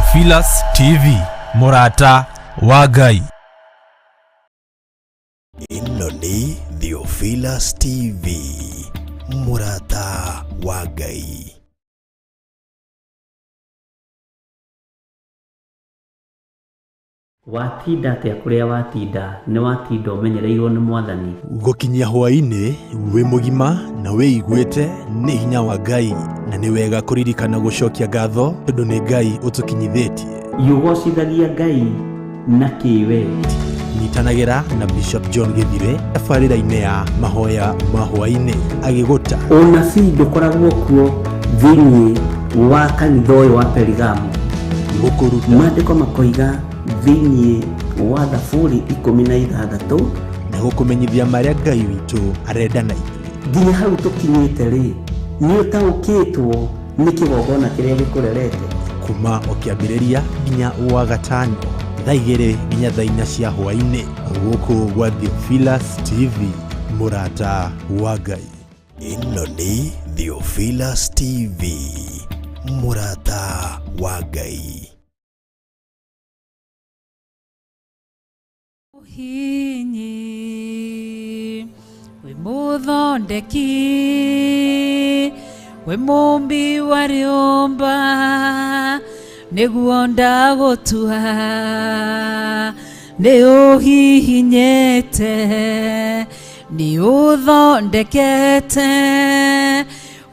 Theophilus TV, mũrata wa Ngai. Ĩno nĩ Theophilus TV, mũrata wa Ngai. Watinda atĩa kũrĩa watinda, nĩ watinda ũmenyereirwo nĩ Mwathani. Gũkinyia hwaĩ-inĩ wĩ mũgima na wĩiguĩte nĩ hinya wa Ngai, na nĩ wega kũririkana gũcokia ngatho tondũ nĩ Ngai ũtũkinyithĩtie. Ũgocithagia Ngai na kĩ we? Nyitanagĩra na Bishop John Gĩthire tabarĩra-inĩ ya mahoya ma hwaĩ-inĩ agĩgũta. Ũnabii ndũkoragwo kuo thĩinĩ wa kanitha ũyũ wa Perigamo. Gũkũruta. Maandĩko makoiga thĩinĩ wa Thaburi 16. Na gũkũmenyithia marĩa Ngai witũ arenda na ithuĩ. Nginya hau tũkinyĩte rĩ, nĩ ũtaũkĩtwo nĩ kĩgongona kĩrĩa gĩkũrerete? Kuma o kĩambĩrĩria nginya wa gatano thaa 2 nginya thaa 4 cia hwaĩ-inĩ gũkũ gwa Theophilus TV, mũrata wa Ngai. Ĩno nĩ Theophilus TV, mũrata wa Ngai. Ũhinyi wĩ mũthondeki, wĩ mũmbi wa rĩũmba, nĩguo ndagũtua, nĩ ũhihinyĩte, nĩ ũthondekete,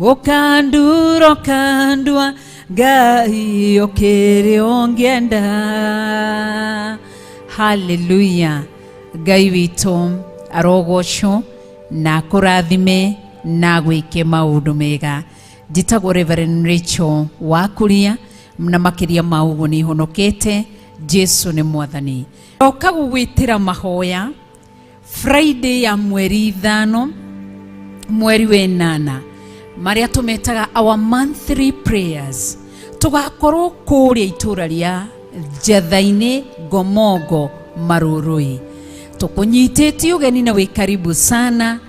ũkandura ũkandua, Ngai ũkĩrĩ ũngĩenda. Haleluya. Ngai witũ arogocwo na akũrathime na agwĩke maũndũ mega. Njĩtagwo Reverend Rachel Wakuria na makĩria ma ũguo nĩ honokete. Jesu nĩ Mwathani. Ndoka gũgwĩtĩra mahoya Friday ya mweri 5 mweri wa 8 marĩa tũmetaga our monthly prayers. Tũgakorwo kũrĩa itũra rĩa Njatha-inĩ, Ngomongo, Marũrũi. Tũkũnyitĩtie ũgeni na wĩ karibu sana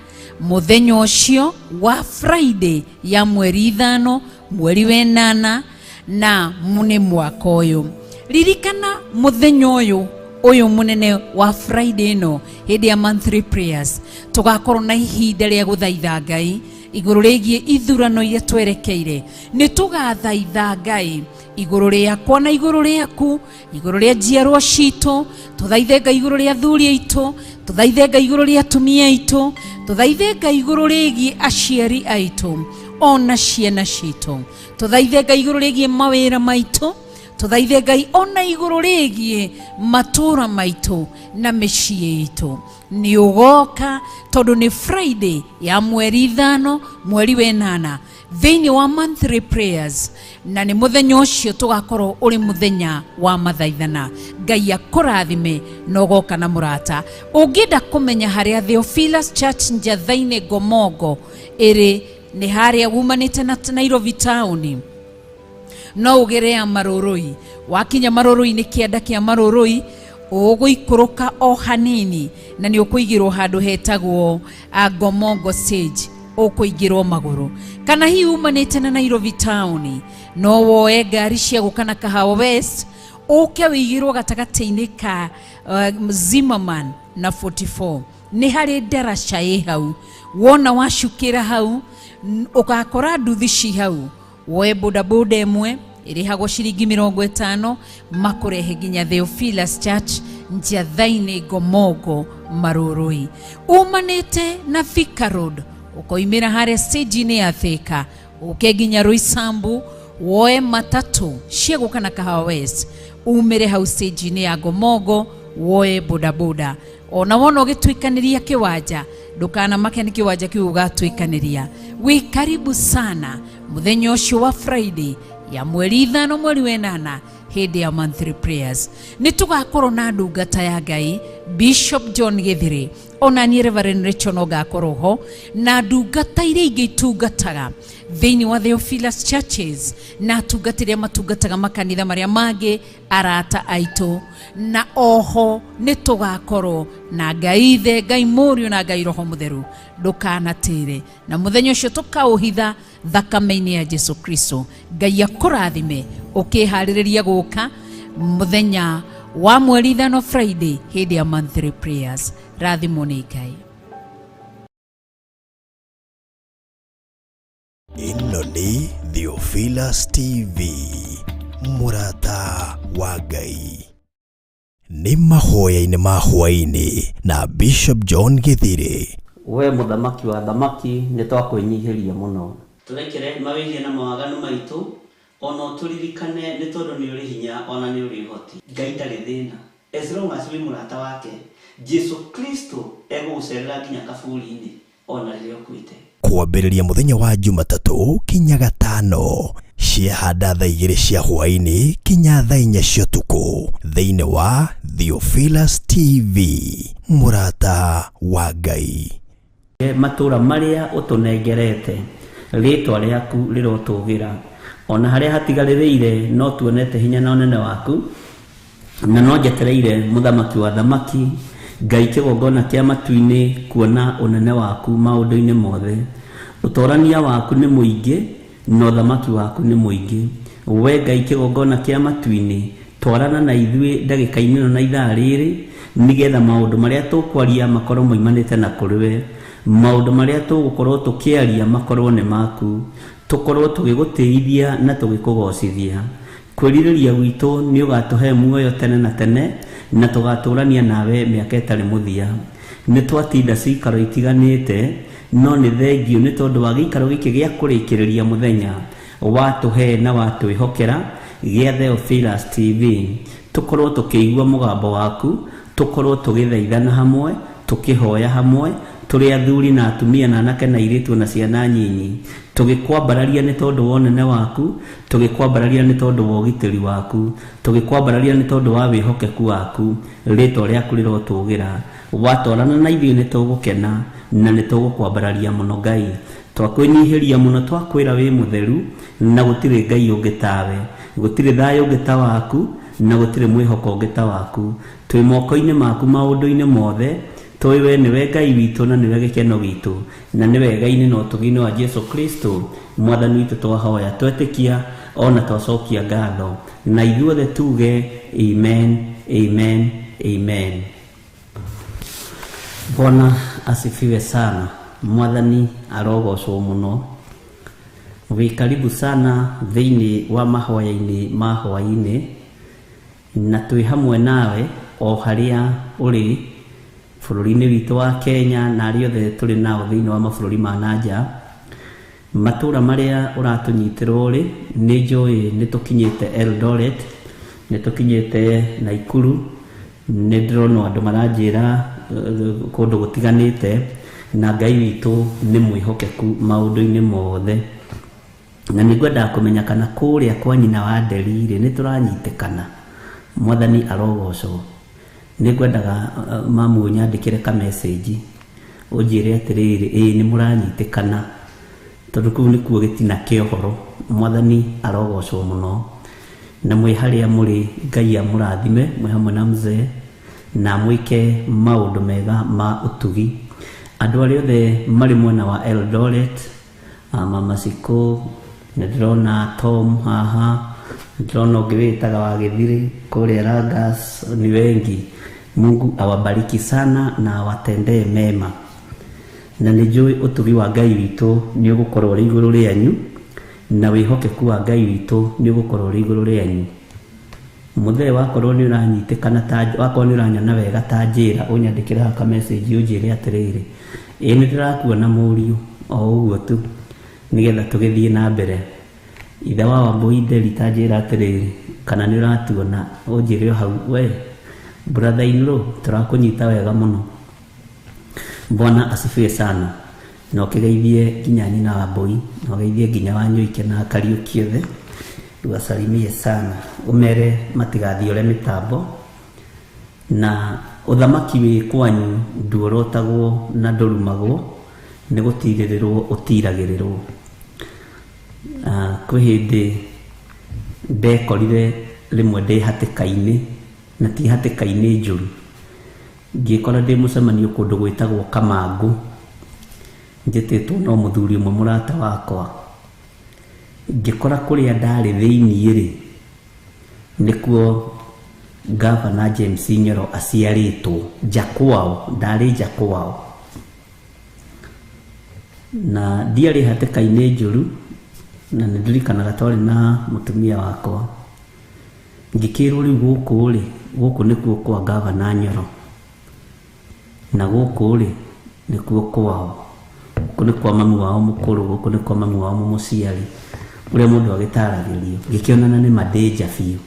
mũthenya ũcio wa Friday ya mweri 5 mweri wa 8 na nĩ mwaka ũyũ. Ririkana mũthenya ũyũ ũyũ mũnene wa Friday ĩno hĩndĩ ya monthly prayers tũgakorwo na ihinda rĩa gũthaitha Ngai igũrũ rĩgiĩ ithurano iria twerekeire. Nĩ tũgathaitha Ngai igũrũ rĩakwa na igũrũ rĩaku, igũrũ rĩa njiarwa citũ, tũthaithe Ngai igũrũ rĩa athuri aitũ, tũthaithe Ngai igũrũ rĩa atumia aitũ, tũthaithe Ngai igũrũ rĩgiĩ aciari aitũ ona ciana citũ, tũthaithe Ngai igũrũ rĩgiĩ mawĩra maitũ, tũthaithe Ngai ona igũrũ rĩgiĩ matũũra maitũ na mĩciĩ itũ. Nĩ ũgoka tondũ nĩ Friday ya mweri 5 mweri wa 8 thĩinĩ wa monthly prayers, na nĩ mũthenya ũcio tũgakorwo ũrĩ mũthenya wa mathaithana. Ngai akũrathime na ũgoka na mũrata. Ũngĩenda kũmenya harĩa Theophilus Church Njatha-inĩ Ngomongo ĩrĩ, nĩ harĩa wumanĩte na Nairobi town, no ũgere ya Marũrũi. Wakinya Marũrũi nĩ kĩanda kĩa Marũrũi, ũgũikũrũka o hanini na nĩ ũkũigĩrwo handũ hetagwo Ngomongo stage, ũkũingĩrwo magũrũ. Kana hihi umanĩte na Nairobi town, no woe ngari cia gũka na Kahawa West, ũke wĩigĩrwo gatagatĩ-inĩ ka Zimmerman na 44. Nĩ harĩ ndaraca ĩ hau, wona wacukĩra hau ũgakora nduthi ci hau, woe bodaboda ĩmwe ĩrĩhagwo ciringi 50 makũrehe nginya Theophilus Church Njatha-inĩ Ngomongo Marũrũi. Umanĩte na Thika Road ũkoimĩra harĩa stage-inĩ ya Thika, ũke nginya Roysambu, woe matatũ cia gũka na Kahawa West, umĩre hau stage-inĩ ya Ngomongo, woe bodaboda. Ona wona ũgĩtuĩkanĩria kĩwanja, ndũkanamake nĩ kĩwanja kĩu ũgatuĩkanĩria. Wĩ karibu sana mũthenya ũcio wa Friday ya mweri 5 mweri wa 8 hĩndĩ ya monthly prayers. Nĩ tũgakorwo na ndungata ya Ngai Bishop John Gĩthire. Ona niĩ Reverend Rachel no ngakorwo ho na ndungata iria ingĩ itungataga thĩinĩ wa Theophilus Churches na atungata arĩa matungataga makanitha marĩa mangĩ, arata aitũ, na oho nĩ tũgakorwo na Ngai Ithe, Ngai Mũriũ na Ngai Roho Mũtheru. Ndũkanatĩre, na mũthenya ũcio tũkaũhitha thakame-inĩ ya Jesu Kristo. Ngai akũrathime ũkĩharĩrĩria gũka mũthenya wa mweri 5 Friday hĩndĩ ya monthly prayers. Rathimwo nĩ Ngai. Ĩno nĩ Theophilus TV, mũrata wa Ngai. Nĩ mahoya-inĩ ma hwaĩ-inĩ na Bishop John Githiri. We mũthamaki wa thamaki, nĩ twakwĩnyihĩria mũno. Tũrekere mawĩhia na mawaganu maitũ, ona ũtũririkane nĩ tondũ nĩ ũrĩ hinya ona nĩ ũrĩ ũhoti. Ngai ndarĩ thĩna. As long as wĩ mũrata wake, Jesu Kristo egũgũcerera nginya kaburi-inĩ ona rĩrĩa ũkuĩte. Kwambĩrĩria mũthenya wa Jumatatũ kinya Gatano ciahanda thaa 2 cia hwaĩ-inĩ kinya thaa 4 cia ũtukũ thĩinĩ wa Theophilus TV, mũrata wa Ngai. Matũra marĩa ũtũnengerete, rĩtwa rĩaku rĩrotũgĩra. Ona harĩa hatigarĩrĩire no tuonete hinya na ũnene waku, na no njetereire mũthamaki wa thamaki, Ngai kĩgongona kĩa matu-inĩ, kuona ũnene waku maũndũ-inĩ mothe. Ũtorania waku nĩ mũingĩ na ũthamaki waku nĩ mũingĩ. We Ngai kĩgongona kĩa matu-inĩ, twarana na ithuĩ ndagĩka-inĩ ĩno na ithaa rĩrĩ, nĩgetha maũndũ marĩa tũkwaria makorwo moimanĩte na kũrĩ we. Maũndũ marĩa tũgũkorwo tũkĩaria makorwo nĩ maku, tũkorwo tũgĩgũtĩithia na tũgĩkũgocithia. Kwĩrirĩria gwitũ nĩ ũgatũhe muoyo tene na tene, na tũgatũrania nawe mĩaka ĩtarĩ mũthia. Nĩ twatinda cikaro itiganĩte, no nĩ thengio nĩ tondũ wa gĩikaro gĩkĩ gĩa kũrĩkĩrĩria mũthenya watũhe na watwĩhokera gĩa Theophilus TV. Tũkorwo tũkĩigua mũgambo waku, tũkorwo tũgĩthaithana hamwe, tũkĩhoya hamwe, tũrĩ athuri na atumia na anake na airĩtu na ciana nyinyi, tũgĩkwambararia nĩ tondũ wa ũnene waku, tũgĩkwambararia nĩ tondũ wa ũgitĩri waku, tũgĩkwambararia nĩ tondũ wa wĩhokeku waku. Rĩtwa rĩaku rĩrotũgĩra. Watwarana na ithuĩ nĩ tũgũkena na nĩ tũgũkwambararia mũno Ngai. Twakwĩnyihĩria mũno, twakwĩra wĩ mũtheru na gũtirĩ Ngai ũngĩ tawe, gũtirĩ thayũ ũngĩ ta waku, na gũtirĩ mwĩhoko ũngĩ ta waku. Twĩ moko-inĩ maku maũndũ-inĩ mothe, tũĩ we nĩwe Ngai witũ na nĩwe gĩkeno gitũ, na nĩwe wega-inĩ na ũtugi-inĩ wa Jesu Kristo mwathani witũ twahoya, twetĩkia ona twacokia ngatho, na ithuothe tuge amen, amen, amen. Bwana asifiwe sana. Mwathani arogocwo mũno. Wĩ karibu sana thĩinĩ wa mahoya-inĩ ma hwaĩ-inĩ, na twĩ hamwe nawe o harĩa ũrĩ bũrũri-inĩ witũ wa Kenya na arĩa othe tũrĩ nao thĩinĩ wa mabũrũri ma na nja. Matũra marĩa ũratũnyitĩrwo rĩ, nĩ njũĩ nĩ tũkinyĩte Eldoret, nĩ tũkinyĩte Naikuru, nĩ ndĩrona andũ maranjĩra kũndũ gũtiganĩte, na Ngai witũ nĩ mwĩhokeku maũndũ-inĩ mothe. Na nĩ ngwendaga kũmenya kana kũrĩa kwa nyina wa Nderi rĩ, nĩ tũranyitĩkana. Mwathani arogocwo. Nĩ ngwendaga mamu ũnyandĩkĩre ka message ũnjĩre atĩrĩrĩ, ĩĩ nĩ mũranyitĩkana, tondũ kũu nĩkuo gĩtina kĩa ũhoro. Mwathani arogocwo mũno. Na mwĩ harĩa mũrĩ, Ngai amũrathime mwĩ hamwe na mzee, na mwĩke maũndũ mega ma ũtugi. Andũ arĩa othe marĩ mwena wa Eldoret, Mama Siko, nĩ ndĩrona Tom haha, ndĩrona ũngĩ wĩtaga wa Gĩthiri kũrĩa Langas, ni wengi. Mungu awabariki sana na awatendee mema. Na nĩ njũĩ ũtugi wa Ngai witũ nĩ ũgũkorwo ũrĩ igũrũ rĩanyu, na wĩhokeku wa Ngai witũ nĩ ũgũkorwo ũrĩ igũrũ rĩanyu. Mũthee wakorwo nĩ ũranyitĩkana ta, wakorwo nĩ ũranyona wega ta njĩra, ũnyandĩkĩre haha ka message ũnjĩre atĩrĩrĩ, ĩĩ nĩ ndĩrakuona mũriũ, o ũguo tu, nĩgetha tũgĩthiĩ na mbere. Ithe wa Wambui Nderi ta njĩra atĩrĩrĩ, kana nĩ ũratuona, ũnjĩre o hau, we brother in law, tũrakũnyita wega mũno. Bwana asifiwe sana. Na ũkĩgeithie nginya nyina wa Mbui, na ũgeithie nginya wa Nyoike na Kariũki othe, wasalimie sana, ũmere matigathiore mĩtambo, na Ũthamaki wĩ kwanyu nduorotagwo na ndũrumagwo, nĩ gũtirĩrĩrwo ũtiragĩrĩrwo. Kwĩ hĩndĩ ndekorire rĩmwe ndĩ hatĩka-inĩ, na ti hatĩka-inĩ njũru, ngĩkora ndĩ mũcemanio kũndũ gwĩtagwo Kamangũ, njĩtĩtwo no mũthuri ũmwe mũrata wakwa. Ngĩkora kũrĩa ndarĩ thĩiniĩ rĩ, nĩkuo Gavana James Nyoro aciarĩtwo, nja kwao, ndarĩ nja kwao. Na ndiarĩ hatĩka-inĩ njũru, na nĩ ndirikanaga twarĩ na mũtumia wakwa. Ngĩkĩrwo rĩu gũkũ rĩ, gũkũ nĩkuo kwa Gavana Nyoro, na gũkũ rĩ nĩkuo kwao, gũkũ nĩ kwa mamu wao mũkũrũ, gũkũ nĩ kwa mamu wao mũmũciari, ũrĩa mũndũ agĩtaragĩrio. Ngĩkĩonana nĩ mandĩnja biũ.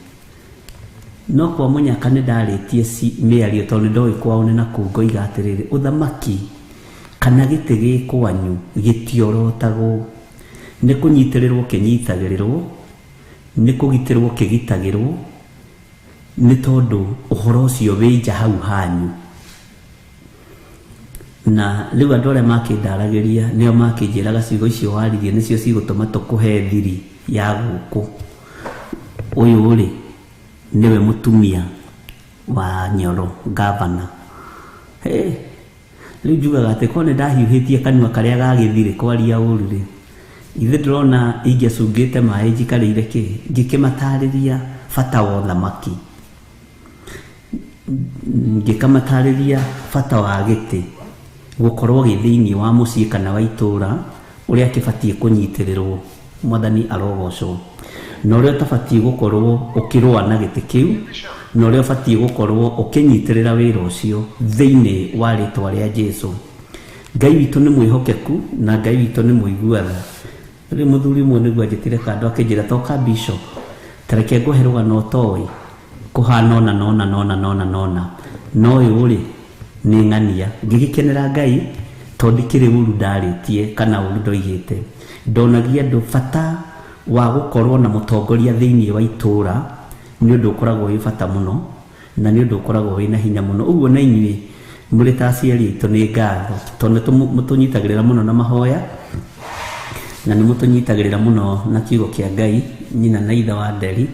No kwa mũnyaka nĩ ndarĩtie mĩario tondũ nĩ ndoĩ kwao nĩ nakũu, ngoiga atĩrĩrĩ, ũthamaki kana gĩtĩ gĩ kwanyu gĩtiorotagwo, nĩ kũnyitĩrĩrwo kĩnyitagĩrĩrwo, nĩ kũgitĩrwo kĩgitagĩrwo, nĩ tondũ ũhoro ũcio wĩ nja hau hanyu. Na rĩu andũ arĩa makĩndaragĩria nĩo makĩnjĩraga ciugo icio waririe nĩcio cigũtũma tũkũhe thiri ya gũkũ. Ũyũ rĩ nĩwe mũtumia wa Nyoro, gavana. Rĩu njugaga atĩ korwo nĩ ndahiũhĩtie kanua karĩa gagĩthirĩ kwaria ũru rĩ, ithe ndĩrona ingĩacungĩte maĩ njikarĩire kĩ, ngĩkĩmatarĩria bata wa ũthamaki, ngĩkamatarĩria bata wa gĩtĩ gũkorwo gĩ thĩiniĩ wa mũciĩ kana wa itũũra, ũrĩa kĩbatiĩ kũnyitĩrĩrwo. Mwathani arogocwo. Na ũrĩa ũtabatiĩ gũkorwo ũkĩrũa na gĩtĩ kĩu, na ũrĩa ũbatiĩ gũkorwo ũkĩnyitĩrĩra wĩra ũcio thĩiniĩ wa rĩtwa rĩa Jesũ. Ngai witũ nĩ mwĩhokeku na Ngai witũ nĩ mũigua tha. Rĩu mũthuri ũmwe nĩguo anjĩtire kando akĩnjĩra, toka Bishop, ta reke ngũhe rũgano ũtoĩ kũhana ũna na ũna na ũna na ũna na ũna, no ũyũ rĩ nĩ ng'ania. Ngĩgĩkenera Ngai tondũ ndikĩrĩ ũru ndarĩtie kana ũru ndoigĩte. Ndonagia andũ bata wa gũkorwo na mũtongoria thĩiniĩ wa itũũra nĩ ũndũ ũkoragwo wĩ bata mũno, na nĩ ũndũ ũkoragwo wĩna hinya mũno. Ũguo na inyuĩ mũrĩ ta aciari aitũ nĩ ngatho, tondũ nĩ mũtũnyitagĩrĩra mũno na mahoya, na nĩ mũtũnyitagĩrĩra mũno na kiugo kĩa Ngai, nyina na ithe wa Nderi,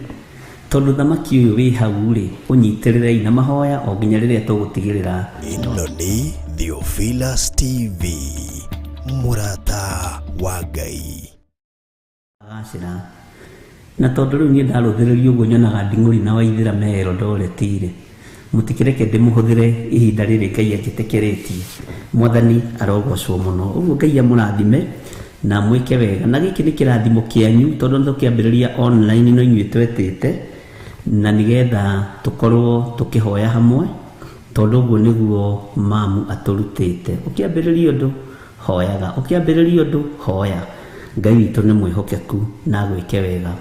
tondũ thamaki ũyũ wĩ hau rĩ, ũnyitĩrĩrei na mahoya o nginya rĩrĩa tũgũtigĩrĩra. Ĩno nĩ Theophilus TV, mũrata wa Ngai. Agacĩra. Na tondũ rĩu niĩ ndarũthĩrĩria ũguo nyonaga nding'ũri na waithĩra me Eldoret rĩ, mũtikĩreke ndĩmũhũthĩre ihinda rĩrĩ Ngai anjĩtĩkĩrĩtie. Mwathani arogocwo mũno. Ũguo Ngai amũrathime na mwĩke wega. Na gĩkĩ nĩ kĩrathimo kĩanyu tondũ nĩ tũkĩambĩrĩria online no inyuĩ twetĩte, na nĩgetha tũkorwo tũkĩhoya hamwe, tondũ ũguo nĩguo mamu atũrutĩte. Ũkĩambĩrĩria ũndũ hoyaga, ũkĩambĩrĩria ũndũ hoya. Ngai witũ nĩ mwĩhokeku na agwĩke wega.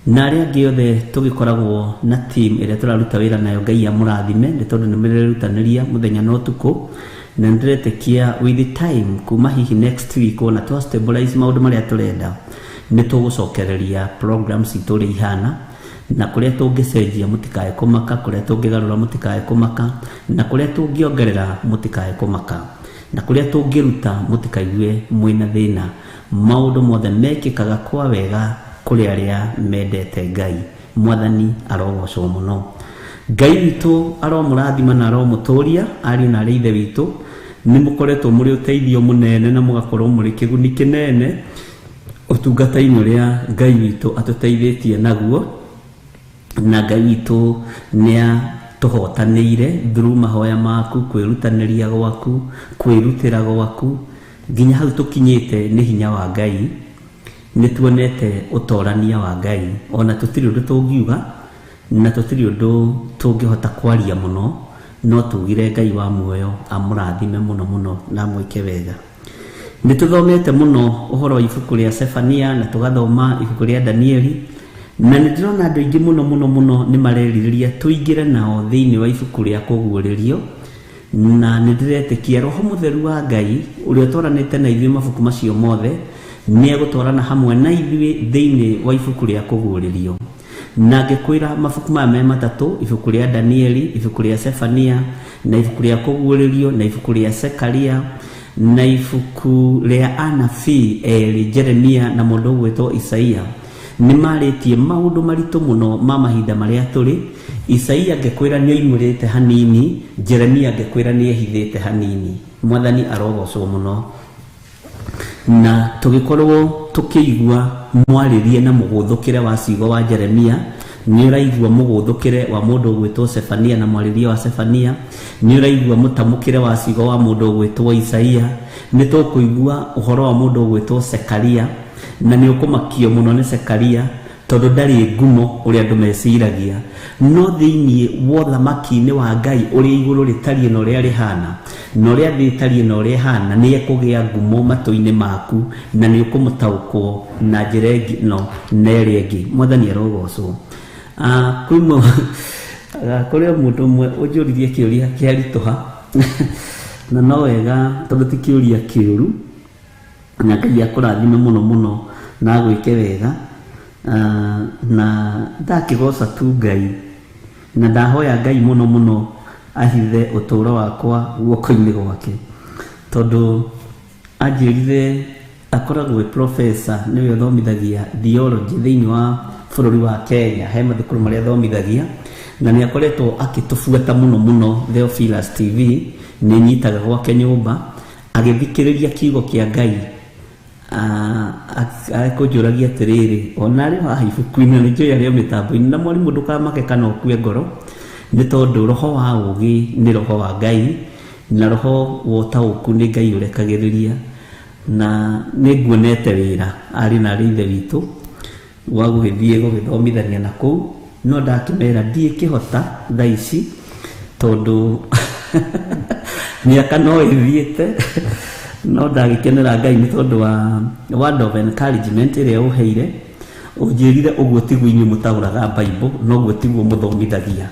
Na arĩa angĩ othe tũgĩkoragwo na team ĩrĩa tũraruta wĩra nayo, Ngai amũrathime nĩ tondũ nĩ mũrerutanĩria mũthenya na ũtukũ, na nĩndĩretĩkia with the time kuma hihi next week ona twa stabilize maũndũ marĩa tũrenda, nĩ tũgũcokereria programs citũ ũrĩa ihana, na kũrĩa tũngĩcenjia mũtikae kũmaka, kũrĩa tũngĩgarũra mũtikae kũmaka, na kũrĩa tũngĩongerera mũtikae kũmaka, na kũrĩa tũngĩruta mũtikaigue mwĩna thĩna. Maũndũ mothe mekĩkaga kwa wega kũrĩ arĩa mendete Ngai. Mwathani arogocwo mũno. Ngai witũ aromũrathima na aromũtũria, ariũ na arĩ ithe witũ. Nĩ mũkoretwo mũrĩ ũteithio mũnene na mũgakorwo mũrĩ kĩguni kĩnene ũtungata-inĩ ũrĩa Ngai witũ atũteithĩtie naguo, na Ngai witũ nĩ atũhotanĩire through mahoya maku, kwĩrutanĩria gwaku, kwĩrutĩra gwaku, nginya hau tũkinyĩte nĩ hinya wa Ngai. Nĩ tuonete ũtorania wa Ngai, ona tũtirĩ ũndũ tũngiuga na tũtirĩ ũndũ tũngĩhota kwaria mũno, no tugire Ngai wa muoyo amũrathime mũno mũno na amwĩke wega. Nĩ tũthomete mũno ũhoro wa ibuku rĩa Sefania na tũgathoma ibuku rĩa Danieli, na nĩ ndĩrona andũ aingĩ mũno mũno mũno nĩ marerirĩria tũingĩre nao thĩinĩ wa ibuku rĩa kũguũrĩrio, na nĩ ndĩretĩkia Roho Mũtheru wa Ngai ũrĩa ũtwaranĩte na ithuĩ mabuku macio mothe nĩ egũtwarana hamwe na ithuĩ thĩinĩ wa ibuku rĩa kũguũrĩrio. Na ngĩkwĩra mabuku maya me matatũ, ibuku rĩa Danieli, ibuku rĩa Sefania, na ibuku rĩa Kũguũrĩrio, na ibuku rĩa Sekaria, na ibuku rĩa anabii erĩ, Jeremia na mũndũ ũgwĩtwo Isaia, nĩ marĩtie maũndũ maritũ mũno ma mahinda marĩa tũrĩ. Isaia ngĩkwĩra nĩ oimũrĩte hanini, Jeremia ngĩkwĩra nĩ ehithĩte hanini. Mwathani arogocwo mũno. Na tũgĩkorwo tũkĩigua mwarĩrie na mũgũthũkĩre wa ciugo wa Jeremia, nĩ ũraigua mũgũthũkĩre wa mũndũ ũgwĩtwo Sefania na mwarĩrie wa Sefania, nĩ ũraigua mũtamũkĩre wa ciugo wa mũndũ ũgwĩtwo Isaia, nĩ tũkũigua ũhoro wa mũndũ ũgwĩtwo Sekaria, na nĩ ũkũmakio mũno nĩ Sekaria tondũ ndarĩ ngumo ũrĩa andũ meciragia. No thĩinĩ wa ũthamaki-inĩ wa Ngai ũrĩa igũrũ rĩtariĩ na ũrĩa rĩhana, na ũrĩa thĩ ĩtariĩ na ũrĩa ĩhana, nĩ ekũgĩa ngumo matũ-inĩ maku na nĩ ũkũmũtaũkwo na njĩra ĩngĩ no na ĩrĩa ĩngĩ. Mwathani arogocwo. Kũrĩ o mũndũ ũmwe ũnjũririe kĩũria kĩaritũha na no wega tondũ ti kĩũria kĩũru, na Ngai akũrathime mũno mũno na agwĩke wega. Na ndakĩgoca tu Ngai na ndahoya Ngai mũno mũno ahithe ũtũũro wakwa guoko-inĩ gwake, tondũ anjĩrire akoragwo e professor, nĩwe ũthomithagia theology thĩinĩ wa bũrũri wa Kenya, he mathukuru marĩa athomithagia, na nĩ akoretwo akĩtũbuata mũno mũno. Theophilus TV nĩ nyitaga gwake nyũmba agĩthikĩrĩria kiugo kĩa Ngai. Akũnjũragia atĩrĩrĩ, ona arĩ haha ibuku-inĩ nĩ njũĩ arĩ o mĩtambo-inĩ, na mwarimũ ndũkamake kana ũkue ngoro, nĩ tondũ roho wa ũgĩ nĩ roho wa Ngai, na roho wa ũtaũku nĩ Ngai ũrekagĩrĩria. Na nĩ nguonete wĩra arĩ na arĩ ithe witũ wa gũgĩthiĩ gũgĩthomithania na kũu, no ndakĩmera ndiĩkĩhota thaa ici tondũ mĩaka no ĩthiĩte, no ndagĩkenera Ngai nĩ tondũ wa word of encouragement ĩrĩa ũheire. Ũnjĩrire ũguo tiguo inyuĩ mũtaũraga Bible, noguo tiguo mũthomithagia.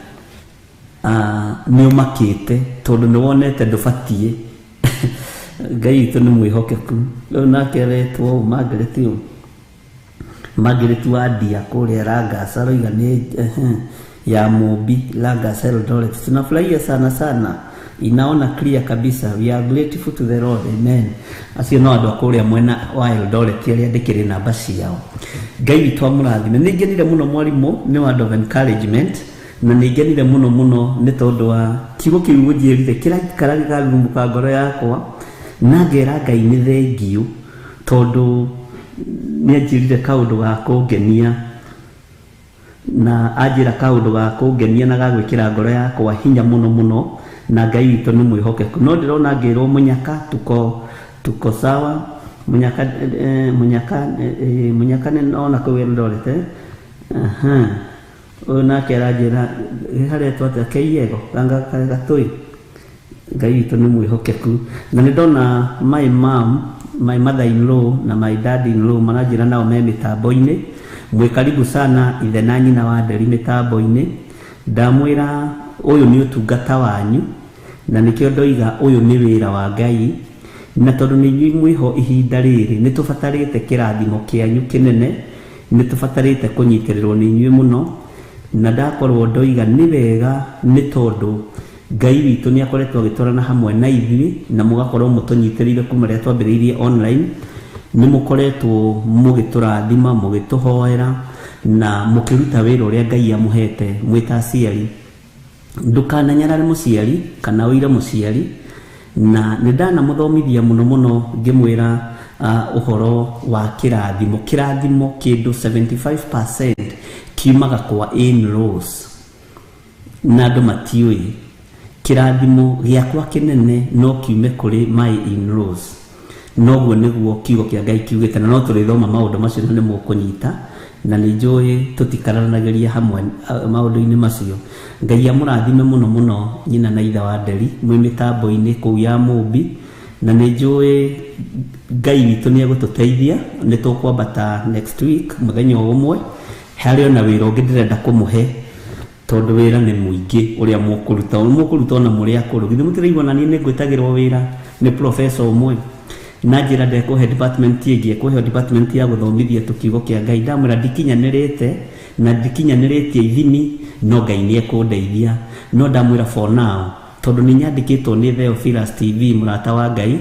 Nĩ ũmakĩte tondũ nĩ wonete ndũbatiĩ. Ngai witũ nĩ mwĩhokeku. Rĩu nake aretwo Margaret ũyũ, Margaret wa Ndia kũrĩa Langas, aroiga nĩ ya Mũmbi, Langas Eldoret. Tunafurahia sana sana, inaona clear kabisa, we are grateful to the Lord, amen. Acio no andũ a kũrĩa mwena wa Eldoret arĩa ndĩkĩrĩ namba ciao. Ngai witũ amũrathime. Nĩ ngenire mũno mwarimũ nĩ word of encouragement, na nĩ ngenire mũno mũno nĩ tondũ wa kiugo kĩu ũnjĩrire kĩraikara gĩkathumũka ngoro yakwa, na ngera Ngai nĩ thengiũ tondũ nĩ anjĩrire kaũndũ ga kũngenia, na anjĩra kaũndũ ga kũngenia na ga gwĩkĩra ngoro yakwa hinya mũno mũno, na Ngai witũ nĩ mwĩhokeku. No ndĩrona ngĩrwo mũnyaka tuko sawa. Mũnyaka, mũnyaka, mũnyaka nĩ nona kũu Eldoret. Ũyũ nake aranjĩra haretwo atĩa, Keiego ganga gatũĩ. Ngai witũ nĩ mwĩhokeku. Na nĩ ndona my mom, my mother in law na my dad in law maranjĩra nao me mĩtambo-inĩ. Mwĩ karibu sana ithe na nyina wa Nderi mĩtambo-inĩ. Ndamwĩra ũyũ nĩ ũtungata wanyu, na nĩkĩo ndoiga ũyũ nĩ wĩra wa Ngai, na tondũ nĩ inyuĩ mwĩho ihinda rĩrĩ nĩ tũbatarĩte kĩrathimo kĩanyu kĩnene, nĩ tũbatarĩte kũnyitĩrĩrwo nĩ inyuĩ mũno. Na ndakorwo ndoiga nĩ wega nĩ tondũ Ngai witũ nĩ akoretwo agĩtwarana hamwe na ithuĩ, na mũgakorwo mũtũnyitĩrĩire kuma rĩrĩa twambĩrĩirie online. Nĩ mũkoretwo mũgĩtũrathima, mũgĩtũhoera, na mũkĩruta wĩra ũrĩa Ngai amũhete mwĩ ta aciari. Ndũkananyarare mũciari kana ũire mũciari, na nĩ ndanamũthomithia mũno mũno ngĩmwĩra ũhoro wa kĩrathimo. Kĩrathimo kĩndũ 75% kiumaga kwa in-laws, na andũ matiũĩ. Kĩrathimo gĩakwa kĩnene no kiume kũrĩ my in-laws. Noguo nĩguo kiugo kĩa Ngai kiugĩte, na no tũrĩthoma maũndũ macio na nĩ mũkũnyita, na nĩ njũĩ tũtikaranagĩria hamwe maũndũ-inĩ macio. Ngai amũrathime mũno mũno nyina na ithe wa Nderi mwĩ mĩtambo-inĩ kũu ya Mũmbi, na nĩ njũĩ Ngai witũ nĩ egũtũteithia. Nĩ tũkwambata next week mũthenya o ũmwe, harĩ ona wĩra ũngĩ ndĩrenda kũmũhe, tondũ wĩra nĩ mũingĩ ũrĩa mũkũruta, mũkũruta ona mũrĩ akũrũ. Githĩ mũtiraigua na niĩ nĩ ngwĩtagĩrwo wĩra nĩ professor ũmwe, na njĩra ndekũhe department ĩngĩ, ekũhe department ya gũthomithia tu kiugo kĩa Ngai. Ndamwĩra ndikinyanĩrĩte, na ndikinyanĩrĩtie ithimi no Ngai nĩ ekũndeithia no ndamwĩra for now tondũ nĩ nyandĩkĩtwo nĩ Theophilus TV mũrata wa Ngai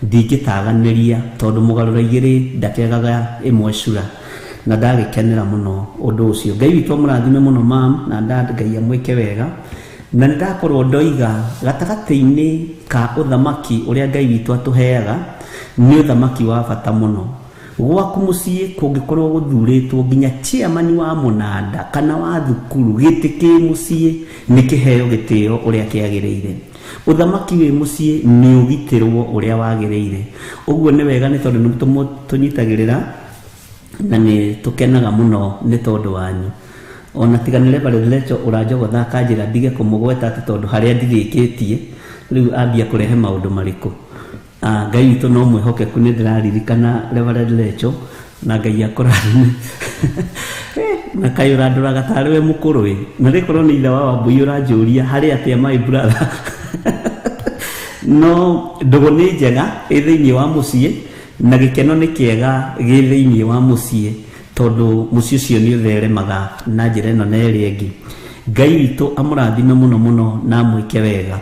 ndingĩtaganĩria tondũ mũgarũra igĩrĩ ndakegaga ĩmwe cura na ndagĩkenera mũno ũndũ ũcio. Ngai witũ amũrathime mũno mam na dad, Ngai amwĩke wega. Na nĩndakorwo ndoiga gatagatĩ-inĩ ka ũthamaki ũrĩa Ngai witũ atũheaga nĩ ũthamaki wa bata mũno. Gwaku mũciĩ kũngĩkorwo gũthurĩtwo nginya chairman wa mũnanda kana wa thukuru gĩtĩ kĩ mũciĩ nĩ kĩheo gĩtĩo ũrĩa kĩagĩrĩire. Ũthamaki wĩ mũciĩ nĩ ũgitĩrwo ũrĩa wagĩrĩire. Ũguo nĩ wega nĩ tondũ nĩ tũnyitagĩrĩra na nĩ tũkenaga mũno nĩ tondũ wanyu. Ona tiga nĩ Reverend Rachel ũranjogotha akanjĩra ndige kũmũgweta atĩ tondũ harĩa ndirĩkĩtie rĩu ambia kũrehe maũndũ marĩkũ. Ngai witũ no mwĩhokeku, nĩ ndĩraririkana Reverend Rachel na Ngai akũrathime. Na kaĩ ũrandoraga tarĩ we mũkũrũ ĩ, na rĩkorwo nĩ ithe wa Wambui ũranjũria harĩ atĩa my brother. No ndũgũ nĩ njega ĩ thĩinĩ wa mũciĩ na gĩkeno nĩ kĩega gĩ thĩinĩ wa mũciĩ tondũ mũciĩ ũcio nĩ ũtheremaga na njĩra ĩno na ĩrĩa ĩngĩ. Ngai witũ amũrathime mũno mũno na amwĩke wega.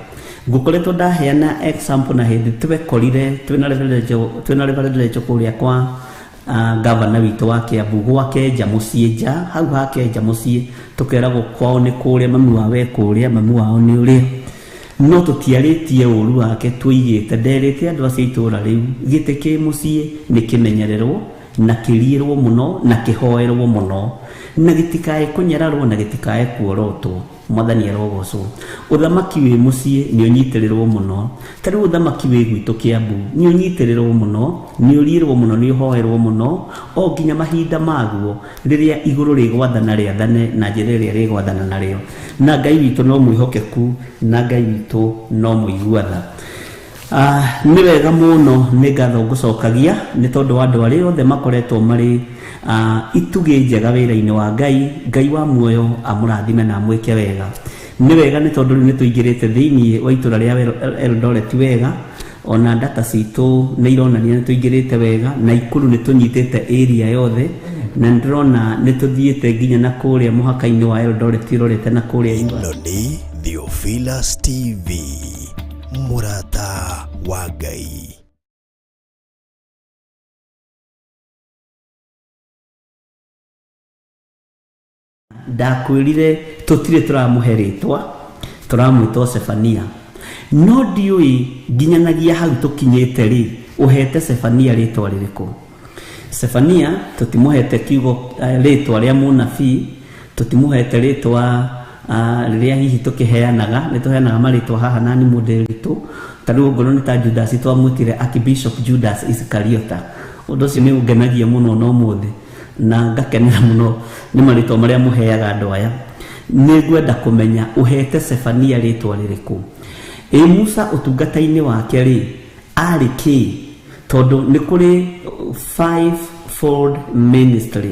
Ngũkoretwo ndaheana example na hĩndĩ twekorire twĩna Reverend Rachel kũrĩa kwa gavana witũ wa Kiambu gwake nja mũciĩ nja hau hake nja mũciĩ tũkeragwo kwao nĩ kũrĩa mami wao e kũrĩa mami wao nĩ ũrĩa no tũtiarĩtie ũru wake tũigĩte nderĩte andũ acio itũra rĩu gĩtĩ kĩ mũciĩ nĩ kĩmenyererwo na kĩriĩrwo mũno na kĩhoerwo mũno na gĩtikae kũnyararwo na gĩtikae kuorotwo. Mwathani arogocwo. Ũthamaki wĩ mũciĩ nĩ ũnyitĩrĩrwo mũno. Ta rĩu ũthamaki wĩ gwitũ Kiambu nĩ ũnyitĩrĩrwo mũno, nĩ ũriĩrwo mũno, nĩ ũhoerwo mũno o nginya mahinda maguo rĩrĩa igũrũ rĩgwathana rĩathane na njĩra ĩrĩa rĩgwathana narĩo. Na Ngai witũ no mwĩhokeku na Ngai witũ no mũigua tha. Nĩ wega mũno nĩ ngatho ngũcokagia nĩ tondũ wa andũ arĩa othe makoretwo marĩ itugĩ njega wĩra-inĩ wa Ngai. Ngai wa muoyo amũrathime na amwĩke wega. Nĩ wega nĩ tondũ rĩu nĩ tũingĩrĩte thĩinĩ wa itũra rĩa Eldoret wega, ona data citũ nĩ ironania nĩ tũingĩrĩte wega na Ikuru nĩ tũnyitĩte area yothe na ndĩrona nĩ tũthiĩte nginya na kũrĩa mũhaka-inĩ wa Eldoret ũrorete na kũrĩa Ĩno nĩ Theophilus TV, mũrata wa Ngai. Ndakwĩrire tũtirĩ tũramũhe rĩtwa, tũramwĩta Sefania. No ndiũĩ nginyanagia hau tũkinyĩte rĩ, ũhete Sefania rĩtwa rĩrĩkũ? Sefania tũtimũhete kiugo rĩtwa rĩa mũnabii, tũtimũhete rĩtwa rĩrĩa hihi tũkĩheanaga, nĩ tũheanaga marĩtwa haha na nĩ mũndũ witũ. Ta rĩu ongorwo nĩ ta Judas twamwĩtire Archbishop Judas Iscariota. Ũndũ ũcio nĩ ũngenagia mũno na ũmũthĩ na ngakenera mũno nĩ marĩtwa marĩa mũheaga andũ aya. Nĩ ngwenda kũmenya ũhete Sefania rĩtwa rĩrĩkũ. Ĩ Musa ũtungata-inĩ wake rĩ arĩ kĩ? Tondũ nĩ kũrĩ five-fold ministry.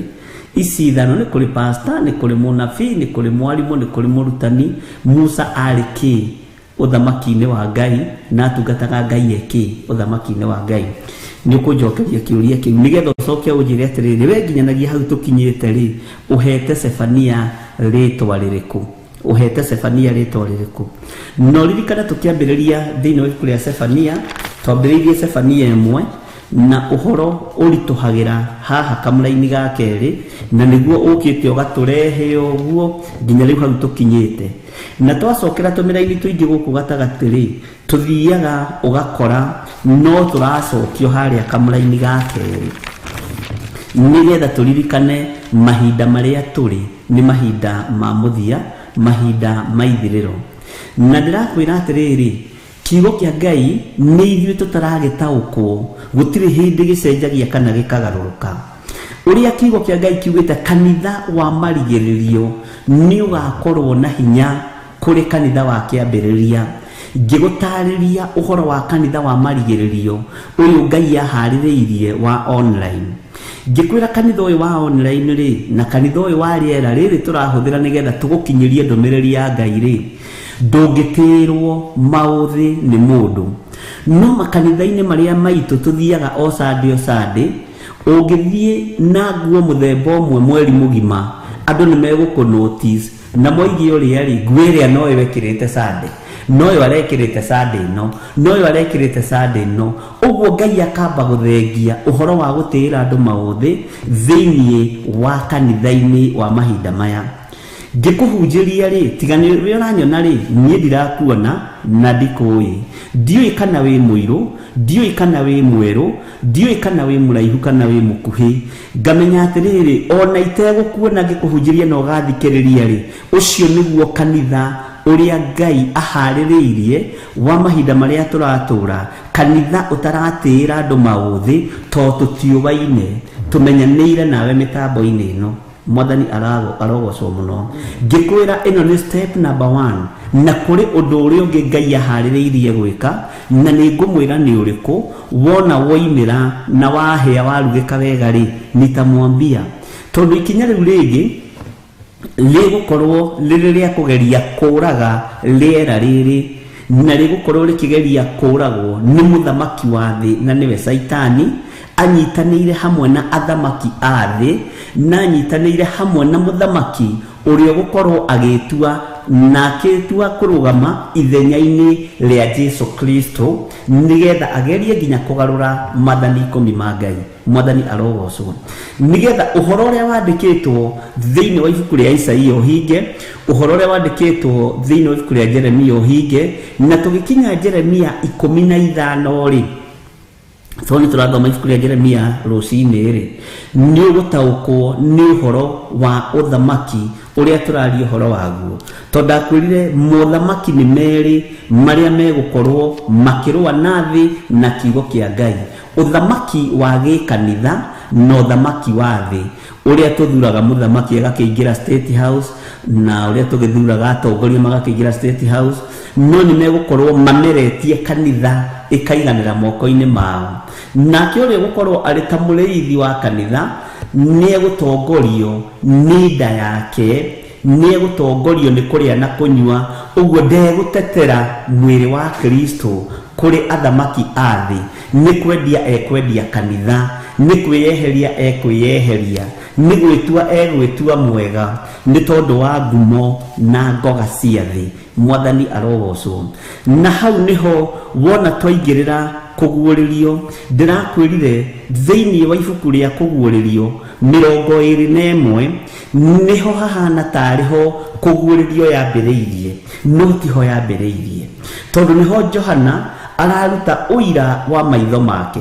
Ici ithano nĩ kũrĩ pastor, nĩ kũrĩ mũnabii, nĩ kũrĩ mwarimũ, nĩ kũrĩ mũrutani. Musa arĩ kĩ ũthamaki-inĩ wa Ngai na atungataga Ngai ekĩ ũthamaki-inĩ wa Ngai? Nĩ ũkũnjokeria kĩũria kĩu nĩgetha ũcoke ũnjĩre atĩrĩrĩ, we nginyanagia hau tũkinyĩte rĩ, ũhete Sefania rĩtwa rĩrĩkũ? Ũhete Sefania rĩtwa rĩrĩkũ? No ririkana tũkĩambĩrĩria thĩinĩ wa ibuku rĩa Sefania, twambĩrĩirie Sefania ĩmwe na ũhoro ũritũhagĩra haha kamũraini ga kerĩ, na nĩguo ũkĩte ũgatũrehe ũguo nginya rĩu hau tũkinyĩte. Na twacokera tũmĩraini tũingĩ gũkũ gatagatĩ rĩ, tũthiaga ũgakora no tũracokio harĩa kamũraini ga kerĩ nĩgetha tũririkane mahinda marĩa tũrĩ nĩ mahinda ma mũthia, mahinda ma ithirĩro. Na ndĩrakwĩra atĩrĩrĩ, kiugo kĩa Ngai nĩ ithuĩ tũtaragĩtaũkwo, gũtirĩ hĩndĩ gĩcenjagia kana gĩkagarũrũka. Ũrĩa kiugo kĩa Ngai kiugĩte kanitha wa marigĩrĩrio nĩ ũgakorwo na hinya kũrĩ kanitha wa kĩambĩrĩria. Ngĩgũtarĩria ũhoro wa kanitha wa marigĩrĩrio ũyũ Ngai aharĩrĩirie wa online. Ngĩkwĩra kanitha ũyũ wa online rĩ, na kanitha ũyũ wa rĩera rĩrĩ tũrahũthĩra nĩgetha tũgũkinyĩrie ndũmĩrĩri ya Ngai rĩ, ndũngĩtĩrwo maũthĩ nĩ mũndũ. No makanitha-inĩ marĩa maitũ tũthiaga o Sunday o Sunday, ũngĩthiĩ na nguo mũthemba ũmwe mweri mũgima, Andũ nĩ megũkũ notice na moige ũrĩa rĩ nguo ĩrĩa no ĩwekĩrĩte Sunday, no ĩyo arekĩrĩte Sunday ĩno, no ĩyo arekĩrĩte Sunday ĩno. Ũguo Ngai akamba gũthengia ũhoro wa gũtĩĩra andũ maũthĩ thĩinĩ wa kanitha-inĩ wa mahinda maya. Ngĩkũhunjĩria rĩ, tiga nĩ ũrĩa ũranyona rĩ, niĩ ndirakuona na ndikũĩ. Ndiũĩ kana wĩ mũirũ, ndiũĩ kana wĩ mwerũ, ndiũĩ kana wĩ mũraihu kana wĩ mũkuhĩ. Ngamenya atĩrĩrĩ, ona itegũkuona ngĩkũhunjĩria na ũgathikĩrĩria rĩ, ũcio nĩguo kanitha ũrĩa Ngai aharĩrĩirie wa mahinda marĩa tũratũra, kanitha ũtaratĩĩra andũ maũthĩ tondũ tũtiũwaine, tũmenyanĩire nawe mĩtambo-inĩ ĩno. Mwathani arogocwo mũno. Ngĩkwĩra ĩno nĩ step number 1, na kũrĩ ũndũ ũrĩa ũngĩ Ngai aharĩrĩirie gwĩka, na nĩ ngũmwĩra nĩ ũrĩkũ. Wona woimĩra na wahĩa warugĩka wega rĩ, nitamwambia. Tondũ ikinya rĩu rĩngĩ rĩgũkorwo rĩrĩ rĩa kũgeria kũraga rĩera rĩrĩ, na rĩgũkorwo rĩkĩgeria kũragwo nĩ mũthamaki wa thĩ, na nĩwe Saitani, anyitanĩire hamwe na athamaki a thĩ, na anyitanĩire hamwe na mũthamaki ũrĩa ũgũkorwo agĩtua na akĩtua kũrũgama ithenya-inĩ rĩa Jesu Kristo, nĩgetha agerie nginya kũgarũra maathani 10 ma Ngai. Mwathani arogocwo. Nĩgetha ũhoro ũrĩa wandĩkĩtwo thĩinĩ wa ibuku rĩa Isaia ũhinge, ũhoro ũrĩa wandĩkĩtwo thĩinĩ wa ibuku rĩa Jeremia ũhinge, na tũgĩkinya Jeremia 15 rĩ, tondũ nĩ tũrathoma ibuku rĩa Jeremia rũcinĩ rĩ, nĩ ũgũtaũkwo nĩ ũhoro wa ũthamaki ũrĩa tũraria ũhoro waguo. Tondũ ndakwĩrire mothamaki nĩ merĩ marĩa megũkorwo makĩrũa na thĩ na kiugo kĩa Ngai, ũthamaki wa gĩkanitha na ũthamaki wa thĩ, ũrĩa tũthuraga mũthamaki agakĩingĩra State House, na ũrĩa tũgĩthuraga atongoria magakĩingĩra State House, no nĩ megũkorwo mameretie kanitha ĩkaiganĩra moko-inĩ mao. Nake ũrĩa ũgũkorwo arĩ ta mũrĩithi wa kanitha nĩ egũtongorio nĩ nda yake, nĩ egũtongorio nĩ kũrĩa na kũnyua, ũguo ndegũtetera mwĩrĩ wa Kristo kũrĩ athamaki a thĩ. Nĩ kwendia ekwendia kanitha, nĩ kwĩyeheria ekwĩyeheria, nĩ gwĩtua egwĩtua mwega, nĩ tondũ wa ngumo na ngoga cia thĩ. Mwathani arogocwo. Na hau nĩho wona twaingĩrĩra kũguũrĩrio. Ndĩrakwĩrire thĩinĩ wa ibuku rĩa kũguũrĩrio 21 nĩho hahana tarĩ ho kũguũrĩrio yambĩrĩirie, no tiho yambĩrĩirie, tondũ nĩho Johana araruta ũira wa maitho make,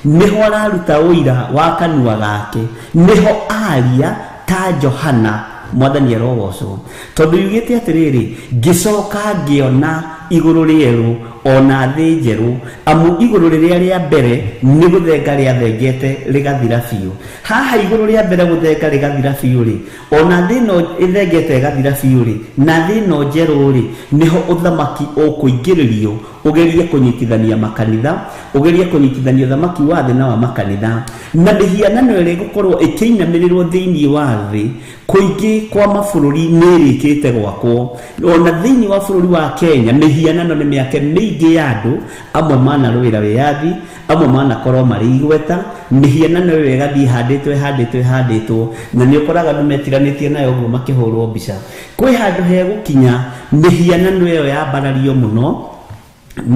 nĩho araruta ũira wa kanua gake, nĩho aria ta Johana. Mwathani arogocwo. Tondũ yugĩte atĩrĩrĩ, ngĩcoka ngĩona igũrũ rĩerũ ona thĩ njerũ, amu igũrũ rĩrĩa rĩa mbere nĩ gũthenga rĩathengete rĩgathira biũ. Haha igũrũ rĩa mbere gũthenga rĩgathira biũ rĩ, ona thĩ ĩno ĩthengete ĩgathira biũ rĩ, na thĩ ĩno njerũ rĩ, nĩho ũthamaki ũkũingĩrĩrio, ũgerie kũnyitithania makanitha, ũgerie kũnyitithania ũthamaki wa thĩ na wa makanitha, na mĩhianano ĩrĩa ĩgũkorwo ĩkĩinamĩrĩrwo thĩinĩ wa thĩ. Kũingĩ kwa mabũrũri nĩ ĩrĩkĩte gwakwo. Ona thĩinĩ wa bũrũri wa Kenya mĩhianano nĩ mĩake mĩingĩ ya andũ, amwe manarũĩra wĩyathi, amwe manakorwo marĩ igweta. Mĩhianano ĩyo ĩgathiĩ ĩhandĩtwo ĩhandĩtwo ĩhandĩtwo, na nĩ ũkoraga andũ metiranĩtie nayo ũguo makĩhũrwo mbica. Kwĩ handũ hegũkinya mĩhianano ĩyo yambarario mũno,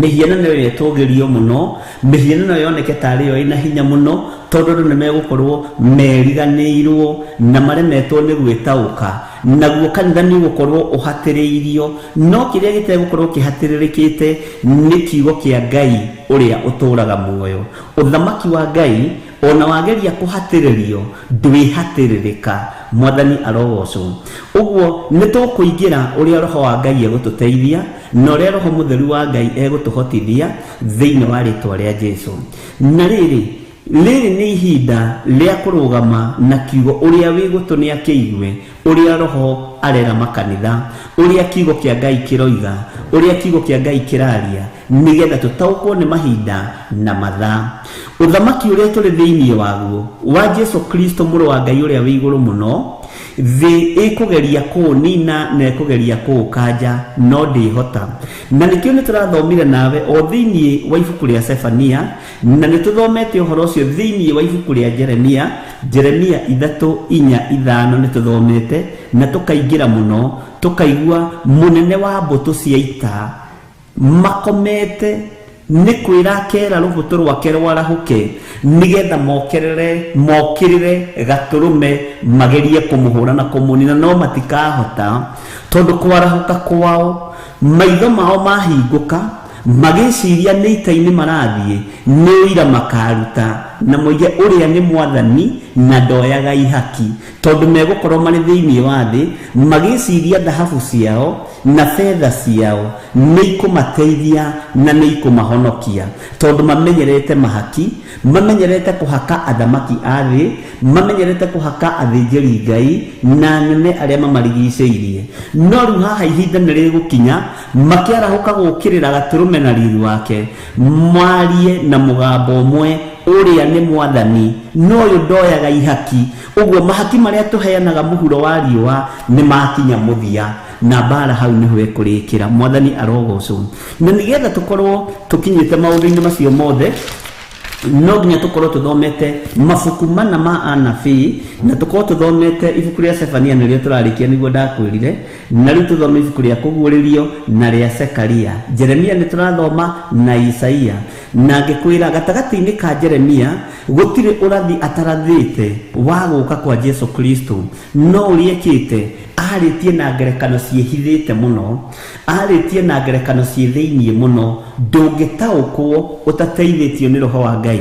mĩhianano ĩyo ĩtũgĩrio mũno, mĩhianano ĩyo yoneke tarĩ yo ĩna hinya mũno, tondũ andũ nĩ megũkorwo meriganĩirwo na maremetwo nĩ gwĩtaũka, naguo kanitha nĩ ũgũkorwo ũhatĩrĩirio. No kĩrĩa gĩtegũkorwo kĩhatĩrĩrĩkĩte nĩ kiugo kĩa Ngai ũrĩa ũtũraga muoyo. Ũthamaki wa Ngai ona wageria kũhatĩrĩrio ndwĩhatĩrĩrĩka. Mwathani arogocwo. Ũguo nĩ tũkũingĩra ũrĩa Roho wa Ngai egũtũteithia na ũrĩa Roho Mũtheru wa Ngai egũtũhotithia thĩinĩ wa rĩtwa rĩa Jesu. Na rĩrĩ, rĩrĩ nĩ ihinda rĩa kũrũgama na kiugo ũrĩa wĩ gũtũ nĩ akĩigue ũrĩa Roho arera makanitha, ũrĩa kiugo kĩa Ngai kĩroiga, ũrĩa kiugo kĩa Ngai kĩraria, nĩgetha tũtaũkwo nĩ mahinda na mathaa. Ũthamaki ũrĩa tũrĩ thĩinĩ waguo wa Jesu Kristo mũrũ wa Ngai ũrĩa wĩ igũrũ mũno, Thĩ ĩkũgeria kũũnina na ĩkũgeria kũũkanja no ndĩhota. Na nĩkĩo nĩ tũrathomire nawe o thĩinĩ wa ibuku rĩa Sefania, na nĩ tũthomete ũhoro ũcio thĩinĩ wa ibuku rĩa Jeremia, Jeremia 3, 4, 5 nĩ tũthomete na tũkaingĩra mũno, tũkaigua mũnene wa mbũtũ cia ita makomete nĩ kwĩra akera rũbũtũ rwake rwarahũke nĩgetha mokĩrĩre gatũrũme magerie kũmũhũra na kũmũnina, no matikahota tondũ kwarahũka kwao maitho mao mahingũka magĩciria nĩ ita-inĩ marathiĩ nĩ ũira makaruta na moige ũrĩa nĩ mwathani na ndoyaga ihaki, tondũ megũkorwo marĩ thĩinĩ wa thĩ magĩciria thahabu ciao na betha ciao nĩ ikũmateithia na nĩ ikũmahonokia, tondũ mamenyerete mahaki, mamenyerete kũhaka athamaki a thĩ, mamenyerete kũhaka athĩnjĩri Ngai na anene arĩa mamarigicĩirie. No rĩu haha ihinda nĩ rĩgũkinya makĩarahũka gũkĩrĩra gatũrũme na riri wake, mwarie na mũgambo ũmwe ũrĩa nĩ mwathani no ũyũ ndoyaga ihaki. Ũguo mahaki marĩa tũheanaga mũhuro wa riũa nĩ makinya mũthia na mbara hau nĩho ĩkũrĩkĩra. Mwathani arogocwo. Na nĩgetha tũkorwo tũkinyĩte maũndũ-inĩ macio mothe no nginya tũkorwo tũthomete mabuku mana ma anabii, na tũkorwo tũthomete ibuku rĩa Sefania nĩrĩo tũrarĩkia nĩguo ndakwĩrire, na rĩu tũthome ibuku rĩa Kũguũrĩrio na rĩa Sekaria. Jeremia nĩ tũrathoma na Isaia, na ngĩkwĩra gatagatĩ-inĩ ka Jeremia gũtirĩ ũrathi atarathĩte wa gũka kwa Jesu Kristo, no ũrĩa ekĩte arĩtie na ngerekano ciĩhithĩte mũno, arĩtie na ngerekano ciĩ thĩiniĩ mũno, ndũngĩtaũkwo ũtateithĩtio nĩ Roho wa Ngai,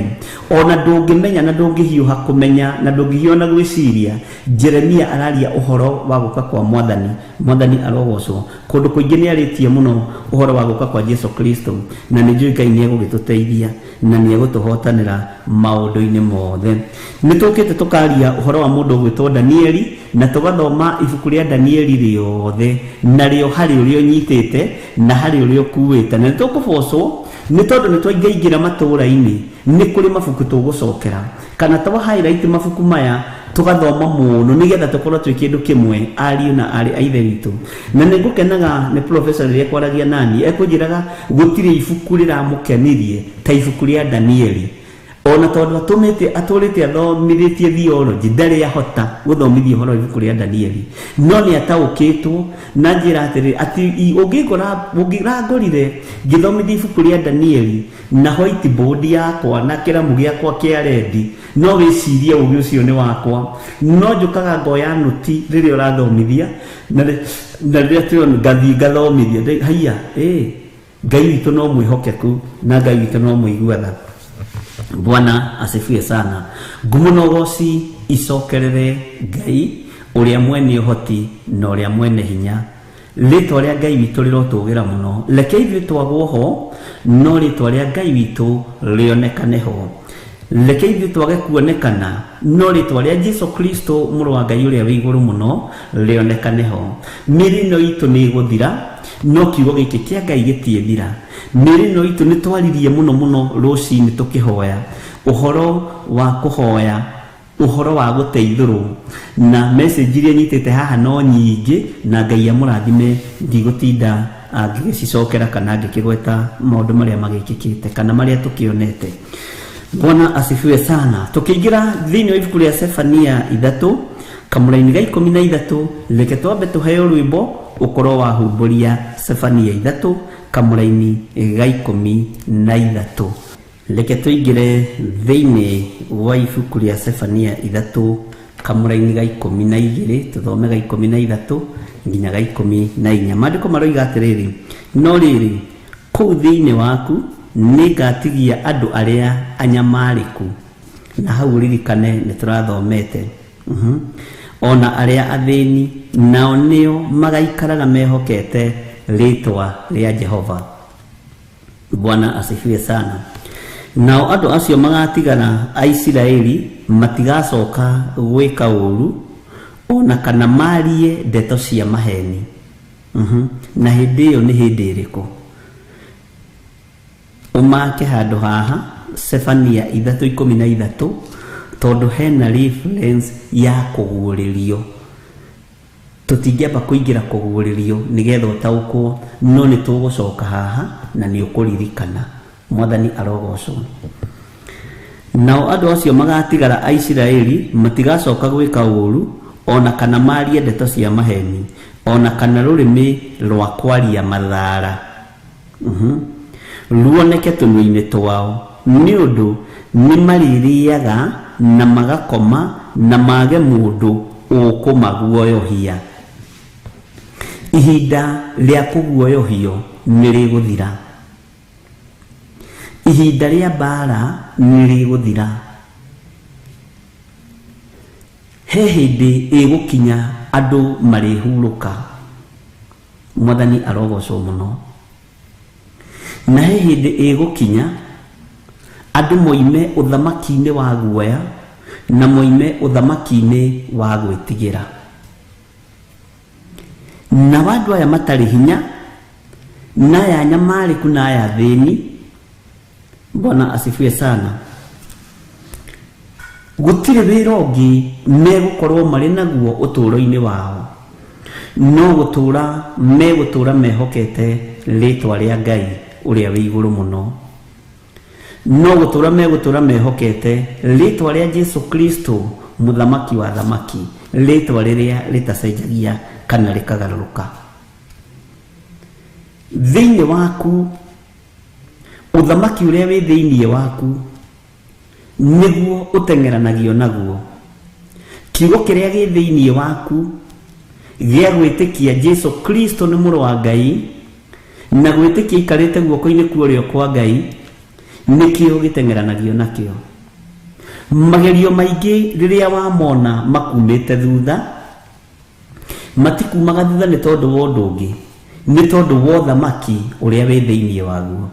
ona ndũngĩmenya na ndũngĩhiũha kũmenya na ndũngĩhiũha na gwĩciria. Jeremia araria ũhoro wa gũka kwa mwathani. Mwathani arogocwo. Kũndũ kũingĩ nĩ arĩtie mũno ũhoro wa gũka kwa Jesu Kristo, na nĩ njũĩ Ngai nĩ egũgĩtũteithia na nĩ egũtũhotanĩra maũndũ-inĩ mothe. Nĩ tũkĩte tũkaria ũhoro wa mũndũ ũgwĩtwo Danieli, na tũgathoma ibuku rĩa Danieli rĩothe, na rĩo harĩ ũrĩa ũnyitĩte na harĩ ũrĩa ũkuĩte. Na nĩ tũkũbocwo nĩ tondũ nĩ twaingaingĩra matũũra-inĩ, nĩ kũrĩ mabuku tũgũcokera kana twa highlight mabuku maya tũgathoma mũno nĩgetha tũkorwo twĩ kĩndũ kĩmwe ariũ na aarĩ a Ithe witũ. Na nĩ ngũkenaga nĩ professor rĩrĩa kwaragia nani ekũnjĩraga gũtirĩ ibuku rĩramũkenirie ta ibuku rĩa Danieli, ona tondũ atũrĩte athomithĩtie theology ndarĩ ahota gũthomithia ũhoro wa ibuku rĩa Danieli, no nĩ ataũkĩtwo na njĩra atĩrĩ atĩ ũngĩrangorire ngĩthomithia ibuku rĩa Danieli na whiteboard yakwa na kĩramu gĩakwa kĩa rendi, no wĩcirie ũgĩ ũcio nĩ wakwa, no njũkaga ngoya nũti rĩrĩa ũrathomithia na rĩrĩa tũrona ngathiĩ ngathomithia haiya, Ngai witũ no mwĩhokeku na Ngai witũ no mũigua tha. Bwana asifiwe sana. Ngumo na ũgoci icokerere Ngai ũrĩa mwene ũhoti na ũrĩa mwene hinya. Rĩtwa rĩa Ngai witũ rĩrotũgĩra mũno. Reke ithuĩ twagwo ho, no rĩtwa rĩa Ngai witũ rĩonekane ho. Reke ithuĩ twage kuonekana, no rĩtwa rĩa Jesu Kristo mũrũ wa Ngai ũrĩa wĩ igũrũ mũno rĩonekane ho. Mĩĩrĩ ĩno itũ nĩ ĩgũthira, no kiugo gĩkĩ kĩa Ngai gĩtiĩthira. Mĩĩrĩ ĩno itũ nĩ twaririe mũno mũno rũcinĩ tũkĩhoya ũhoro wa kũhoya, ũhoro wa gũteithũrwo, na message iria nyitĩte haha no nyingĩ, na Ngai amũrathime ndigũtinda ngĩgĩcicokera kana ngĩkĩgweta maũndũ marĩa magĩkĩkĩte kana marĩa tũkĩonete. Bwana asifiwe sana. Tũkĩingĩra thĩinĩ wa ibuku rĩa Sefania 3 kamũraini ga 13, reke twambe tũheo rwĩmbo ũkorwo wahumbũria Sefania 3 kamũraini ga 13. Reke tũingĩre thĩinĩ wa ibuku rĩa Sefania 3 kamũraini ga 12, tũthome ga 13 nginya ga 14. Maandĩko maroiga atĩrĩrĩ, no rĩrĩ kũu thĩinĩ waku nĩngatigia andũ arĩa anyamarĩku, na hau ũririkane nĩ tũrathomete, ona arĩa athĩni, nao nĩo magaikaraga mehokete rĩtwa rĩa Jehova. Bwana asifiwe sana. Nao andũ acio magatigara a Isiraeli matigacoka gwĩka ũũru ona kana marie ndeto cia maheni. Na hĩndĩ ĩyo nĩ hĩndĩ ĩrĩkũ? Ũmake handũ haha Sefania 3:13, tondũ hena reference ya kũguũrĩrio. Tũtingĩamba kũingĩra kũguũrĩrio nĩgetha ũtaũkwo, no nĩ tũgũcoka haha na nĩ ũkũririkana. Mwathani arogocwo. Nao andũ acio magatigara a Isiraeli matigacoka gwĩka ũũru, o na kana maarie ndeto cia maheeni, o na kana rũrĩmĩ rwa kwaria mathaara ruoneke tũnua-inĩ twao, nĩ ũndũ nĩmarĩrĩaga na magakoma na mage mũndũ ũkũmaguoyohia. Ihinda rĩa kũguoyohio nĩ rĩgũthira. Ihinda rĩa mbaara nĩ rĩgũthira. He hĩndĩ ĩgũkinya andũ marĩhurũka. Mwathani arogocwo mũno. Na he hĩndĩ ĩgũkinya andũ moime ũthamaki-inĩ wa guoya na moime ũthamaki-inĩ wa gwĩtigĩra. Nao andũ aya matarĩ hinya na aya anyamarĩku na aya athĩni, Bwana asifiwe sana, gũtirĩ wĩra ũngĩ megũkorwo marĩ naguo ũtũũro-inĩ wao no gũtũũra megũtũũra mehokete rĩtwa rĩa Ngai ũrĩa wĩ igũrũ mũno. No gũtũũra megũtũũra mehokete rĩtwa rĩa Jesu Kristo, mũthamaki wa athamaki, rĩtwa rĩrĩa rĩtacenjagia kana rĩkagarũrũka. Thĩinĩ waku, ũthamaki ũrĩa wĩ thĩinĩ waku nĩguo ũteng'eranagio naguo. Kiugo kĩrĩa gĩ thĩinĩ waku gĩa gwĩtĩkia Jesu Kristo nĩ mũrũ wa Ngai na gwĩtĩkia aikarĩte guoko-inĩ kwa ũrĩo kwa Ngai nĩkĩo gĩteng'eranagio nakĩo. Magerio maingĩ rĩrĩa wamona makumĩte thutha, matikumaga thutha nĩ tondũ wa ũndũ ũngĩ, nĩ tondũ wa ũthamaki ũrĩa wĩ thĩinĩ waguo.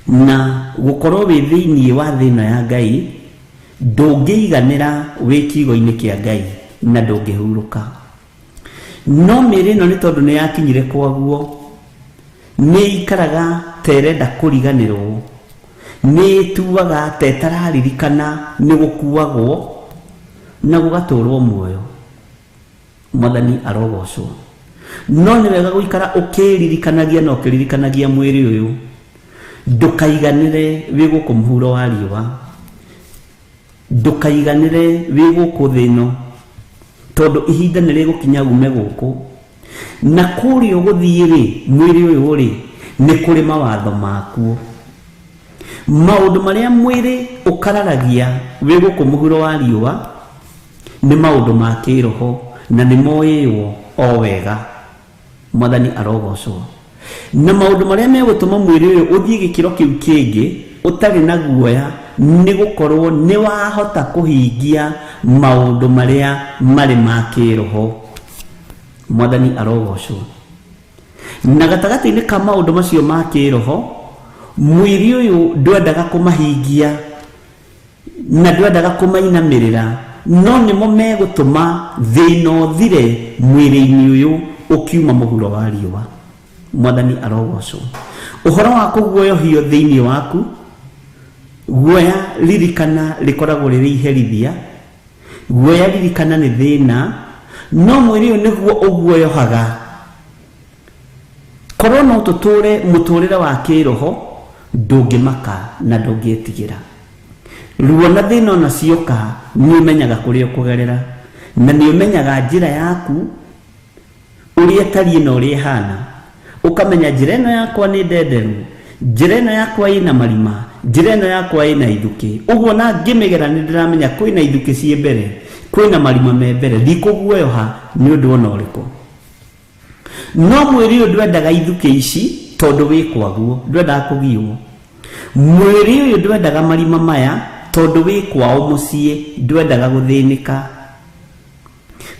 Na gũkorwo wĩ thĩinĩ wa thĩ ĩno ya Ngai, ndũngĩiganĩra wĩ kiugo-inĩ kĩa Ngai na ndũngĩhurũka. No mĩĩrĩ ĩno nĩ tondũ nĩ yakinyire kwaguo, nĩ ĩikaraga ta ĩrenda kũriganĩrwo, nĩ ĩtuaga ta ĩtararirikana nĩ gũkuagwo na gũgatũrwo muoyo. Mwathani arogocwo. No nĩ wega gũikara ũkĩririkanagia na ũkĩririkanagia mwĩrĩ ũyũ, ndũkaiganĩre wĩ gũkũ mũhuro wa riũa, ndũkaiganĩre wĩ gũkũ thĩ ĩno, tondũ ihinda nĩ rĩgũkinya ume gũkũ na kũrĩa ũgũthiĩ rĩ, mwĩrĩ ũyũ rĩ, nĩ kũrĩ mawatho makuo. Maũndũ marĩa mwĩrĩ ũkararagia wĩ gũkũ mũhuro wa riũa nĩ maũndũ ma kĩroho na nĩ moĩywo o wega. Mwathani arogocwo. Na maũndũ marĩa megũtũma mwĩrĩ ũyũ ũthiĩ gĩkĩro kĩu kĩngĩ ũtarĩ na guoya nĩ gũkorwo nĩ wahota kũhingia maũndũ marĩa marĩ ma kĩroho. Mwathani arogocwo. Na gatagatĩ-inĩ ka maũndũ macio ma kĩroho, mwĩrĩ ũyũ ndwendaga kũmahingia na ndwendaga kũmainamĩrĩra, no nĩmo megũtũma thĩna ũthire mwĩrĩ-inĩ ũyũ ũkiuma mũhuro wa riũa. Mwathani arogocwo. Ũhoro wa kũguoyohio thĩinĩ waku, guoya ririkana rĩkoragwo rĩrĩ iherithia, guoya ririkana nĩ thĩna, no mwĩrĩ ũyũ nĩguo ũguoyohaga. Korwo no tũtũre mũtũrĩre wa kĩroho, ndũngĩmaka na ndũngĩtigĩra. Ruo na thĩna ona cioka, nĩ ũmenyaga kũrĩa ũkũgerera, na nĩ ũmenyaga njĩra yaku ũrĩa ĩtariĩ na ũrĩa ĩhana. Ũkamenya njĩra ĩno yakwa nĩ ndenderu, njĩra ĩno yakwa ĩna marima, njĩra ĩno yakwa ĩna ithukĩ. Ũguo na ngĩmĩgera nĩ ndĩramenya kwĩna ithukĩ ciĩ mbere, kwĩna marima me mbere, ndikũguoyoha nĩ ũndũ ona ũrĩkũ. No mwĩrĩ ũyũ ndwendaga ithukĩ ici tondũ wĩ kwaguo, ndwendaga kũgiũo. Mwĩrĩ ũyũ ndwendaga marima maya tondũ wĩ kwao mũciĩ, ndwendaga gũthĩnĩka.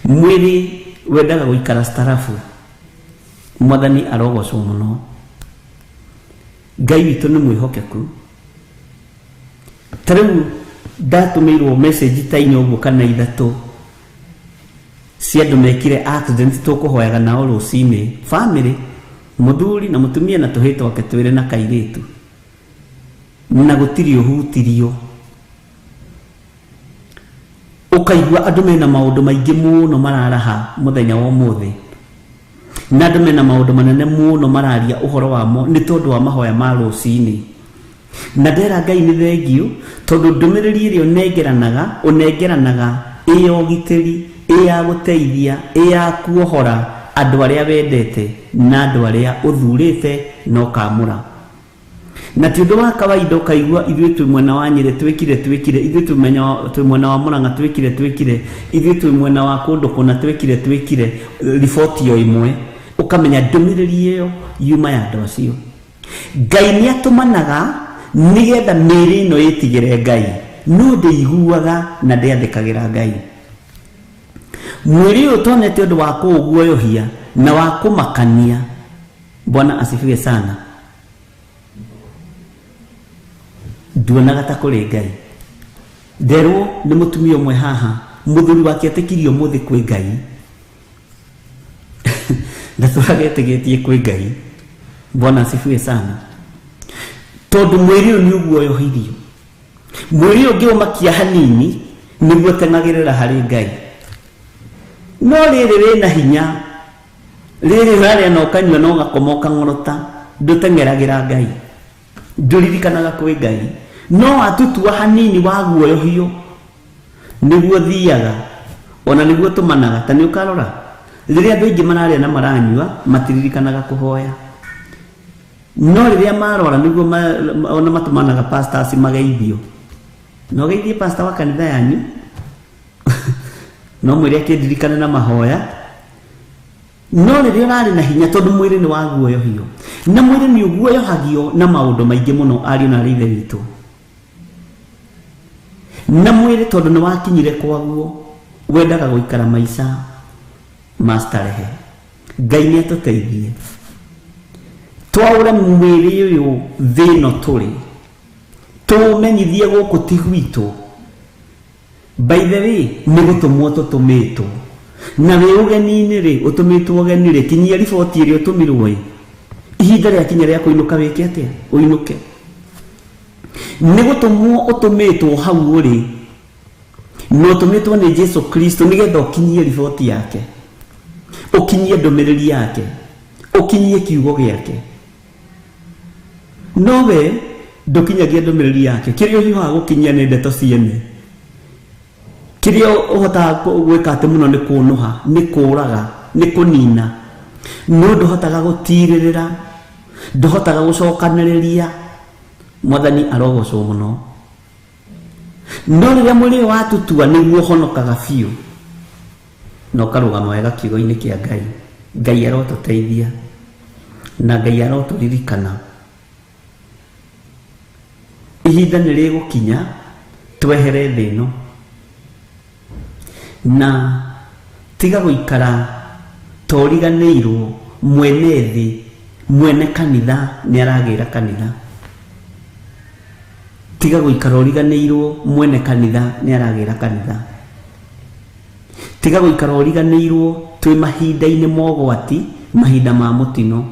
Mwĩrĩ wendaga gũikara starabu. Mwathani arogocwo mũno. Ngai witũ nĩ mwĩhokeku. Ta rĩu ndatũmĩirwo message ta inya ũguo kana ithatũ cia andũ mekire accident tũkũhoyaga nao rũcinĩ, family, mũthuri na mũtumia na tũhĩĩ twake twĩrĩ na kairĩtu, na gũtirĩ ũhutirio. Ũkaigua andũ mena maũndũ maingĩ mũno mararaha mũthenya wa ũmũthĩ, na andũ mena maũndũ manene mũno mararia ũhoro wamo nĩ tondũ wa mahoya ma rũcinĩ. Na ndera Ngai nĩ thengiũ tondũ ndũmĩrĩri ĩrĩa ũnengeranaga ũnengeranaga ĩ ya ũgitĩri, ĩ ya gũteithia, ĩ ya kuohora andũ arĩa wendete na andũ arĩa ũthurĩte na ũkamũra. Na ti ũndũ wa kawaida ũkaigua ithuĩ twĩ mwena wa Nyĩrĩ twĩkire twĩkire, ithuĩ twĩ mwena wa Mũrang'a twĩkire twĩkire, ithuĩ twĩ mwena wa kũndũ kũna twĩkire twĩkire, riboti o ĩmwe, ũkamenya ndũmĩrĩri ĩyo yuma ya andũ acio. Ngai nĩ atũmanaga nĩgetha mĩĩrĩ ĩno ĩtigĩre Ngai, no ndĩiguaga na ndĩathĩkagĩra Ngai. Mwĩrĩ ũyũ tonete ũndũ wa kũũguoyohia na wa kũmakania. Bwana asifiwe sana. Nduonaga ta kũrĩ Ngai. Nderwo nĩ mũtumia ũmwe haha, mũthuri wake etĩkirie ũmũthĩ kwĩ Ngai. Ndatũraga etĩkĩtie kwĩ Ngai. Bwana asifiwe sana. Tondũ mwĩrĩ ũyũ nĩ ũguoyohirio. Mwĩrĩ ũyũ ũngĩũmakia hanini nĩguo teng'agĩrĩra harĩ Ngai. No rĩrĩ rĩna hinya, rĩrĩ ũrarĩa na ũkanyua na ũgakoma ũkang'orota, ndũteng'eragĩra Ngai, ndũririkanaga kwĩ Ngai. No watutua hanini waguoyohio nĩguo thiaga, ona nĩguo tũmanaga. Ta nĩ ũkarora rĩrĩa andũ aingĩ mararĩa na maranyua matiririkanaga kũhoya, no rĩrĩa marwara nĩguo ona matũmanaga pastors mageithio. No geithie pastor wa kanitha yanyu, no mwĩre akĩndirikane na mahoya. No rĩrĩa ũrarĩ na hinya, tondũ mwĩrĩ nĩ waguoyohio, na mwĩrĩ nĩ ũguoyohagio na maũndũ maingĩ mũno, ariũ na arĩ ithe witũ. Na mwĩrĩ tondũ nĩ wakinyire kwaguo, wendaga gũikara maica ma starehe. Ngai nĩ atũteithie twaũre mwĩrĩ ũyũ thĩ ĩno tũrĩ, tũũmenyithie gũkũ ti gwitũ. By the way, nĩ gũtũmwo tũtũmĩtwo, na wĩ ũgeni-inĩ rĩ, ũtũmĩtwo ũgeni rĩ, kinyia riboti ĩrĩa ũtũmirwo ĩ. Ihinda rĩakinya rĩa kũinũka wĩke atĩa? Ũinũke. Nĩ gũtũmwo ũtũmĩtwo hau ũrĩ, na ũtũmĩtwo nĩ Jesu Kristo nĩgetha ũkinyie riboti yake, ũkinyie ndũmĩrĩri yake, ũkinyie kiugo gĩake. No we ndũkinyagia ndũmĩrĩri yake. Kĩrĩa ũhiũhaga gũkinyia nĩ ndeto ciene. Kĩrĩa ũhotaga gwĩka atĩ mũno nĩ kũnũha, nĩ kũũraga, nĩ kũnina. No ndũhotaga gũtirĩrĩra, ndũhotaga gũcokanĩrĩria. Mwathani arogocwo mũno. No rĩrĩa mwĩrĩ ũyũ watutua nĩguo ũhonokaga biũ, na ũkarũgama wega kiugo-inĩ kĩa Ngai. Ngai arotũteithia na Ngai arotũririkana. Ihinda nĩ rĩgũkinya twehere thĩ ĩno, na tiga gũikara toriganĩirwo mwene thĩ, mwene kanitha nĩ aragĩra kanitha. Tiga gũikara ũriganĩirwo mwene kanitha nĩ aragĩra kanitha. Tiga gũikara ũriganĩirwo twĩ mahinda-inĩ mogwati, mahinda ma mũtino,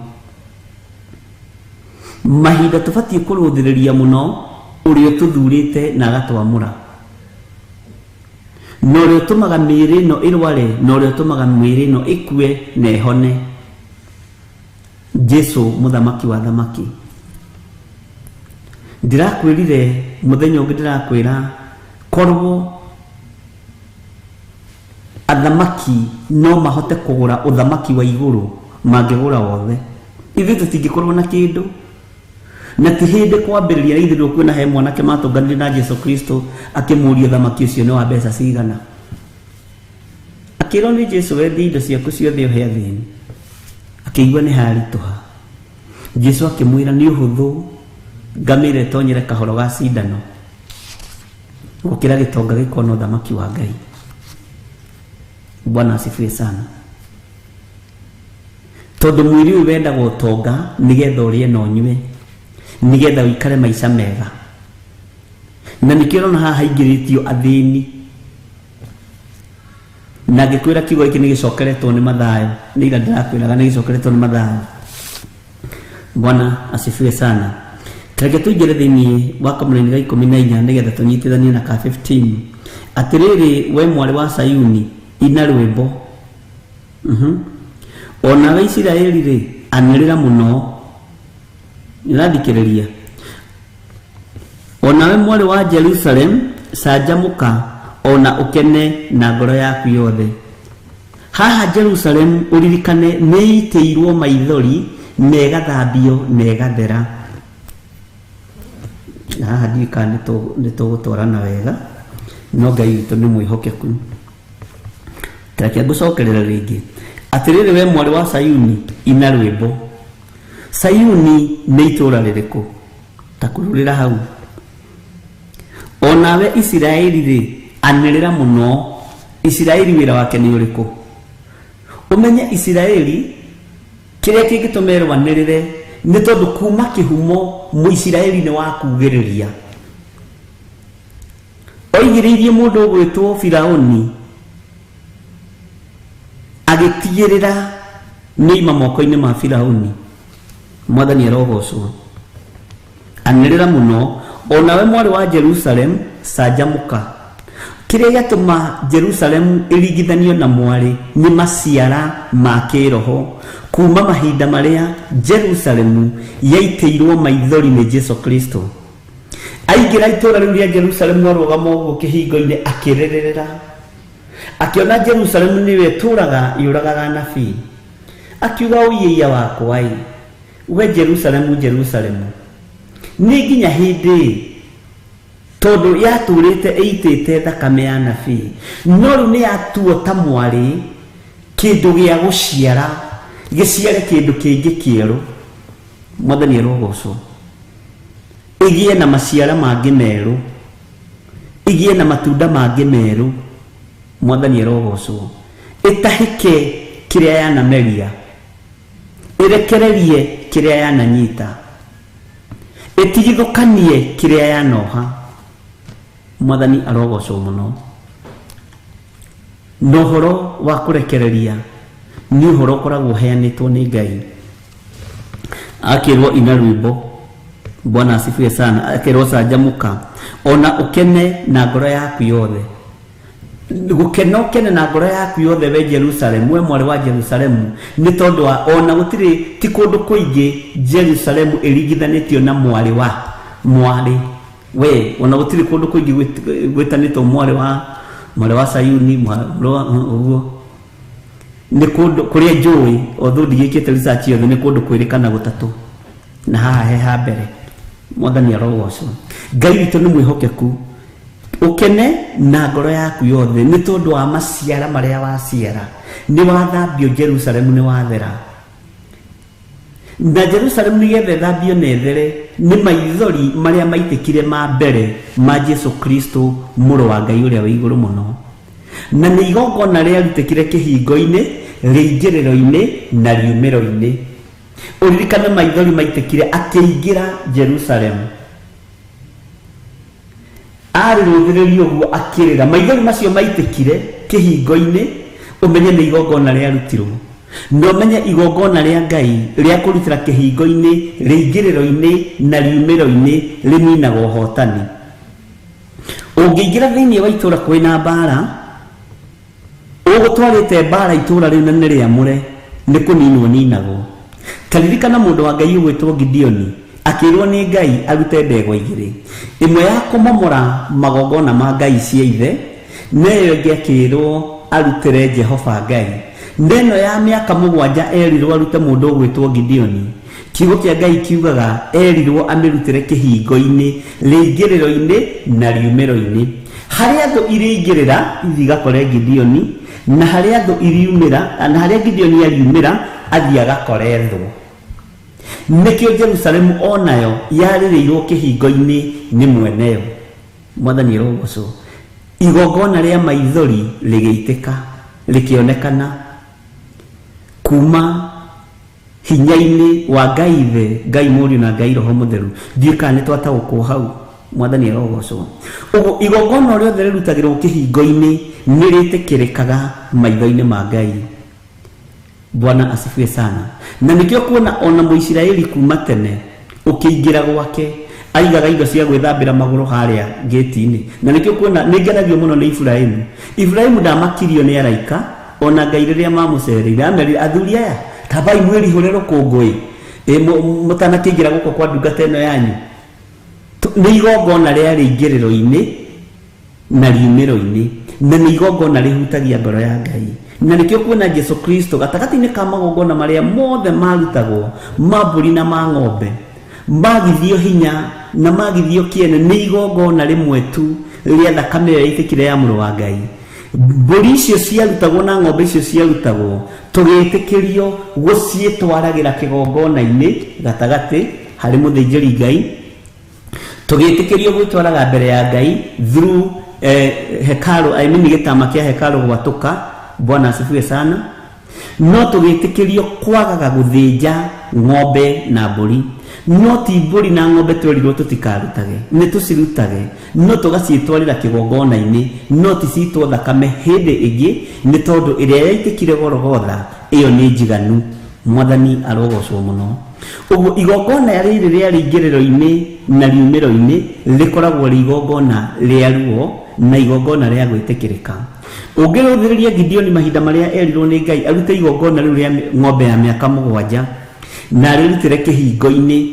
mahinda tũbatiĩ kũrũthĩrĩria mũno ũrĩa ũtũthurĩte na agatwamũra, na ũrĩa ũtũmaga mĩĩrĩ ĩno ĩrware, na ũrĩa ũtũmaga mĩĩrĩ ĩno ĩkue na ĩhone. Jesu mũthamaki wa thamaki. Ndĩrakwĩrire mũthenya ũngĩ, ndĩrakwĩra korwo athamaki no mahote kũgũra ũthamaki wa igũrũ, mangĩgũra wothe. Ithuĩ tũtingĩkorwo na kĩndũ. Na ti hĩndĩ kwambĩrĩria na ithuĩ ndũkuona he mwanake matũnganire na Jesu Kristo akĩmũria ũthamaki ũcio nĩ wa mbeca cigana. Akĩrwo nĩ Jesu, wendie indo ciaku ciothe ũhe athĩni. Akĩigua nĩ haritũha. Jesu akĩmwĩra nĩ ũhũthũ ngamĩra ĩtonyere kahoro ga cindano gũkĩra gĩtonga gĩkona ũthamaki wa Ngai. Bwana asifiwe sana. Tondũ mwĩrĩ ũyũ wendaga ũtonga nĩgetha ũrĩe na ũnyue, nĩgetha ũikare maica mega. Na nĩkĩo ũrona haha haingĩrĩtio athĩni. Na ngĩkwĩra kiugo gĩkĩ nĩ gĩcokeretwo nĩ Mathayo, nĩ ira ndĩrakwĩraga nĩ gĩcokeretwo nĩ Mathayo. Bwana asifiwe sana. Reke tũingĩre thĩinĩ wa kamũraini ga 14 nĩgetha tũnyitithanie na ka 15. Atĩrĩrĩ we mwarĩ wa Sayuni, ina rwĩmbo. Onawe Isiraeli rĩ, anĩrĩra mũno. Nĩũrathikĩrĩria? Onawe mwarĩ wa Jerusalem, canjamũka ona ũkene na ngoro yaku yothe. Haha Jerusalem ũririkane nĩ ĩitĩirwo maithori na ĩgathambio na ĩgathera. Haha ndiũĩ kana nĩ tũgũtwarana wega, no Ngai witũ nĩ mwĩhokeku. Reke ngũcokerere rĩngĩ. Atĩrĩrĩ we mwarĩ wa Sayuni, ina rwĩmbo. Sayuni nĩ itũũra rĩrĩkũ? Ta kũrũrĩra hau. Onawe Isiraeli rĩ, anĩrĩra mũno. Isiraeli wĩra wake nĩ ũrĩkũ? Ũmenye Isiraeli kĩrĩa kĩngĩtũma erwo anĩrĩre nĩ tondũ kuma kĩhumo Mũisiraeli nĩ wa kugĩrĩria. Oigĩrĩirie mũndũ ũgwĩtwo Firaũni agĩtigĩrĩra nĩima moko-inĩ ma Firaũni. Mwathani arogocwo. Anĩrĩra mũno. Onawe mwarĩ wa Jerusalem, canjamũka. Kĩrĩa gĩatũma Jerusalem ĩringithanio na mwarĩ nĩ maciara ma kĩroho kuma mahinda marĩa Jerusalemu yaitĩirwo maithori nĩ Jesu Kristo. Aingĩra itũũra rĩu rĩa Jerusalemu arũgama ũguo kĩhingo-inĩ akĩrĩrĩra. Akĩona Jerusalemu nĩyo ĩtũũraga yũragaga anabii. Akiuga ũiĩia wakwa ĩ, we Jerusalemu, Jerusalemu, nĩ nginya hĩndĩ tondũ yatũrĩte ĩitĩte thakame ya anabii, no rĩu nĩ yatuo ta mwarĩ kĩndũ gĩa gũciara, gĩciare kĩndũ kĩngĩ kĩerũ. Mwathani arogocwo. Ĩgĩe na maciara mangĩ merũ, ĩgĩe na matunda mangĩ merũ. Mwathani arogocwo. Ĩtahĩke kĩrĩa yanameria, ĩrekererie kĩrĩa yananyita, ĩtigithũkanie kĩrĩa yanoha. Mwathani arogocwo mũno. Na ũhoro wa kũrekereria nĩ ũhoro ũkoragwo ũheanĩtwo nĩ Ngai. Akĩrwo ina rwĩmbo. Bwana asifiwe sana. Akĩrwo canjamũka ona ũkene na ngoro yaku yothe. Gũkena ũkene na ngoro yaku yothe we Jerusalemu, we mwarĩ wa Jerusalemu, nĩ tondũ wa ona gũtirĩ ti kũndũ kũingĩ Jerusalemu ĩringithanĩtio na mwarĩ wa mwarĩ we, ona gũtirĩ kũndũ kũingĩ gwĩtanĩtwo mwarĩ wa Sayuni, mwarĩ wa ũguo. Nĩ kũndũ kũrĩa njũĩ, although ndigĩkĩte research yothe, nĩ kũndũ kwĩrĩkana gũtatũ na haha he ha mbere. Mwathani arogocwo. Ngai witũ nĩ mwĩhokeku. Ũkene na ngoro yaku yothe nĩ tondũ wa maciara marĩa waciara. Nĩ wathambio Jerusalemu, nĩ wathera. Na Jerusalemu nĩgetha ĩthambio na ĩthere nĩ maithori marĩa maitĩkire ma mbere ma Jesu Kristo mũrũ wa Ngai ũrĩa wĩ igũrũ mũno. Na nĩ igongona rĩarutĩkire kĩhingo-inĩ, rĩingĩrĩro-inĩ na riumĩro-inĩ. Ũririkane maithori maitĩkire akĩingĩra Jerusalemu. Arĩ rũthĩrĩrio ũguo akĩrĩra. Maithori macio maitĩkire kĩhingo-inĩ, ũmenye nĩ igongona rĩarutirwo. Na ũmenye igongona rĩa Ngai rĩa kũrutĩra kĩhingo-inĩ, rĩingĩrĩro-inĩ na riumĩro-inĩ rĩninaga ũhotani. Ũngĩingĩra thĩinĩ wa itũũra kwĩna mbara, ũgũtwarĩte mbara itũũra rĩu na nĩ rĩamũre, nĩ kũninwo ninagwo. Ta ririkana mũndũ wa Ngai ũgwĩtwo Gideoni, akĩrwo nĩ Ngai arute ndegwa igĩrĩ, ĩmwe ya kũmomora magongona ma Ngai cia ithe, na ĩyo ĩngĩ akĩrwo arutĩre Jehova Ngai. Na ĩno ya mĩaka 7 erirwo arute mũndũ ũgwĩtwo Gideoni. Kiugo kĩa Ngai kiugaga erirwo amĩrutĩre kĩhingo-inĩ, rĩingĩrĩro-inĩ na riumĩro-inĩ. Harĩa thũ irĩingĩrĩra ithiĩ igakore Gideoni, na harĩa thũ iriumĩra, na harĩa Gideoni ariumĩra athiĩ agakore thũ. Nĩkĩo Jerusalemu onayo yarĩrĩirwo kĩhingo-inĩ nĩ mweneyo. Mwathani arogocwo. Igongona rĩa maithori rĩgĩitĩka, rĩkĩonekana kuma hinya-inĩ wa Ngai Ithe, Ngai Mũriũ na Ngai Roho Mũtheru. Ndiũĩ kana nĩ twataũkwo hau. Mwathani arogocwo. Ũguo igongona rĩothe rĩrutagĩrwo kĩhingo-inĩ nĩ rĩtĩkĩrĩkaga maitho-inĩ ma Ngai. Bwana asifiwe sana. Na nĩkĩo kuona ona Mũisiraeli kuma tene ũkĩingĩra gwake Aigaga indo cia gwĩthambĩra magũrũ harĩa gate-inĩ. Na nĩkĩo kuona nĩ ngenagio mũno nĩ Iburahĩmu. Iburahĩmu ndamakirio nĩ araika ona Ngai rĩrĩa mamũcereire. Amerire, athuri aya, tambai mwĩrihũre rũkũngũ ĩ mũtanakĩingĩra gũkũ kwa ndungata ĩno yanyu. Nĩ igongona rĩa rĩingĩrĩro-inĩ na riumĩro-inĩ, na nĩ igongona rĩhutagia ngoro ya Ngai. Na nĩkĩo kuona Jesu Kristo gatagatĩ-inĩ ka magongona marĩa mothe marutagwo ma mbũri na ma ng'ombe, magithio hinya na magithio kĩene nĩ igongona rĩmwe tu rĩa thakame ĩyo yaitĩkire ya mũrũ wa Ngai. Mbũri icio ciarutagwo na ng'ombe icio ciarutagwo tũgĩtĩkĩrio gũciĩtwaragĩra kĩgongona-inĩ gatagatĩ harĩ mũthĩnjĩri Ngai, tũgĩtĩkĩrio gwĩtwaraga mbere ya Ngai through hekalu, I mean gĩtama kĩa hekalu gwatũka. Bwana asifiwe sana. No tũgĩtĩkĩrio kwagaga gũthĩnja ng'ombe na mbũri. No ti mbũri na ng'ombe twerirwo tũtikarutage, nĩ tũcirutage, no tũgaciĩtwarĩra kĩgongona-inĩ, no ti citwo thakame hĩndĩ ĩngĩ, nĩ tondũ ĩrĩa yaitĩkire Golgotha ĩyo nĩ njiganu. Mwathani arogocwo mũno. Ũguo igongona rĩrĩ rĩa rĩingĩrĩro-inĩ na riumĩro-inĩ rĩkoragwo rĩ igongona rĩa ruo na igongona rĩa gwĩtĩkĩrĩka. Ũngĩrũthĩrĩria Gideoni mahinda marĩa erirwo nĩ Ngai arute igongona rĩu rĩa ng'ombe ya mĩaka 7 na arĩrutĩre kĩhingo-inĩ,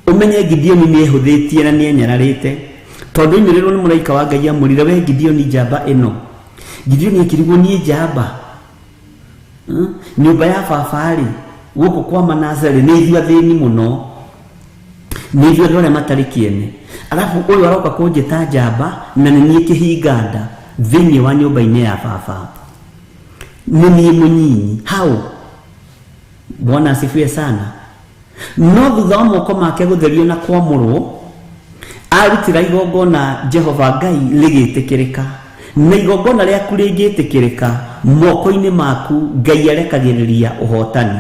ũmenye Gideoni nĩ ehũthĩtie na nĩ enyararĩte, tondũ oimĩrĩrwo nĩ mũraika wa Ngai amwĩrire, we Gideoni njamba ĩno. Gideoni akĩrigwo, niĩ njamba? Nyũmba ya baba-rĩ, gũkũ kwa Manase rĩ, nĩ ithuĩ athĩni mũno, nĩ ithuĩ andũ arĩa matarĩ kĩene, alafu ũyũ aroka kũnjĩta njamba na nĩ niĩ kĩhinganda thĩinĩ wa nyũmba-inĩ ya baba, nĩ niĩ mũnyinyi hau. Bwana asifiwe sana. No thutha wa moko make gũtherio na kwamũrwo, arutĩra igongona Jehova Ngai rĩgĩtĩkĩrĩka. Na igongona rĩaku rĩngĩtĩkĩrĩka moko-inĩ maku, Ngai arekagĩrĩria ũhotani.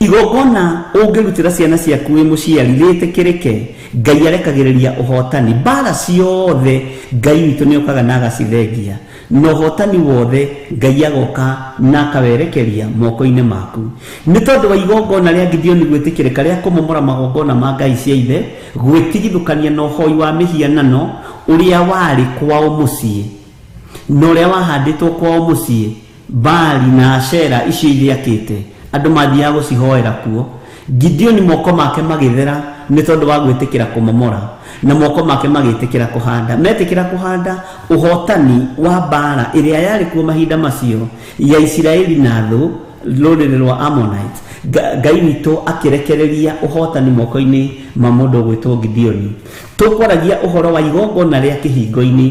Igongona ũngĩrutĩra ciana ciaku wĩ mũciari rĩtĩkĩrĩke, Ngai arekagĩrĩria ũhotani. Mbara ciothe Ngai witũ nĩokaga na agacithengia, na ũhotani wothe Ngai agoka na akawerekeria moko-inĩ maku. Nĩ tondũ wa igongona rĩa Gideoni gwĩtĩkĩrĩka rĩa kũmomora magongona ma Ngai cia ithe, gwĩtigithũkania na ũhoi wa mĩhianano ũrĩa warĩ kwao mũciĩ na ũrĩa wahandĩtwo kwao mũciĩ, Baali na Ashera icio ithiakĩte andũ mathiaga gũcihoera kuo. Gideoni moko make magĩthera nĩ tondũ wa gwĩtĩkĩra kũmomora, na moko make magĩtĩkĩra kũhanda. Metĩkĩra kũhanda, ũhotani wa mbara ĩrĩa yarĩ kuo mahinda macio ya Isiraeli na thũ rũrĩrĩ rwa Ammonites, Ngai witũ akĩrekereria ũhotani moko-inĩ ma mũndũ ũgwĩtwo Gideoni. Tũkwaragia ũhoro wa igongona rĩa kĩhingo-inĩ,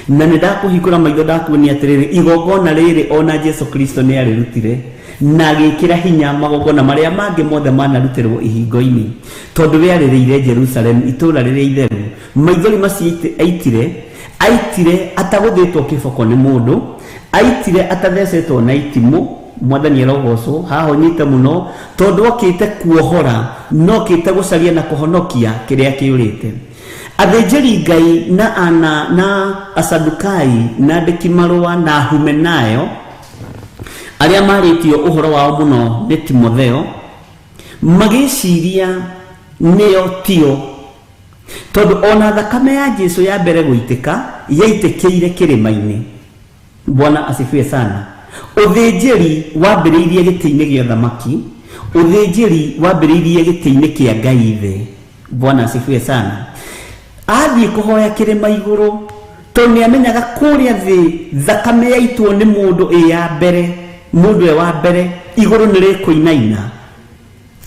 na nĩ ndakũhingũra maitho ndakuonia atĩrĩrĩ, igongona rĩrĩ ona Jesu Kristo nĩ arĩrutire na agĩkĩra hinya magongona marĩa mangĩ mothe manarutĩrwo ihingo-inĩ, tondũ we arĩrĩire Jerusalem itũũra rĩrĩa itheru. Maithori macio aitire atagũthĩtwo kĩboko nĩ mũndũ, aitire atathecetwo na itimũ. Mwathani arogocwo. Haha ũnyite mũno, tondũ okĩte kuohora, no okĩte gũcaria na kũhonokia kĩrĩa kĩũrĩte. Athĩnjĩri Ngai na ana na Asadukai na andĩki marũa na Humenayo arĩa marĩtio ũhoro wao mũno nĩ Timotheo, magĩciria nĩo tio, tondũ ona thakame ya Jesu ya mbere gũitĩka yaitĩkĩire kĩrĩma-inĩ. Bwana asifiwe sana. Ũthĩnjĩri wambĩrĩirie gĩtĩ-inĩ gĩa ũthamaki, ũthĩnjĩri wambĩrĩirie gĩtĩ-inĩ kĩa Ngai ithe. Bwana asifiwe sana. Athiĩ kũhoya kĩrĩma igũrũ, tondũ nĩ amenyaga kũrĩa thĩ thakame yaitwo nĩ mũndũ ĩ ya mbere, mũndũ e wa mbere, igũrũ nĩ rĩkũinaina.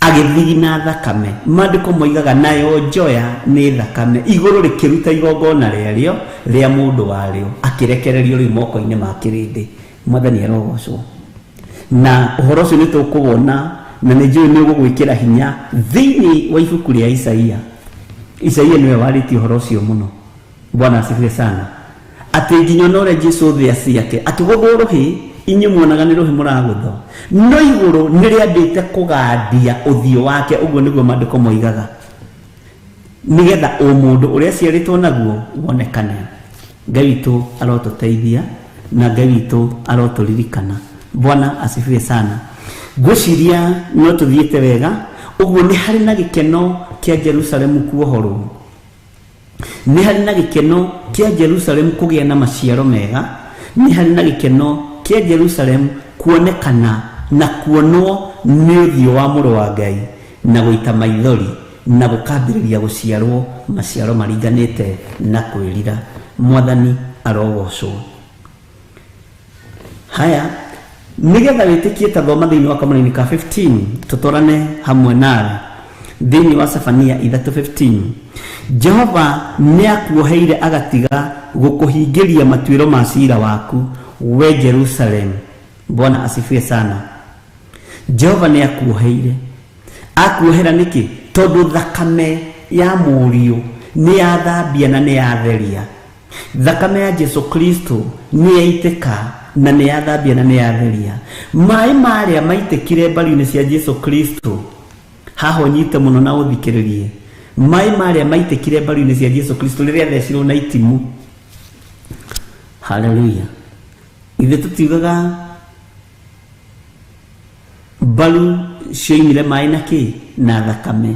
Agĩthigina thakame. Maandĩko moigaga nayo njoya nĩ thakame. Igũrũ rĩkĩruta igongona rĩarĩo rĩa mũndũ warĩo, akĩrekererio rĩu moko-inĩ ma kĩrĩndĩ. Mwathani arogocwo. Na ũhoro ũcio nĩ tũkũwona, na nĩ njũĩ nĩ ũgũgwĩkĩra hinya thĩinĩ wa ibuku rĩa Isaia. Isaia nĩwe warĩtie ũhoro ũcio mũno. Bwana asifiwe sana. Atĩ nginya ona ũrĩa Jesu thĩa ciake akĩgũthwo rũhĩ, inyuĩ muonaga nĩ rũhĩ mũragũthwo, no igũrũ nĩ rĩambĩte kũgandia ũthiũ wake. Ũguo nĩguo maandĩko moigaga, nĩgetha ũmũndũ ũrĩa aciarĩtwo naguo wonekane. Ngai witũ arotũteithia na Ngai witũ arotũririkana. Bwana asifiwe sana. Ngwĩciria no tũthiĩte wega. Ũguo nĩ harĩ na gĩkeno kĩa Jerusalemu kuohorwo, nĩ harĩ na gĩkeno kĩa Jerusalemu kũgĩa na maciaro mega, nĩ harĩ na gĩkeno kĩa Jerusalemu kuonekana na kuonwo nĩ ũthiũ wa mũrũ wa Ngai na gũita maithori na gũkambĩrĩria gũciarwo maciaro maringanĩte na kwĩrira. Mwathani arogocwo. Haya, nigetha wĩtĩkie ta thoma thĩinĩ wa kamũraini ka 15 tũtwarane hamwe nawe thĩinĩ wa Sefania 3:15. Jehova nĩakuoheire agatiga gũkũhingĩria matuĩro ma ciira waku we Jerusalem. Bwana asifiwe sana. Jehova nĩakuoheire. Akuohera nĩkĩ? Tondũ thakame ya mũriũ nĩ yathambia na nĩ yatheria. Thakame ya Jesu Kristo nĩ yaitĩka na nĩ yathambia na nĩ yatheria. Maĩ marĩa maitĩkire mbaru-inĩ cia Jesu Kristo, haha ũnyite mũno na ũthikĩrĩrie. Maĩ marĩa maitĩkire mbaru-inĩ cia Jesu Kristo rĩrĩa athecirwo na itimu. Haleluya. Ithe tũtiugaga mbaru cioimire maĩ na kĩ? Na thakame.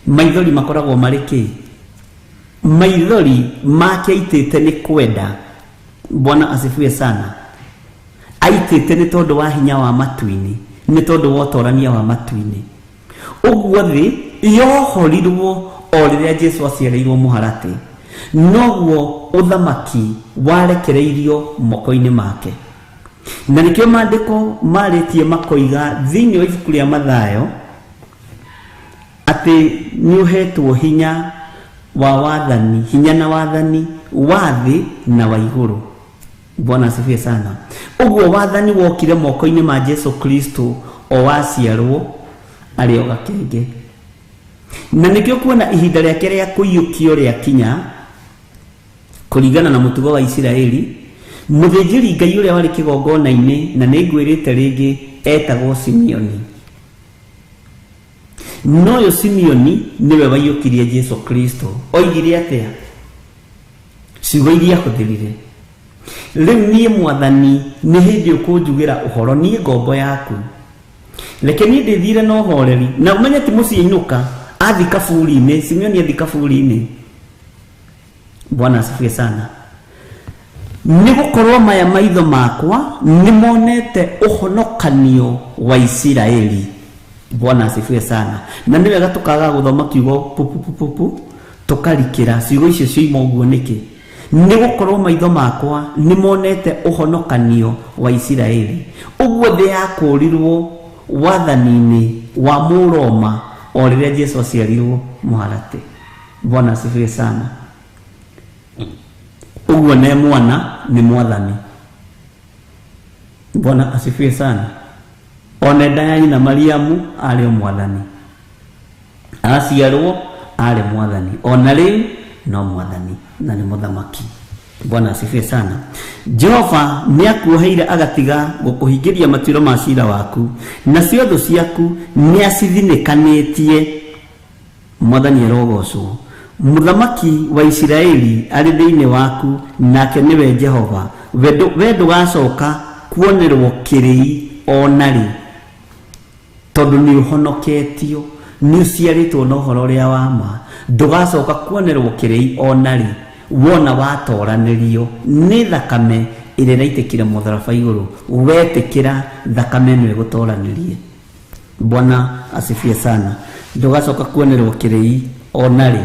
Maithori makoragwo marĩ kĩ? Maithori make aitĩte nĩ kwenda. Bwana asifiwe sana. Aitĩte nĩ tondũ wa hinya wa matu-inĩ, nĩ tondũ wa ũtorania wa matu-inĩ. Ũguo thĩ yohorirwo o rĩrĩa Jesu aciarĩirwo mũharatĩ, noguo ũthamaki warekereirio moko-inĩ make. Na nĩkĩo maandĩko marĩtie makoiga thĩinĩ wa ibuku rĩa Mathayo atĩ nĩ ũhetwo hinya wa wathani, hinya na wathani wa thĩ na wa igũrũ. Bwana asifiwe sana. Ũguo wathani wokire moko-inĩ ma Jesu Kristo o waciarwo arĩ o gakenge. Na nĩkĩo kuona ihinda rĩake rĩa kũiyũkio rĩakinya, kũringana na mũtugo wa Isiraeli, mũthĩnjĩri Ngai ũrĩa warĩ kĩgongona-inĩ, na nĩngwĩrĩte rĩngĩ, etagwo Simeoni. Noyo Simeoni nĩwe waiyũkirie Jesu Kristo. Oigire atĩa? Ciugo iria ahũthĩrire: rĩu niĩ Mwathani nĩ hĩndĩ ũkũnjugĩra ũhoro, niĩ ngombo yaku, reke niĩ ndĩthiire na ũhoreri. Na ũmenye ti mũciĩ inũka, athi kaburi-inĩ. Simeoni athi kaburi-inĩ. Bwana asifiwe sana. Nĩ gũkorwo maya maitho makwa nĩ monete ũhonokanio wa Isiraeli. Bwana asifiwe sana. Na nĩ wega tũkaga gũthoma kiugo pupupupupu tũkarikĩra ciugo icio cioima ũguo nĩkĩ? Nĩ gũkorwo maitho makwa nĩ monete ũhonokanio wa Isiraeli. Ũguo thĩ yakũrirwo wathani-inĩ wa Mũroma o rĩrĩa Jesu aciarirwo mũharatĩ. Bwana asifiwe sana. Ũguo ne mwana nĩ mwathani. Bwana asifiwe sana. One nda ya nyina Mariamu arĩ o mwathani, aciarwo arĩ mwathani, ona rĩu no mwathani na nĩ mũthamaki. Bwana asifiwe sana. Jehova nĩakuoheire agatiga gũkũhingĩria matuĩro ma ciira waku, nacio thũ ciaku nĩacithinĩkanĩtie. Mwathani arogocwo. Mũthamaki wa Isiraeli arĩ thĩinĩ waku, nake nĩwe Jehova. We ndũgacoka kuonerwo kĩrĩi ona rĩ, tondũ nĩ ũhonoketio, nĩ ũciarĩtwo na ũhoro ũrĩa wa ma. Ndũgacoka kuonerwo kĩrĩi ona rĩ, wona watoranĩrio nĩ thakame ĩrĩa ĩraitĩkire mũtharaba igũrũ. Wetĩkĩra thakame ĩno ĩgũtoranĩrie. Bwana asifiwe sana. Ndũgacoka kuonerwo kĩrĩi ona rĩ.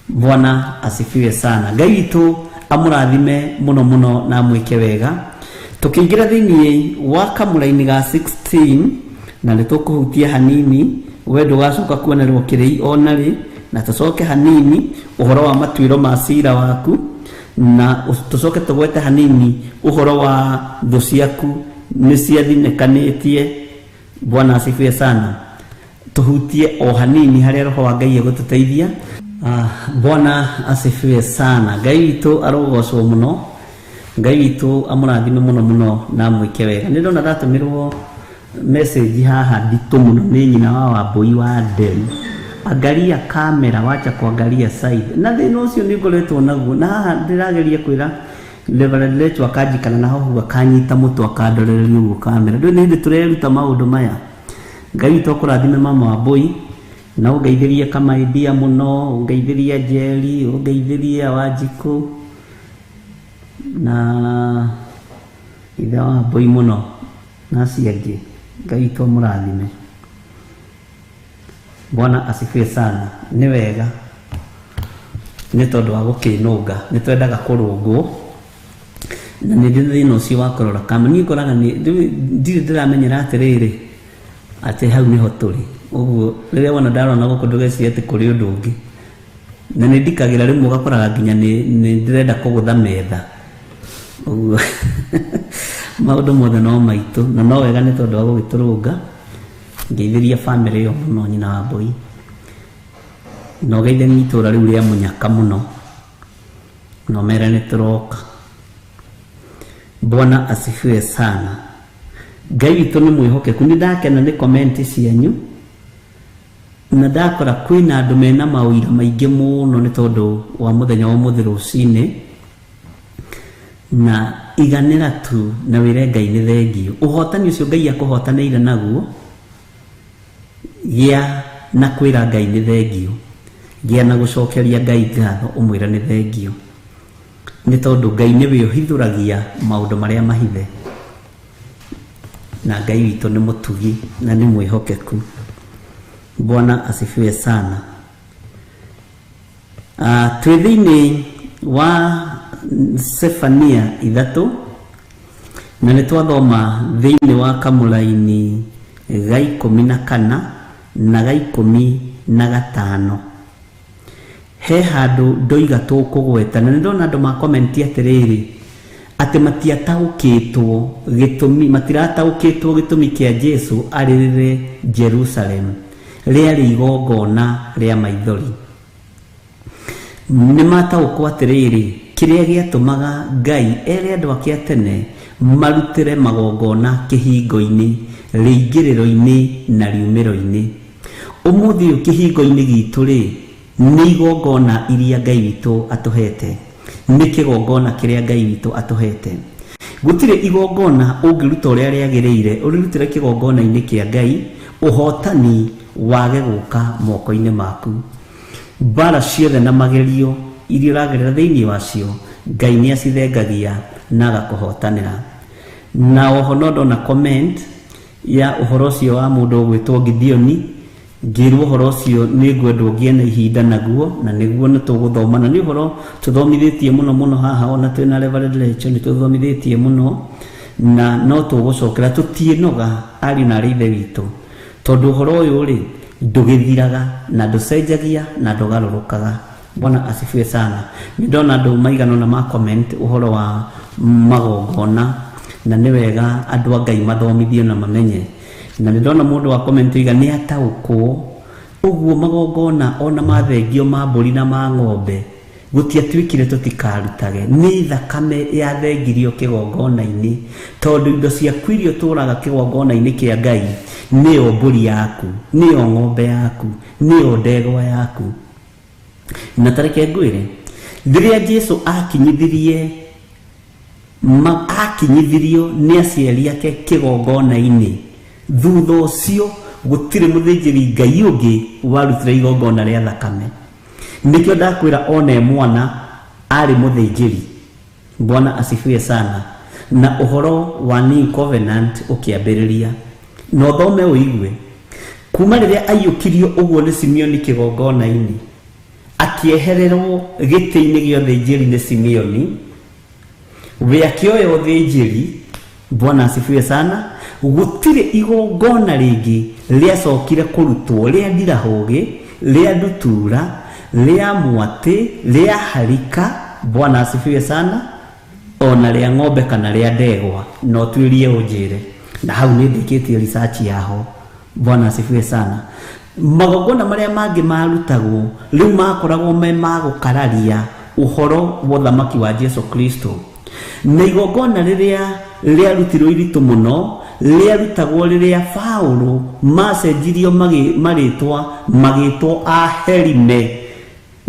Bwana asifiwe sana. Ngai witũ amũrathime mũno mũno na amwĩke wega. Tũkĩingĩra thĩinĩ wa kamũraini ga 16 na nĩ tũkũhutia hanini we ndũgacoka kuonerwo kĩrĩi ona rĩ, na tũcoke hanini ũhoro wa matuĩro ma ciira waku, na tũcoke tũgwete hanini ũhoro wa thũ ciaku nĩ ciathinĩkanĩtie. Bwana asifiwe sana. Tũhutie o hanini harĩa Roho wa Ngai egũtũteithia. Bwana asifiwe sana. Ngai witũ arogocwo mũno. Ngai witũ amũrathime mũno mũno na amwĩke wega. Nĩ ndona ndatũmĩrwo message haha nditũ mũno nĩ nyina wa Wambũi wa Nderi. Angalia kamera, wacha kuangalia side. Na thĩna ũcio nĩ ngoretwo naguo, na haha ndĩrageria kwĩra Reverend Lecho akanjikana na hohu akanyita mũtwe akandorereria ũguo kamera. Ndũĩ nĩ hĩndĩ tũreruta maũndũ maya. Ngai witũ akũrathime mama wa Mbui, na ũngeithĩrie Kamaidia mũno, ũngeithĩrie Njeri, ũngeithĩrie Wanjikũ na ithe wa Mbui mũno na acio angĩ. Ngai witũ amũrathime. Bwana asifiwe sana. Nĩ wega nĩ tondũ wa gũkĩnũnga, nĩ twendaga kũrũngwo, na nĩ ndĩ thĩna ũcio wa kũrora kama niĩ ngoraga nĩ ndirĩ ndĩramenyera atĩrĩrĩ atĩ hau nĩho tũrĩ. Ũguo rĩrĩa wona ndarona gũkũ ndũgecirie atĩ kũrĩ ũndũ ũngĩ, na nĩ ndikagĩra rĩmwe ũgakoraga nginya nĩ ndĩrenda kũgũtha metha. Ũguo maũndũ mothe no maitũ, na no wega nĩ tondũ wa gũgĩtũrũnga. Ngeithĩria bamĩrĩ ĩyo mũno, nyina wa Mbui, na ũgeithanie itũra rĩu rĩa Mũnyaka mũno, na ũmere nĩ tũroka. Bwana asifiwe sana. Ngai witũ nĩ mwĩhokeku. Nĩ ndakena nĩ comment cianyu, na ndakora kwĩna andũ mena maũira maingĩ mũno nĩ tondũ wa mũthenya wa ũmũthĩ rũcinĩ. Na iganĩra tu na wĩre Ngai nĩ thengio. Ũhotani ũcio Ngai akũhotanĩire naguo, gĩa na kwĩra Ngai nĩ thengio, gĩa na gũcokeria Ngai ngatho ũmwĩre nĩ thengio, nĩ tondũ Ngai nĩwe ũhithũragia maũndũ marĩa mahithe, na Ngai witũ nĩ mũtugi na nĩ mwĩhokeku. Bwana asifiwe sana. Twĩ thĩinĩ wa Sefania 3, na nĩ twathoma thĩinĩ wa kamũraini ga 14 na ga 15. He handũ ndoiga tũkũgweta, na nĩ ndona andũ makomenti atĩrĩrĩ atĩ matiataũkĩtwo gĩtũmi, matirataũkĩtwo gĩtũmi kĩa Jesu arĩrĩre Jerusalem rĩarĩ igongona rĩa maithori. Nĩ mataũkwo atĩrĩrĩ kĩrĩa gĩatũmaga Ngai ere andũ ake a tene marutĩre magongona kĩhingo-inĩ, rĩingĩrĩro-inĩ na riumĩro-inĩ. Ũmũthĩ ũyũ kĩhingo-inĩ gitũ rĩ, nĩ igongona iria Ngai witũ atũhete, nĩ kĩgongona kĩrĩa Ngai witũ atũhete. Gũtirĩ igongona ũngĩruta ũrĩa rĩagĩrĩire ũrĩrutĩre kĩgongona-inĩ kĩa Ngai, ũhotani wage gũka moko-inĩ maku. Mbara ciothe na magerio iria ũragerera thĩinĩ wacio, Ngai nĩ acithengagia na agakũhotanĩra. Na oho no ndona comment ya ũhoro ũcio wa mũndũ ũgwĩtwo Gideoni, ngĩrwo ũhoro ũcio nĩ ngwendwo ngĩe na ihinda naguo, na nĩguo nĩ tũgũthoma, na nĩ ũhoro tũthomithĩtie mũno mũno haha, ona twĩna Reverend Rachel nĩ tũthomithĩtie mũno, na no tũgũcokera tũtiĩnoga ariũ na arĩ ithe witũ, tondũ ũhoro ũyũ rĩ ndũgĩthiraga na ndũcenjagia na ndũgarũrũkaga. Bwana asifiwe sana. Nĩ ndona andũ maigana ũna ma comment ũhoro wa magongona, na nĩ wega andũ a Ngai mathomithio na mamenye. Na nĩ ndona mũndũ wa comment oiga nĩ ataũkwo ũguo magongona ona mathengio ma mbũri na ma ng'ombe gũtiatuĩkire tũtikarutage, nĩ thakame yathengirio kĩgongona-inĩ, tondũ indo ciaku iria ũtũraga kĩgongona-inĩ kĩa Ngai nĩyo mbũri yaku, nĩyo ng'ombe yaku, nĩyo ndegwa yaku. Na tareke ngwĩre, rĩrĩa Jesu akinyithirio nĩ aciari ake kĩgongona-inĩ, thutha ũcio gũtirĩ mũthĩnjĩri Ngai ũngĩ warutire igongona rĩa thakame. Nĩkĩo ndakwĩra one mwana arĩ mũthĩnjĩri. Bwana asifiwe sana. Na ũhoro wa New Covenant ũkĩambĩrĩria, na ũthome ũigue kuma rĩrĩa aiyũkirio ũguo nĩ Simeoni kĩgongona-inĩ, akĩehererwo gĩtĩ-inĩ gĩa ũthĩnjĩri nĩ Simeoni, we akĩoya ũthĩnjĩri. Bwana asifiwe sana. Gũtirĩ igongona rĩngĩ rĩacokire kũrutwo rĩa ndirahũgĩ, rĩa ndutura, rĩa mwatĩ, rĩa harika. Bwana asifiwe sana. Ona rĩa ng'ombe kana rĩa ndegwa, no tuĩrie ũnjĩre, na hau nĩ ndĩkĩtie research yaho. Bwana asifiwe sana. Magongona marĩa mangĩ marutagwo rĩu makoragwo me ma gũkararia ũhoro wa ũthamaki wa Jesu Kristo. Na igongona rĩrĩa rĩarutirwo iritũ mũno rĩarutagwo rĩrĩa Paũlũ macenjirio marĩtwa magĩtwo Aherime,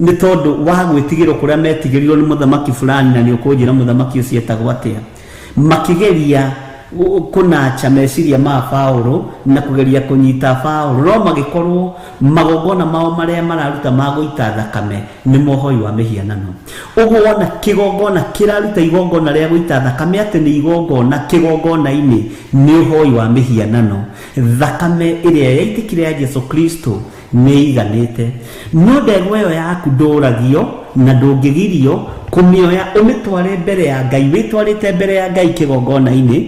nĩ tondũ wa gwĩtigĩrwo kũrĩa metigĩrirwo nĩ mũthamaki fulani, na nĩ ũkũnjĩra mũthamaki ũcio etagwo atĩa. Makĩgeria kũnacha meciria ma Paulo na kũgeria kũnyita Paulo, no magĩkorwo magongona mao marĩa mararuta ma gũita thakame nĩ mohoi wa mĩhianano. Ũguo wona kĩgongona kĩraruta igongona rĩa gũita thakame atĩ nĩ igongona kĩgongona-inĩ nĩ ũhoi wa mĩhianano. Thakame ĩrĩa yaitĩkire ya Jesu Kristo nĩ iganĩte. No ndegwa ĩyo yaku ndũragio na ndũngĩgirio kũmĩoya ũmĩtware mbere ya Ngai, wĩtwarĩte mbere ya Ngai kĩgongona-inĩ,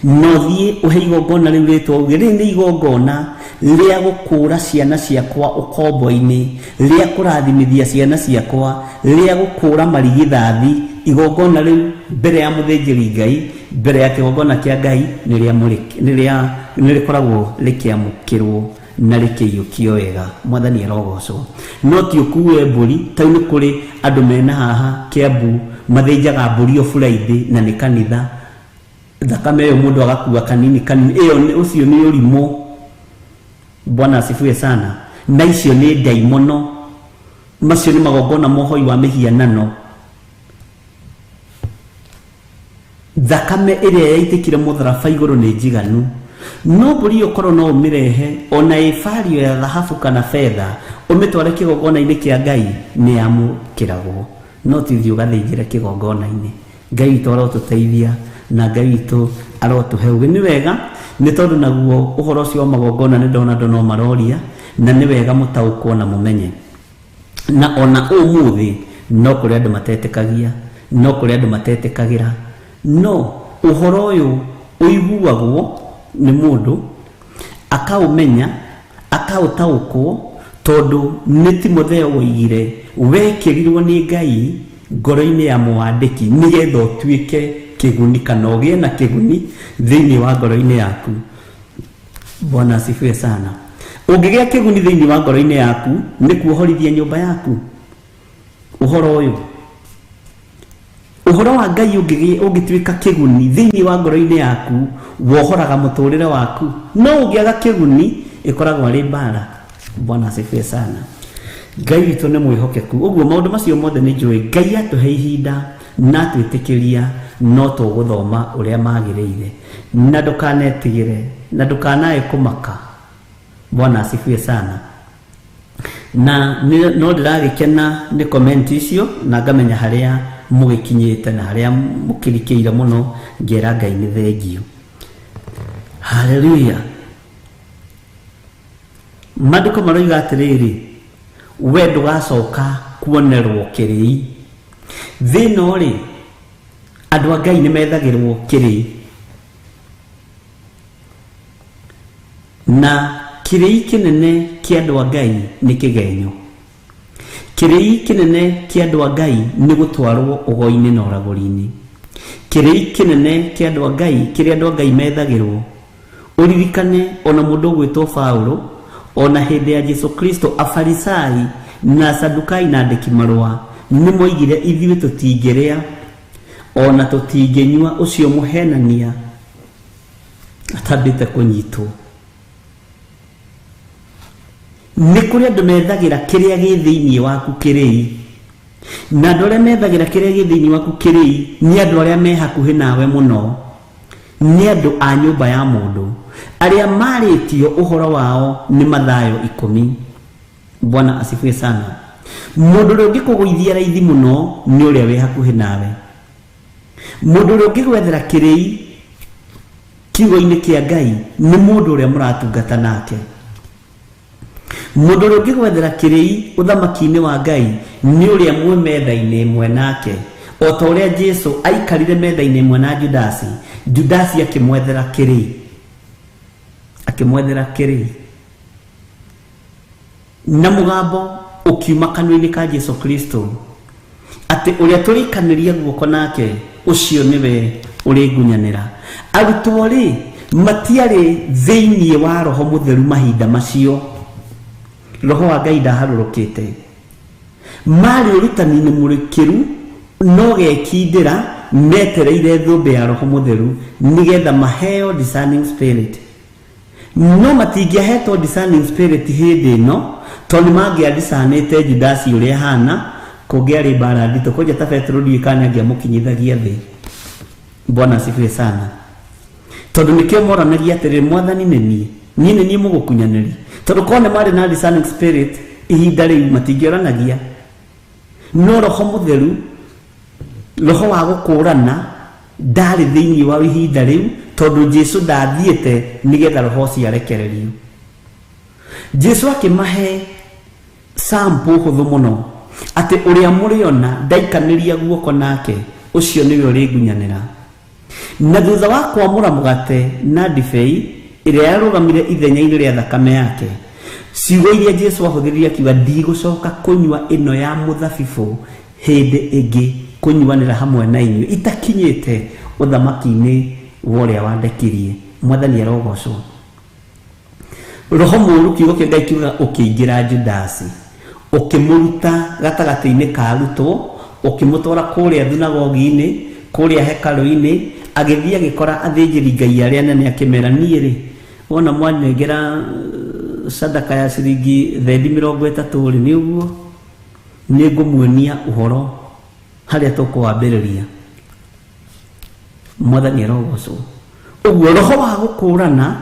no thiĩ ũhe igongona rĩu rĩtwa uge rĩrĩ nĩ igongona rĩa gũkũra ciana ciakwa ũkombo-inĩ, rĩa kũrathimithia ciana ciakwa, rĩa gũkũra marigithathi. Igongona rĩu mbere ya mũthĩnjĩri Ngai, mbere ya kĩgongona kĩa Ngai nĩ rĩkoragwo rĩkĩamũkĩrwo na rĩkĩiyũkio wega. Mwathani arogocwo. No ti ũkue mbũri, tau nĩ kũrĩ andũ mena haha Kiambu mathĩnjaga mbũri o Friday na nĩ kanitha, thakame ĩyo mũndũ agakua kanini kanini, ĩyo ũcio nĩ ũrimũ. Bwana asifiwe sana. Na icio nĩ ndaimono, macio nĩ magongona mohoi wa mĩhianano. Thakame ĩrĩa yaitĩkire mũtharaba igũrũ nĩ njiganu. No mbũri ĩyo korwo no ũmĩrehe ona ĩ bario ya thahabu kana betha ũmĩtware kĩgongona-inĩ kĩa Ngai nĩ yamũkĩragwo, no ti ũthiĩ ũgathĩnjĩre kĩgongona-inĩ. Ngai witũ arotũteithia na Ngai witũ arotũhe ũũgĩ. Nĩ wega nĩ tondũ naguo ũhoro ũcio wa magongona nĩ ndona andũ no maroria, na nĩ wega mũtaũkwo na mũmenye. Na ona ũmũthĩ no kũrĩ andũ matetĩkagia, no kũrĩ andũ matetĩkagĩra, no ũhoro ũyũ ũiguagwo nĩ mũndũ akaũmenya akaũtaũkwo, tondũ nĩ Timotheo woigire wekĩrirwo nĩ Ngai ngoro-inĩ ya mwandĩki nĩgetha ũtuĩke kĩguni kana ũgĩe na kĩguni thĩinĩ wa ngoro-inĩ yaku. Bwana asifiwe sana. Ũngĩgĩa kĩguni thĩinĩ wa ngoro-inĩ yaku nĩ kuohorithia nyũmba yaku. Ũhoro ũyũ, ũhoro wa Ngai ũngĩtuĩka kĩguni thĩinĩ wa ngoro-inĩ yaku, wohoraga mũtũrĩre waku. No ũngĩaga kĩguni ĩkoragwo arĩ mbara. Bwana asifiwe sana. Ngai witũ nĩ mwĩhokeku. Ũguo maũndũ macio mothe nĩ njũĩ Ngai atũhe ihinda na atwĩtĩkĩria no tũgũthoma ũrĩa magĩrĩire, na ndũkanetigĩre na ndũkanae kũmaka. Bwana asifiwe sana. Na no ndĩragĩkena nĩ comment icio na ngamenya harĩa mũgĩkinyĩte na harĩa mũkĩrikĩire mũno, ngera Ngai nĩ thengio. Haleluya. Maandĩko maroiga atĩrĩrĩ, we ndũgacoka kuonerwo kĩrĩi. Thĩ ĩno rĩ, andũ a Ngai nĩ methagĩrwo kĩrĩi, na kĩrĩi kĩnene kĩa andũ a Ngai nĩ kĩgenyo. Kĩrĩi kĩnene kĩa andũ a Ngai nĩ gũtwarwo ũgo-inĩ na ũragũri-inĩ. Kĩrĩi kĩnene kĩa andũ a Ngai kĩrĩa andũ a Ngai methagĩrwo, ũririkane ona mũndũ ũgwĩtwo Paulo, ona hĩndĩ ya Jesu Kristo Afarisai na Sadukai na andĩki marũa nĩ moigire ithuĩ tũtingĩrĩa ona tũtingĩnyua ũcio mũhenania atambĩte kũnyitwo. Nĩ kũrĩ andũ methagĩra kĩrĩa gĩ thĩinĩ waku kĩrĩi, na andũ arĩa methagĩra kĩrĩa gĩ thĩinĩ waku kĩrĩi nĩ andũ arĩa me hakuhĩ nawe mũno, nĩ andũ a nyũmba ya mũndũ arĩa marĩtio ũhoro wao nĩ Mathayo 10. Bwana asifiwe sana. Mũndũ ũrĩa ũngĩkũgũithia raithi mũno nĩ ũrĩa wĩ hakuhĩ nawe. Mũndũ ũrĩa ũngĩgwethera kĩrĩi kiugo-inĩ kĩa Ngai nĩ mũndũ ũrĩa mũratungata nake. Mũndũ ũrĩa ũngĩgwethera kĩrĩi ũthamaki-inĩ wa Ngai nĩ ũrĩa mwĩ metha-inĩ ĩmwe nake, o ta ũrĩa Jesu aikarire metha-inĩ ĩmwe na Judasi. Judasi akĩmwethera kĩrĩi, akĩmwethera kĩrĩi, na mũgambo ũkiuma kanua-inĩ ka Jesu Kristo atĩ ũrĩa tũrĩkanĩria guoko nake ũcio nĩwe ũrĩngunyanĩra. Arutwo rĩ matiarĩ thĩinĩ wa Roho Mũtheru mahinda macio, Roho wa Ngai ndaharũrũkĩte, marĩ ũrutani-inĩ mũrikĩru no gekindĩra metereire thũmbĩ ya Roho Mũtheru nĩgetha maheo discerning spirit. No matingĩahetwo discerning spirit hĩndĩ ĩno tondũ nĩmangĩadisanĩte Judasi ũrĩa ahana, kũngĩarĩ mbara nditũ. Kwanja ta Petero ndiũĩ kana nĩangĩamũkinyithagia thĩ. Bwana asifiwe sana. Tondũ nĩkĩo moranagia atĩrĩrĩ, Mwathani nĩ niĩ, niĩ nĩ niĩ mũgũkunyanĩri. Tondũ korwo nĩ marĩ na discerning spirit ihinda rĩu matingĩoranagia. No roho mũtheru, roho wa gũkũrana ndarĩ thĩinĩ wa ihinda rĩu, tondũ Jesu ndathiĩte nĩgetha roho ũcio arekererio. Jesu akĩmahe sample hũthũ mũno atĩ ũrĩa mũrĩona ndaikanĩria guoko nake, ũcio nĩwe ũrĩngunyanĩra. Na thutha wa kwamũra mũgate na ndibei ĩrĩa yarũgamire ithenya-inĩ rĩa thakame yake, ciugo iria Jesu ahũthĩrire akiuga, ndigũcoka kũnyua ĩno ya mũthabibũ hĩndĩ ĩngĩ kũnyuanĩra hamwe na inyuĩ itakinyĩte ũthamaki-inĩ wa ũrĩa wandekirie. Mwathani arogocwo. Roho mũũru, kiugo kĩa Ngai kiugaga, ũkĩingĩra Judasi, ũkĩmũruta gatagatĩ-inĩ ka arutwo, ũkĩmũtwara kũrĩa thunagogi-inĩ, kũrĩa hekarũ-inĩ, agĩthiĩ agĩkora athĩnjĩri Ngai arĩa anene, akĩmera, niĩ rĩ, wona mwanengera sadaka ya ciringi thendi 30 rĩ, nĩ ũguo nĩ ngũmuonia ũhoro harĩa tũkũwambĩrĩria. Mwathani arogocwo. Ũguo roho wa gũkũrana,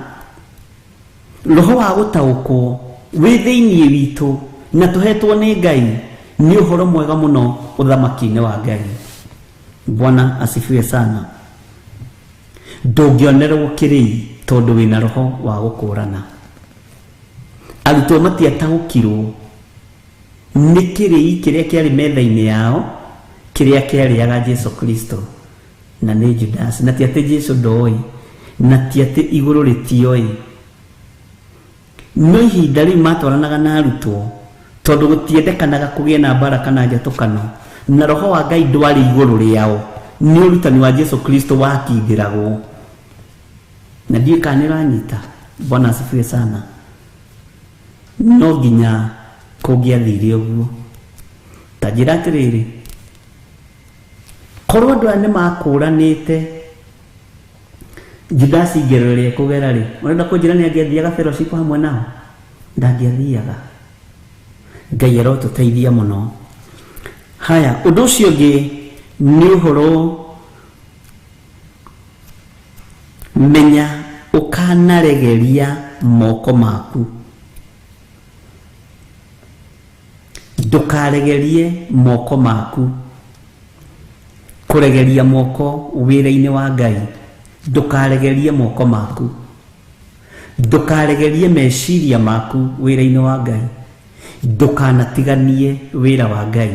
roho wa gũtaũkwo wĩ thĩinĩ witũ na tũhetwo nĩ Ngai nĩ ũhoro mwega mũno ũthamaki-inĩ wa Ngai. Bwana asifiwe sana. Ndũngĩonerwo kĩrĩi tondũ wĩna roho wa gũkũrana. Arutwo matiataũkirwo nĩ kĩrĩi kĩrĩa kĩarĩ metha-inĩ yao, kĩrĩa kĩarĩaga Jesu Kristo na nĩ Judas. Na ti atĩ Jesu ndoĩ, na ti atĩ igũrũ rĩtioĩ, no ihinda rĩu matwaranaga na arutwo tondũ gũtiendekanaga kũgĩe na mbara kana njatũkano, na roho wa Ngai ndwarĩ igũrũ rĩao, nĩ ũrutani wa Jesu Kristo wakindĩragwo. Na ndiũĩ kana nĩ ũranyita. Bwana asifiwe sana. No nginya kũngĩathire ũguo. Ta njĩra atĩrĩrĩ, korwo andũ aya nĩ makũranĩte Judasi ngero ĩrĩa ekũgera rĩ, ũrenda kũnjĩra nĩ angĩathiaga fellowship hamwe nao? Ndangĩathiaga. Ngai arotũteithia mũno. Haya, ũndũ ũcio ũngĩ nĩ ũhoro, menya ũkanaregeria moko maku. Ndũkaregerie moko maku. Kũregeria moko wĩra-inĩ wa Ngai, ndũkaregerie moko maku. Ndũkaregerie meciria maku wĩra-inĩ wa Ngai. Ndũkanatiganie wĩra wa Ngai.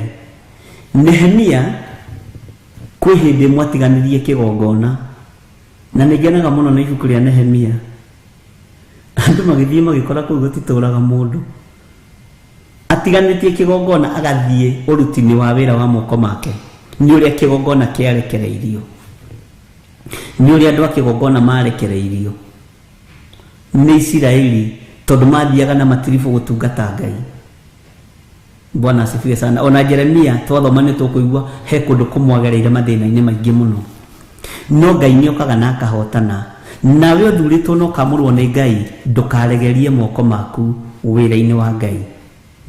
Nehemia kwĩ hĩndĩ ĩmwe atiganĩrie kĩgongona, na nĩ ngenaga mũno nĩ ibuku rĩa Nehemia. Andũ magĩthiĩ magĩkora kũu gũtitũraga mũndũ. Atiganĩtie kĩgongona agathiĩ ũrutini wa wĩra wa moko make. Nĩ ũrĩa kĩgongona kĩarekereirio, nĩ ũrĩa andũ a kĩgongona marekereirio nĩ Isiraeli, tondũ mathiaga na matiribũ gũtungata Ngai. Bwana asifiwe sana. Ona Jeremia twathoma nĩ tũkũigua he kũndũ kũmwagereire mathĩna-inĩ maingĩ mũno, no Ngai nĩ okaga na akahotana. Nawe ũthurĩtwo na ũkamũrwo nĩ Ngai, ndũkaregerie moko maku wĩra-inĩ wa Ngai.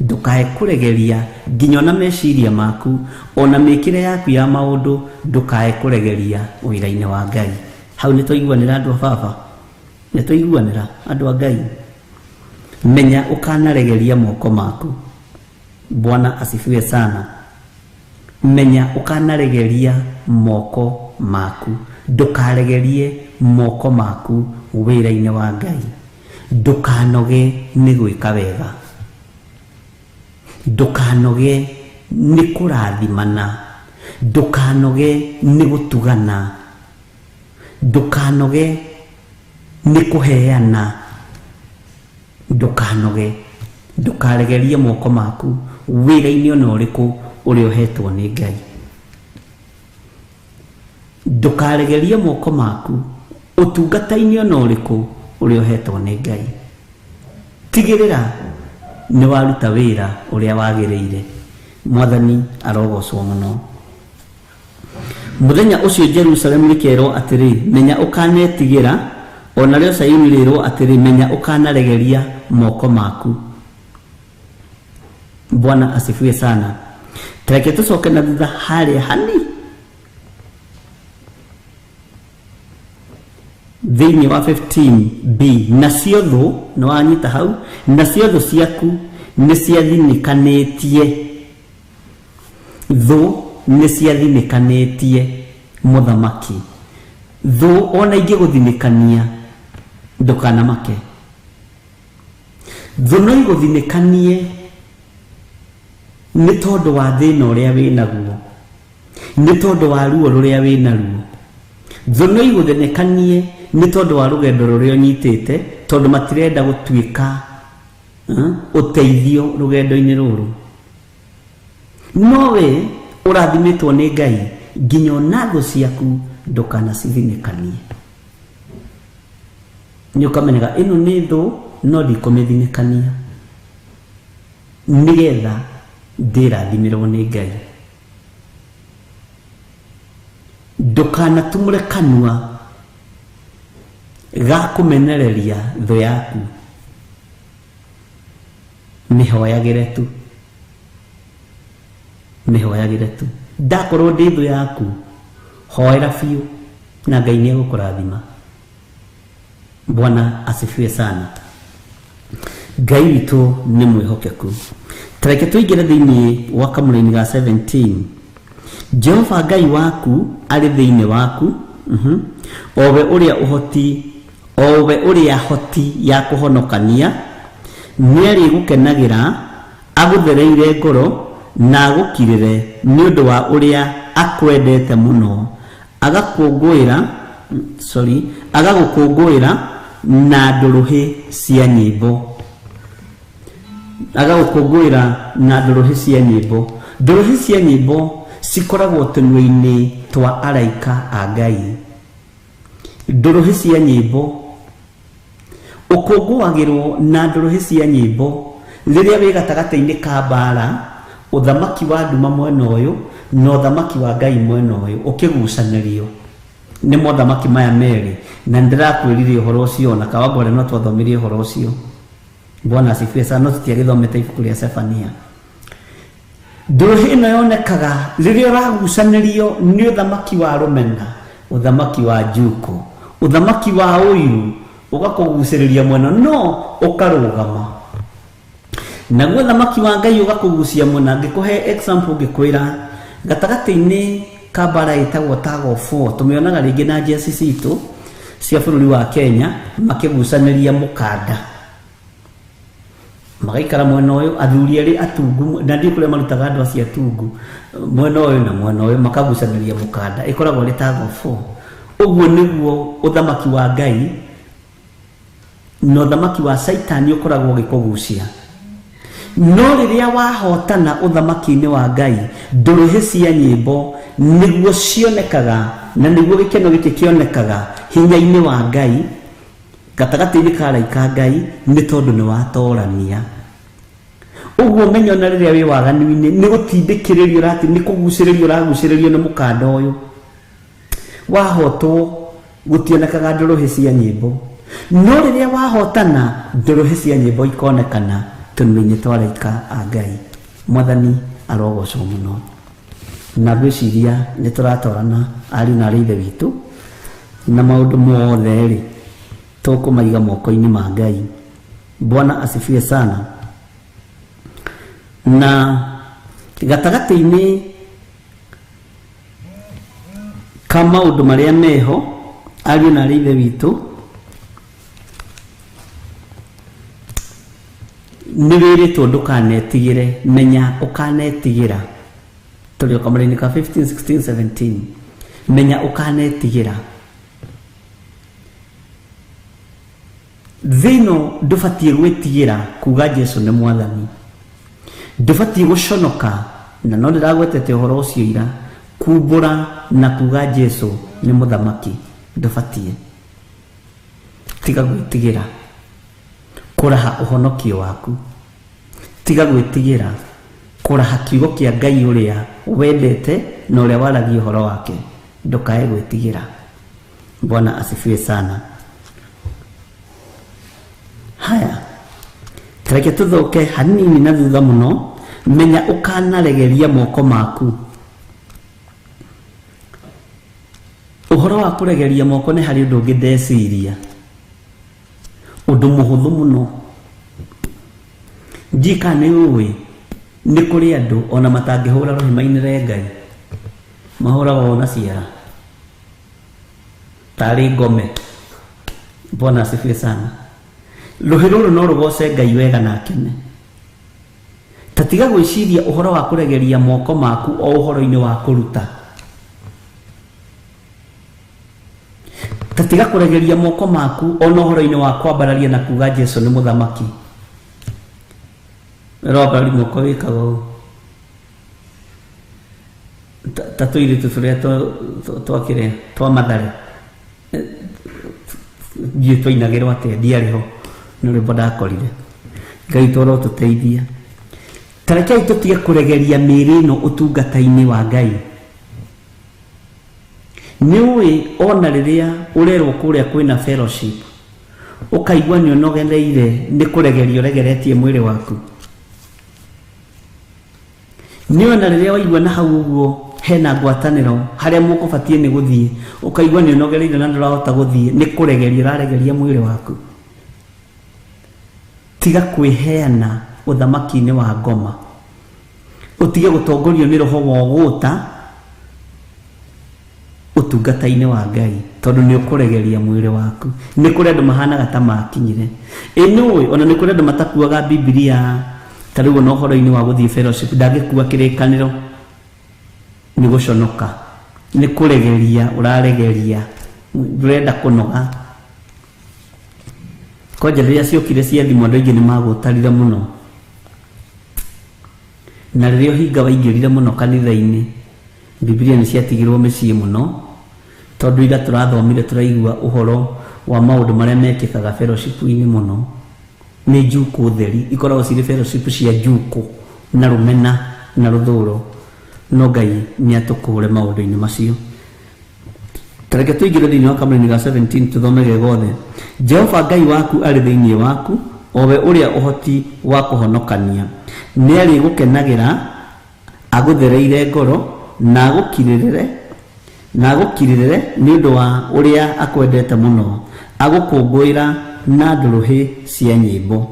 Ndũkae kũregeria nginya ona meciria maku, ona mĩkĩre yaku ya maũndũ, ndũkae kũregeria wĩra-inĩ wa Ngai. Hau nĩ twaiguanĩra andũ a baba, nĩ twaiguanĩra andũ a Ngai. Menya ũkanaregeria moko maku. Bwana asifiwe sana. Menya ũkanaregeria moko maku. Ndũkaregerie moko maku wĩra-inĩ wa Ngai. Ndũkanoge nĩ gwĩka wega. Ndũkanoge nĩ kũrathimana. Ndũkanoge nĩ gũtugana. Ndũkanoge nĩ kũheana. Ndũkanoge. Ndũkaregerie moko maku wĩra-inĩ ona ũrĩkũ ũrĩa ũhetwo nĩ Ngai. Ndũkaregerie moko maku ũtungata-inĩ ona ũrĩkũ ũrĩa ũhetwo nĩ Ngai. Tigĩrĩra nĩ waruta wĩra ũrĩa wagĩrĩire. Mwathani arogocwo mũno. Mũthenya ũcio Jerusalemu rĩkerwo atĩrĩ, menya ũkanetigĩra, ona rĩo Sayuni rĩrwo atĩrĩ, menya ũkanaregeria moko maku. Bwana asifiwe sana. Tareke tũcoke na thutha harĩa hani Thĩinĩ wa 15b, nacio thũ nĩ wanyita hau, nacio thũ ciaku nĩ ciathinĩkanĩtie, thũ nĩ ciathinĩkanĩtie mũthamaki. Thũ ona ingĩgũthinĩkania ndũkanamake. Thũ no igũthinĩkanie nĩ tondũ wa thĩna ũrĩa wĩnaguo, nĩ tondũ wa ruo rũrĩa wĩnaruo. Thũ no igũthinĩkanie nĩ tondũ wa rũgendo rũrĩa ũnyitĩte, tondũ matirenda gũtuĩka ũteithio rũgendo-inĩ rũrũ. No we ũrathimĩtwo nĩ Ngai, nginya ona thũ ciaku ndũkanacithinĩkanie. Nĩ ũkamenyaga ĩno nĩ thũ no ndikũmĩthinĩkania, nĩgetha ndĩrathimĩrwo nĩ Ngai. Ndũkanatumũre kanua ga kũmenereria thũ yaku, mĩhoyagĩre tu, mĩhoyagĩre tu. Ndakorwo ndĩ thũ yaku, hoera biũ na Ngai nĩ egũkũrathima. Bwana asifiwe sana. Ngai witũ nĩ mwĩhokeku. Tareke tũingĩre thĩinĩ wa kamũraini ga 17. Jehova Ngai waku arĩ thĩinĩ waku, owe ũrĩa ũhoti, owe ũrĩa hoti ya kũhonokania, nĩarĩgũkenagĩra, agũthereire ngoro na agũkirĩre nĩ ũndũ wa ũrĩa akwendete mũno, agakũngũĩra, sorry, agagũkũngũĩra na ndũrũhĩ cia nyĩmbo, agagũkũngũĩra na ndũrũhĩ cia nyĩmbo. Ndũrũhĩ cia nyĩmbo cikoragwo tũnua-inĩ twa araika a Ngai. Ndũrũhĩ cia nyĩmbo ũkũngũagĩrwo na ndũrũhĩ cia nyĩmbo rĩrĩa wĩ gatagatĩ-inĩ ka mbara, ũthamaki wa nduma mwena ũyũ na ũthamaki wa Ngai mwena ũyũ ũkĩgucanĩrio nĩ mothamaki maya merĩ. Na nĩndĩrakwĩrire ũhoro ũcio, na Kawangware no twathomirie ũhoro ũcio. Bwana asifiwe sana. No tũtiagĩthomete ibuku rĩa Sefania. Ndũrũhĩ ĩno yonekaga rĩrĩa ũragucanĩrio nĩ ũthamaki wa rũmena, ũthamaki wa njuko, ũthamaki wa ũiru, ũgakũgucĩrĩria mwena no ũkarũgama. Naguo ũthamaki wa Ngai ũgakũgucia mwena. Ngĩkũhe example, ngĩkwĩra gatagatĩ-inĩ ka mbara ĩtagwo Tug of War, tũmĩonaga rĩngĩ na njeci citũ cia bũrũri wa Kenya makĩgucanĩria mũkanda, magaikara mwena ũyũ, athuri erĩ atungu, na ndiũ kũrĩa marutaga andũ acio atungu, mwena ũyũ na mwena ũyũ makagucanĩria mũkanda, ĩkoragwo ĩrĩ Tug of War. Ũguo nĩguo ũthamaki wa Ngai na ũthamaki wa Caitani ũkoragwo ũgĩkũgucia. No rĩrĩa wahotana ũthamaki-inĩ wa Ngai, ndũrũhĩ cia nyĩmbo nĩguo cionekaga, na nĩguo gĩkeno gĩkĩ kĩonekaga hinya-inĩ wa Ngai gatagatĩ-inĩ ka araika Ngai, nĩ tondũ nĩ watorania. Ũguo menya ona rĩrĩa wĩ waganu-inĩ nĩ gũtindĩkĩrĩrio ũrati, nĩ kũgucĩrĩrio ũragucĩrĩrio nĩ mũkanda ũyũ. Wahotwo gũtionekaga ndũrũhĩ cia nyĩmbo, no rĩrĩa wahotana ndũrũhĩ cia nyĩmbo ikonekana tũnua-inĩ twa araika a Ngai. Mwathani arogocwo mũno. Na ngwĩciria nĩ tũratorana ariũ na arĩ ithe witũ, na maũndũ mothe rĩ tũkũmaiga moko-inĩ ma Ngai. Bwana asifiwe sana. Na gatagatĩ-inĩ ka maũndũ marĩa meho, ariũ na arĩ ithe witũ, nĩ wĩrĩtwo ndũkanetigĩre, menya ũkanetigĩra. Tũrĩ o kamũraini ka 15, 16, 17. Menya ũkanetigĩra. Thĩ ĩno ndũbatiĩ gwĩtigĩra kuga Jesu nĩ mwathani, ndũbatiĩ gũconoka, na no ndĩragwetete ũhoro ũcio ira, kumbũra na kuga Jesu nĩ mũthamaki, ndũbatiĩ. Tiga gwĩtigĩra kũraha ũhonokio waku, tiga gwĩtigĩra kũraha kiugo kĩa Ngai ũrĩa wendete na ũrĩa waragia ũhoro wake, ndũkae gwĩtigĩra. Bwana asifiwe sana. Haya, tareke tũthoke hanini na thutha mũno. Menya ũkanaregeria moko maku. Ũhoro wa kũregeria moko nĩ harĩ ũndũ ũngĩ ndeciria, ũndũ mũhũthũ mũno. Njika nĩ ũĩ nĩ kũrĩ andũ ona matangĩhũra rũhĩ mainĩre Ngai, mahũraga ona ciara tarĩ ngome. Bwana asifiwe sana. Rũhĩ rũrũ no rũgoce Ngai wega na akene. Ta tiga gwĩciria ũhoro wa kũregeria moko maku o ũhoro-inĩ wa kũruta. Ta tiga kũregeria moko maku ona ũhoro-inĩ wa kwambararia na kuga Jesu nĩ mũthamaki. Wambararia moko wĩkaga ũũ ta tũirĩtu tũrĩa twakĩrĩa twa Mathare, ndiũĩ twainagĩrwo atĩa, ndiarĩ ho, nĩ rwĩmbo ndakorire. Ngai toro tũteithia. Ta rekei tũtige kũregeria mĩĩrĩ ĩno ũtungata-inĩ wa Ngai. Nĩ ũĩ ona rĩrĩa ũrerwo kũrĩa kwĩna fellowship, ũkaigua nĩ ũnogereire nĩ kũregeria ũregeretie mwĩrĩ waku. Nĩ ona rĩrĩa waigua na hau ũguo hena ngwatanĩro harĩa mũkũbatiĩ nĩ gũthiĩ, ũkaigua nĩ ũnogereire na ndũrahota gũthiĩ, nĩ kũregeria ũraregeria mwĩrĩ waku. Tiga kwĩheana ũthamaki-inĩ wa ngoma, ũtige gũtongorio nĩ roho wa ũgũta ũtungata-inĩ wa Ngai, tondũ nĩ ũkũregeria mwĩrĩ waku. Nĩ kũrĩ andũ mahanaga ta makinyire. Ĩ nĩ ũĩ ona nĩ kũrĩ andũ matakuaga Bibilia, ta rĩu ona ũhoro-inĩ wa gũthiĩ fellowship ndangĩkua kĩrĩkanĩro nĩ gũconoka, nĩ kũregeria ũraregeria, ndũrenda kũnoga. Kwanja rĩrĩa ciokire cia thimũ andũ aingĩ nĩ magũtarire mũno, na rĩrĩa ũhinga waingĩrire mũno kanitha-inĩ, Bibilia nĩ ciatigirwo mĩciĩ mũno, tondũ ira tũrathomire tũraigua ũhoro wa maũndũ marĩa mekĩkaga fellowship-inĩ mũno. Nĩ njukũ theri, ikoragwo cirĩ fellowship cia njukũ na rũmena na rũthũro, no Ngai nĩ atũkũre maũndũ-inĩ macio. Tareke tũingĩre thĩinĩ wa kamũraini ga 17 tũthome gothe. Jehova Ngai waku arĩ thĩinĩ waku, o we ũrĩa ũhoti wa kũhonokania. Nĩ arĩgũkenagĩra, agũthereire ngoro, na agũkirĩrĩre nĩ ũndũ wa ũrĩa akwendete mũno, agũkũngũĩra na ndũrũhĩ cia nyĩmbo.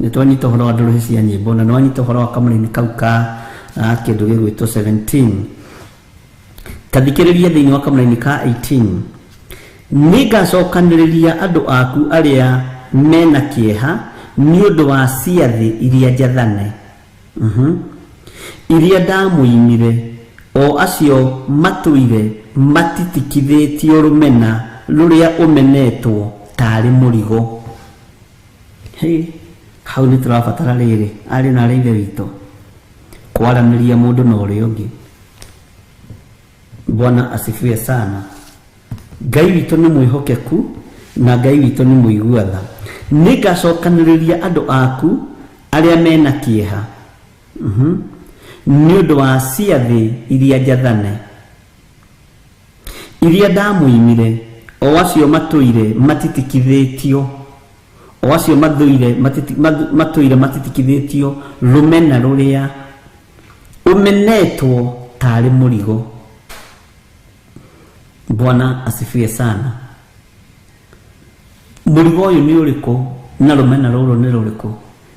Nĩ twanyita ũhoro wa ndũrũhĩ cia nyĩmbo, na nĩ wanyita ũhoro wa kamũraini kau ka kĩndũ gĩgwĩtwo 17. Ta thikĩrĩria thĩinĩ wa kamũraini ka 18. Nĩngacokanĩrĩria andũ aku arĩa mena kĩeha nĩ ũndũ wa ciathĩ iria njathane, iria ndamũimire, o acio matũire matitikithĩtio rũmena rũrĩa ũmenetwo tarĩ mũrigo. Hey, hau nĩ tũrabatara rĩrĩ arĩ na arĩa ithe witũ kwaranĩria mũndũ na ũrĩa ũngĩ. Bwana asifiwe sana. Ngai witũ nĩ mwĩhokeku na Ngai witũ nĩ mũigua tha. Nĩngacokanĩrĩria andũ aku arĩa mena kĩeha nĩ ũndũ wa ciathĩ iria njathane, iria ndamũimire, o acio matũire matitikithĩtio, o acio matũire matitikithĩtio rũmena rũrĩa ũmenetwo tarĩ mũrigo. Bwana asifiwe sana. Mũrigo ũyũ nĩ ũrĩkũ na rũmena rũrũ nĩ rũrĩkũ?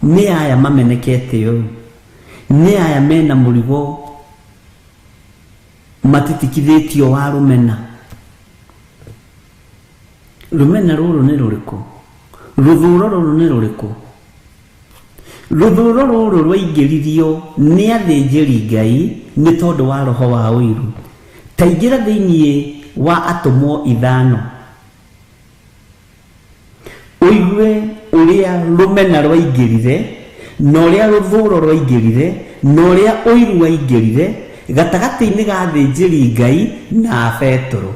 Nĩ aya mamenekete ũũ, nĩ aya mena mũrigo matitikithĩtio wa rũmena. Rũmena rũrũ nĩ rũrĩkũ? Rũthũro rũrũ nĩ rũrĩkũ? Rũthũro rũrũ rwaingĩririo nĩ athĩnjĩri Ngai nĩ tondũ wa roho wa ũiru. Ta ingĩra thĩinĩ wa atũmwo 5, ũigue ũrĩa rũmena rwaingĩrire na ũrĩa rũthũro rwaingĩrire na ũrĩa ũiru waingĩrire gatagatĩ-inĩ ga athĩnjĩri Ngai na Petero.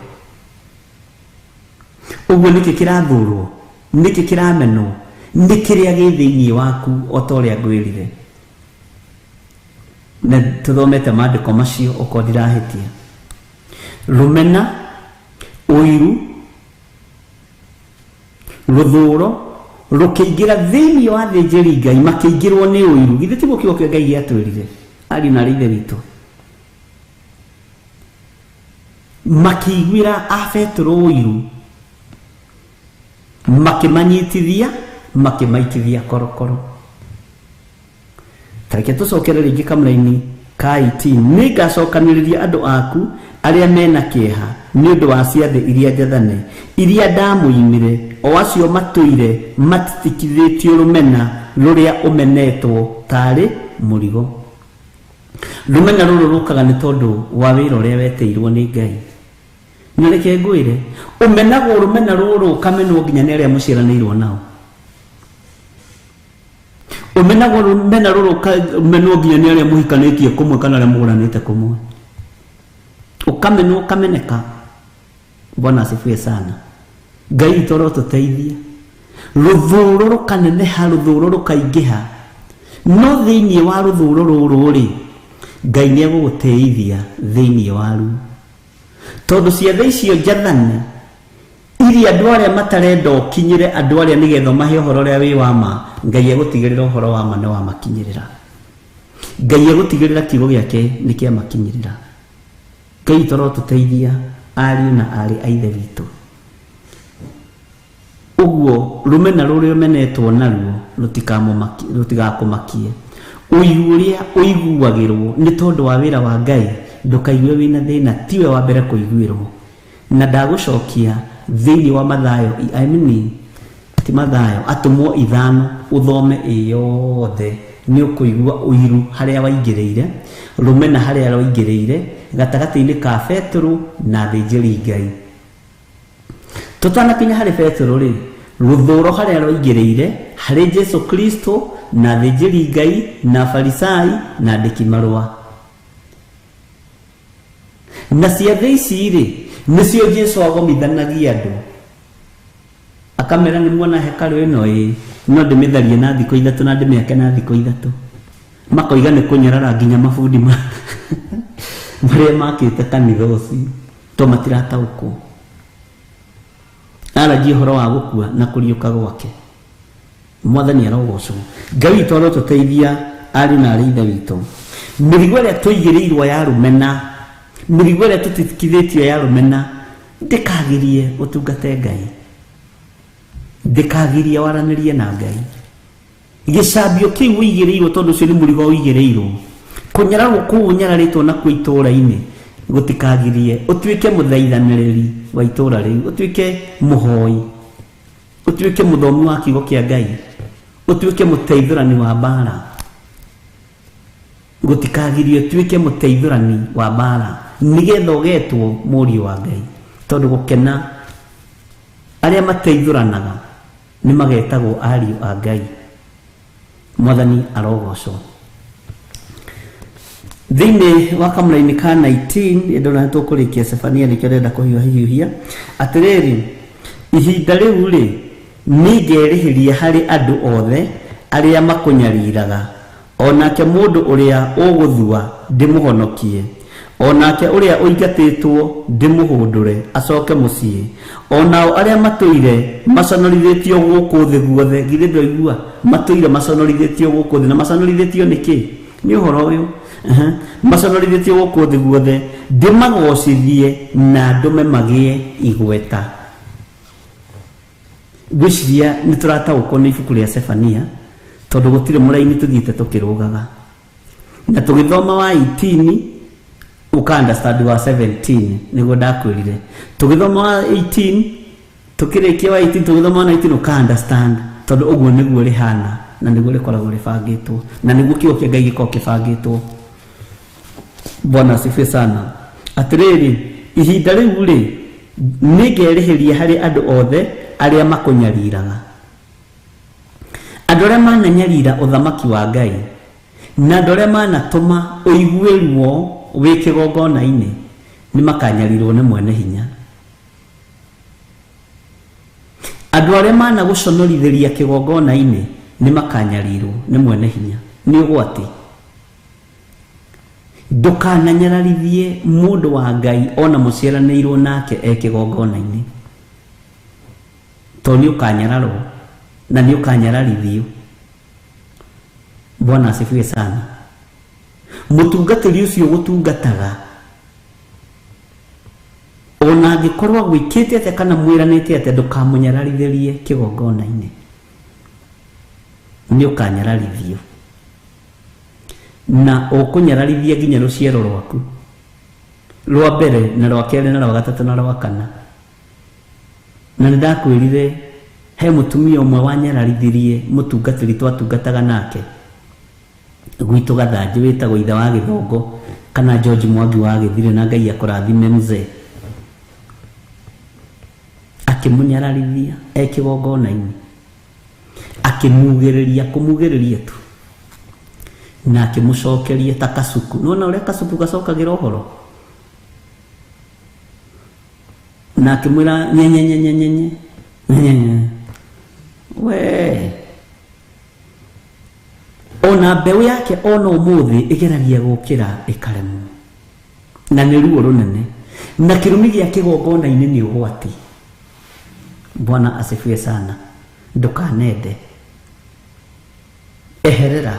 Ũguo nĩkĩ kĩrathũrwo, nĩkĩ kĩramenwo, nĩ kĩrĩa gĩ thĩinĩ waku o ta ũrĩa ngwĩrire. Na tũthomete maandĩko macio okorwo ndirahĩtia. Rũmena, ũiru, rũthũro rũkĩingĩra thĩinĩ wa athĩnjĩri Ngai, makĩingĩrwo nĩ ũiru. Githĩ tiguo kiugo kĩa Ngai gĩatwĩrire, ariũ na arĩ ithe witũ? Makĩiguĩra a Petero ũiru, makĩmanyitithia, makĩmaitithia korokoro. Tareke tũcokere rĩngĩ kamũraini ka 18. Nĩngacokanĩrĩria andũ aku arĩa mena kĩeha nĩ ũndũ wa ciathĩ iria njathane iria ndamũimire, o acio matũire matitikithĩtio rũmena rũrĩa ũmenetwo tarĩ mũrigo. Rũmena rũrũ rũkaga nĩ tondũ wa wĩra ũrĩa wetĩirwo nĩ Ngai. Na reke ngwĩre, ũmenagwo rũmena rũrũ ũkamenwo nginya nĩ arĩa mũciaranĩirwo nao. Ũmenagwo rũmena rũrũ ũkamenwo nginya nĩ arĩa mũhikanĩtie kũmwe kana arĩa mũgũranĩte kũmwe. Ũkamenwo ũkameneka. Bwana asifiwe sana. Ngai witũ arotũteithia. Rũthũũro rũkaneneha, rũthũũro rũkaingĩha. No thĩinĩ wa rũthũũro rũrũ rĩ, Ngai nĩ egũgũteithia thĩinĩ waruo. Tondũ ciathĩ icio njathane iria andũ arĩa matarenda ũkinyĩre andũ arĩa nĩgetha mahe ũhoro ũrĩa wĩ wa ma, Ngai egũtigĩrĩra ũhoro wa ma nĩ wamakinyĩrĩra. Ngai egũtigĩrĩra kiugo gĩake nĩ kĩamakinyĩrĩra. Ngai witũ arotũteithia ariũ na aarĩ a Ithe witũ. Ũguo rũmena rũrĩa ũmenetwo naruo rũtigakũmakie. Ũiru ũrĩa ũiguagĩrwo nĩ tondũ wa wĩra wa Ngai, ndũkaigue wĩna thĩna, tiwe wa mbere kũiguĩrwo. Na ndagũcokia thĩinĩ wa Mathayo, I mean, ti Mathayo, atũmwo 5 ũthome ĩyothe, nĩ ũkũigua ũiru harĩa waingĩrĩire, rũmena harĩa rwaingĩrĩire, gatagatĩ-inĩ ka Petero na athĩnjĩri Ngai. Tũtanakinya harĩ Petero rĩ, rũthũũro harĩa rwaingĩrĩire harĩ Jesu Kristo na athĩnjĩri Ngai na Farisai na andĩki marũa. Na ciathĩ ici rĩ, nĩcio Jesu agomithanagia andũ. Akamera nĩ muona hekarũ ĩno ĩ, no ndĩmĩtharie na thikũ 3 na ndĩmĩake na thikũ 3. Makoiga nĩ kũnyarara nginya mabundi marĩa makĩte kanitha ũcio, to matirataũkwo. Aragia ũhoro wa gũkua na kũriũka gwake. Mwathani arogocwo. Ngai witũ arotũteithia ariũ na aarĩ a Ithe witũ. Mĩrigo ĩrĩa tũigĩrĩirwo ya rũmena, mĩrigo ĩrĩa tũtitikithĩtio ya rũmena, ndĩkagirie ũtungate Ngai. Ndĩkagirie waranĩrie na Ngai. Gĩcambio kĩu ũigĩrĩirwo tondũ ũcio nĩ mũrigo ũigĩrĩirwo. Kũnyararwo kũu ũnyararĩtwo nakuo itũũra-inĩ gũtikagirie ũtuĩke mũthaithanĩrĩri wa itũũra rĩu, ũtuĩke mũhoi, ũtuĩke mũthomi wa kiugo kĩa Ngai, ũtuĩke mũteithũrani wa mbara. Gũtikagirie ũtuĩke mũteithũrani wa mbara nĩgetha ũgetwo mũriũ wa Ngai. Tondũ gũkena arĩa mateithũranaga nĩ magetagwo ariũ a Ngai. Mwathani arogocwo. Thĩinĩ wa kamũraini ka 19 ndona tũkũrĩkia Sefania nĩkĩo ndĩrenda kũhiũhahiũhia. Atĩrĩrĩ, ihinda rĩu rĩ, nĩngerĩhĩria harĩ andũ othe arĩa makũnyariraga, onake mũndũ ũrĩa ũgũthua ndĩmũhonokie, onake ũrĩa ũingatĩtwo ndĩmũhũndũre acoke mũciĩ, onao arĩa matũire maconorithĩtio gũkũ thĩ guothe. Githĩ ndwaigua? Matũire maconorithĩtio gũkũ thĩ. Na maconorithĩtio nĩkĩ? Nĩ ũhoro ũyũ. Maconorithĩtio gũkũ thĩ guothe, ndĩmagocithie na ndũme magĩe igweta. Ngwĩciria nĩ tũrataũkwo nĩ ibuku rĩa Sefania, tondũ gũtirĩ mũraini tũthiĩte tũkĩrũgaga. Na tũgĩthoma wa 18 ũka understand wa 17, nĩguo ndakwĩrire. Tũgĩthoma wa 18, tũkĩrĩkia wa 18, tũgĩthoma wa 19 ũka understand, tondũ ũguo nĩguo rĩhana na nĩguo rĩkoragwo rĩbangĩtwo, na nĩguo kiugo kĩa Ngai gĩkoragwo kĩbangĩtwo. Bwana asifiwe sana. Atĩrĩrĩ, ihinda rĩu rĩ, nĩngerĩhĩria harĩ andũ othe arĩa makũnyariraga. Andũ arĩa mananyarira ũthamaki wa Ngai, na andũ arĩa manatũma ũigue ruo wĩ kĩgongona-inĩ, nĩ makanyarirwo nĩ mwene hinya. Andũ arĩa managũconorithĩria kĩgongona-inĩ, nĩ makanyarirwo nĩ mwene hinya. Nĩ ũgwati. Ndũkananyararithie mũndũ wa Ngai ona mũciaranĩirwo nake e kĩgongona-inĩ, tondũ nĩ ũkanyararwo na nĩ ũkanyararithio. Bwana asifiwe sana. Mũtungatĩri ũcio ũgũtungataga angĩkorwo agwĩkĩte atĩa kana mwĩranĩte atĩa, ndũkamũnyararithĩrie kĩgongona-inĩ, nĩ ũkanyararithio na ũkũnyararithia nginya rũciaro rwaku rwa mbere na rwa kerĩ na rwa gatatũ na rwa kana. Na nĩ ndakwĩrire he mũtumia ũmwe wanyararithirie mũtungatĩri twatungataga nake gwitũ Gathanjĩ, wĩtagwo ithe wa Gĩthongo kana George Mwangi wa Gĩthire, na Ngai akũrathime mzee. Akĩmũnyararithia e kĩgongona-inĩ, akĩmugĩrĩria kũmugĩrĩria tu, na akĩmũcokeria ta kasuku. Nĩwona ũrĩa kasuku gacokagĩra ũhoro, na akĩmwĩra nyenye nyenye nyenye nyenye. We ona mbeũ yake ona ũmũthĩ ĩgeragia gũkĩra ĩkaremwo, na nĩ ruo rũnene, na kĩrumi gĩa kĩgongona-inĩ nĩ ũgwati. Bwana asifiwe sana. Ndũkanende, eherera,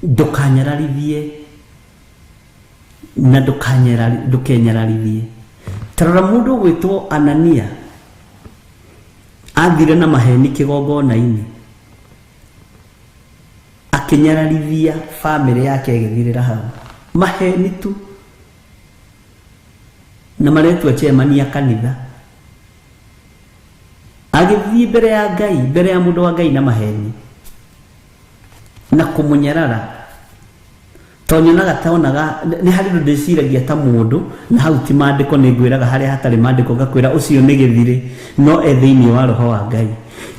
ndũkanyararithie na ndũkenyararithie. Tarora mũndũ ũgwĩtwo Anania athire na maheni kĩgongona-inĩ, akĩnyararithia bamĩrĩ yake ĩgĩthirĩra hau, maheni tu, na maretua chairman ya kanitha. Agĩthiĩ mbere ya Ngai, mbere ya mũndũ wa Ngai na maheni na kũmũnyarara. Tondũ nyonaga taonaga nĩ harĩ ũndũ ndĩciragia ta mũndũ, na hau ti maandĩko, nĩ ngwĩraga harĩa hatarĩ maandĩko ngakwĩra ũcio nĩ gĩthirĩ, no e thĩinĩ wa roho wa Ngai.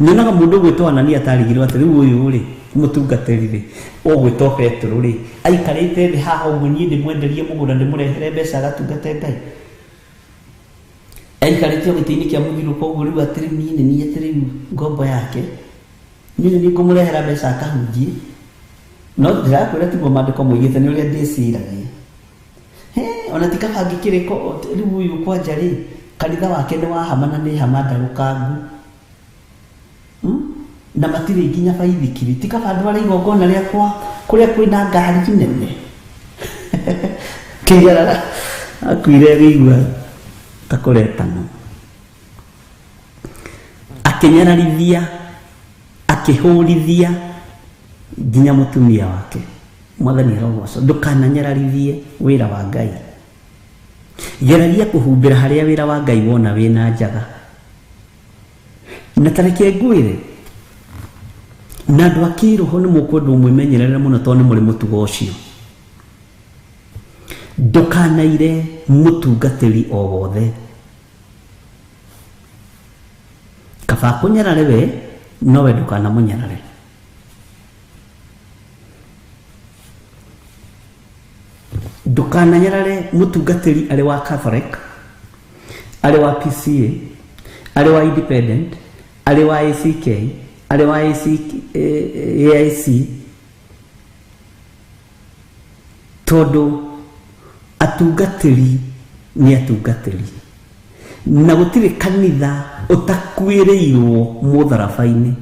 Nyonaga mũndũ ũgwĩtwo Anania tarigirwo atĩ rĩu ũyũ rĩ mũtungatĩri rĩ ũgwĩtwo Petero rĩ aikarĩte thĩ haha ũguo, niĩ ndĩmwenderie mũgũnda ndĩmũrehere mbeca agatungate Ngai, aikarĩte gĩtĩ-inĩ kĩa mũthirũko ũguo, rĩu atĩrĩ niĩ nĩ niĩ atĩ rĩu ngombo yake, niĩ nĩ niĩ ngũmũrehera mbeca akahunjie. No ndĩrakwĩra tiguo maandĩko moigĩte, nĩ ũrĩa ndĩciragia. Ona ti kaba ngĩkĩrĩko rĩu ũyũ kwanja rĩ kanitha wake nĩ wa hama na nĩ hama ndagũkangu, na matirĩ nginya baithikiri, ti kaba ndware igongona rĩakwa kũrĩa kwĩna ngari nene. Kĩnyarara akuire agĩigua ta kũretana, akĩnyararithia, akĩhũrithia nginya mũtumia wake. Mwathani arogocwo. Ndũkananyararithie wĩra wa Ngai, geragia kũhumbĩra harĩa wĩra wa Ngai wona wĩna njaga. Na tareke ngwĩre, na andũ a kĩroho nĩ mũkwendwo mwĩmenyerere mũno, tondũ nĩ mũrĩ mũtugo ũcio. Ndũkanaire mũtungatĩri o wothe, kaba kũnyarare we, nowe ndũkanamũnyarare. Ndũkananyarare mũtungatĩri arĩ wa Catholic, arĩ wa PCA, arĩ wa Independent, arĩ wa ACK, arĩ wa AIC, tondũ atungatĩri nĩ atungatĩri, na gũtirĩ kanitha ũtakuĩrĩirwo mũtharaba-inĩ,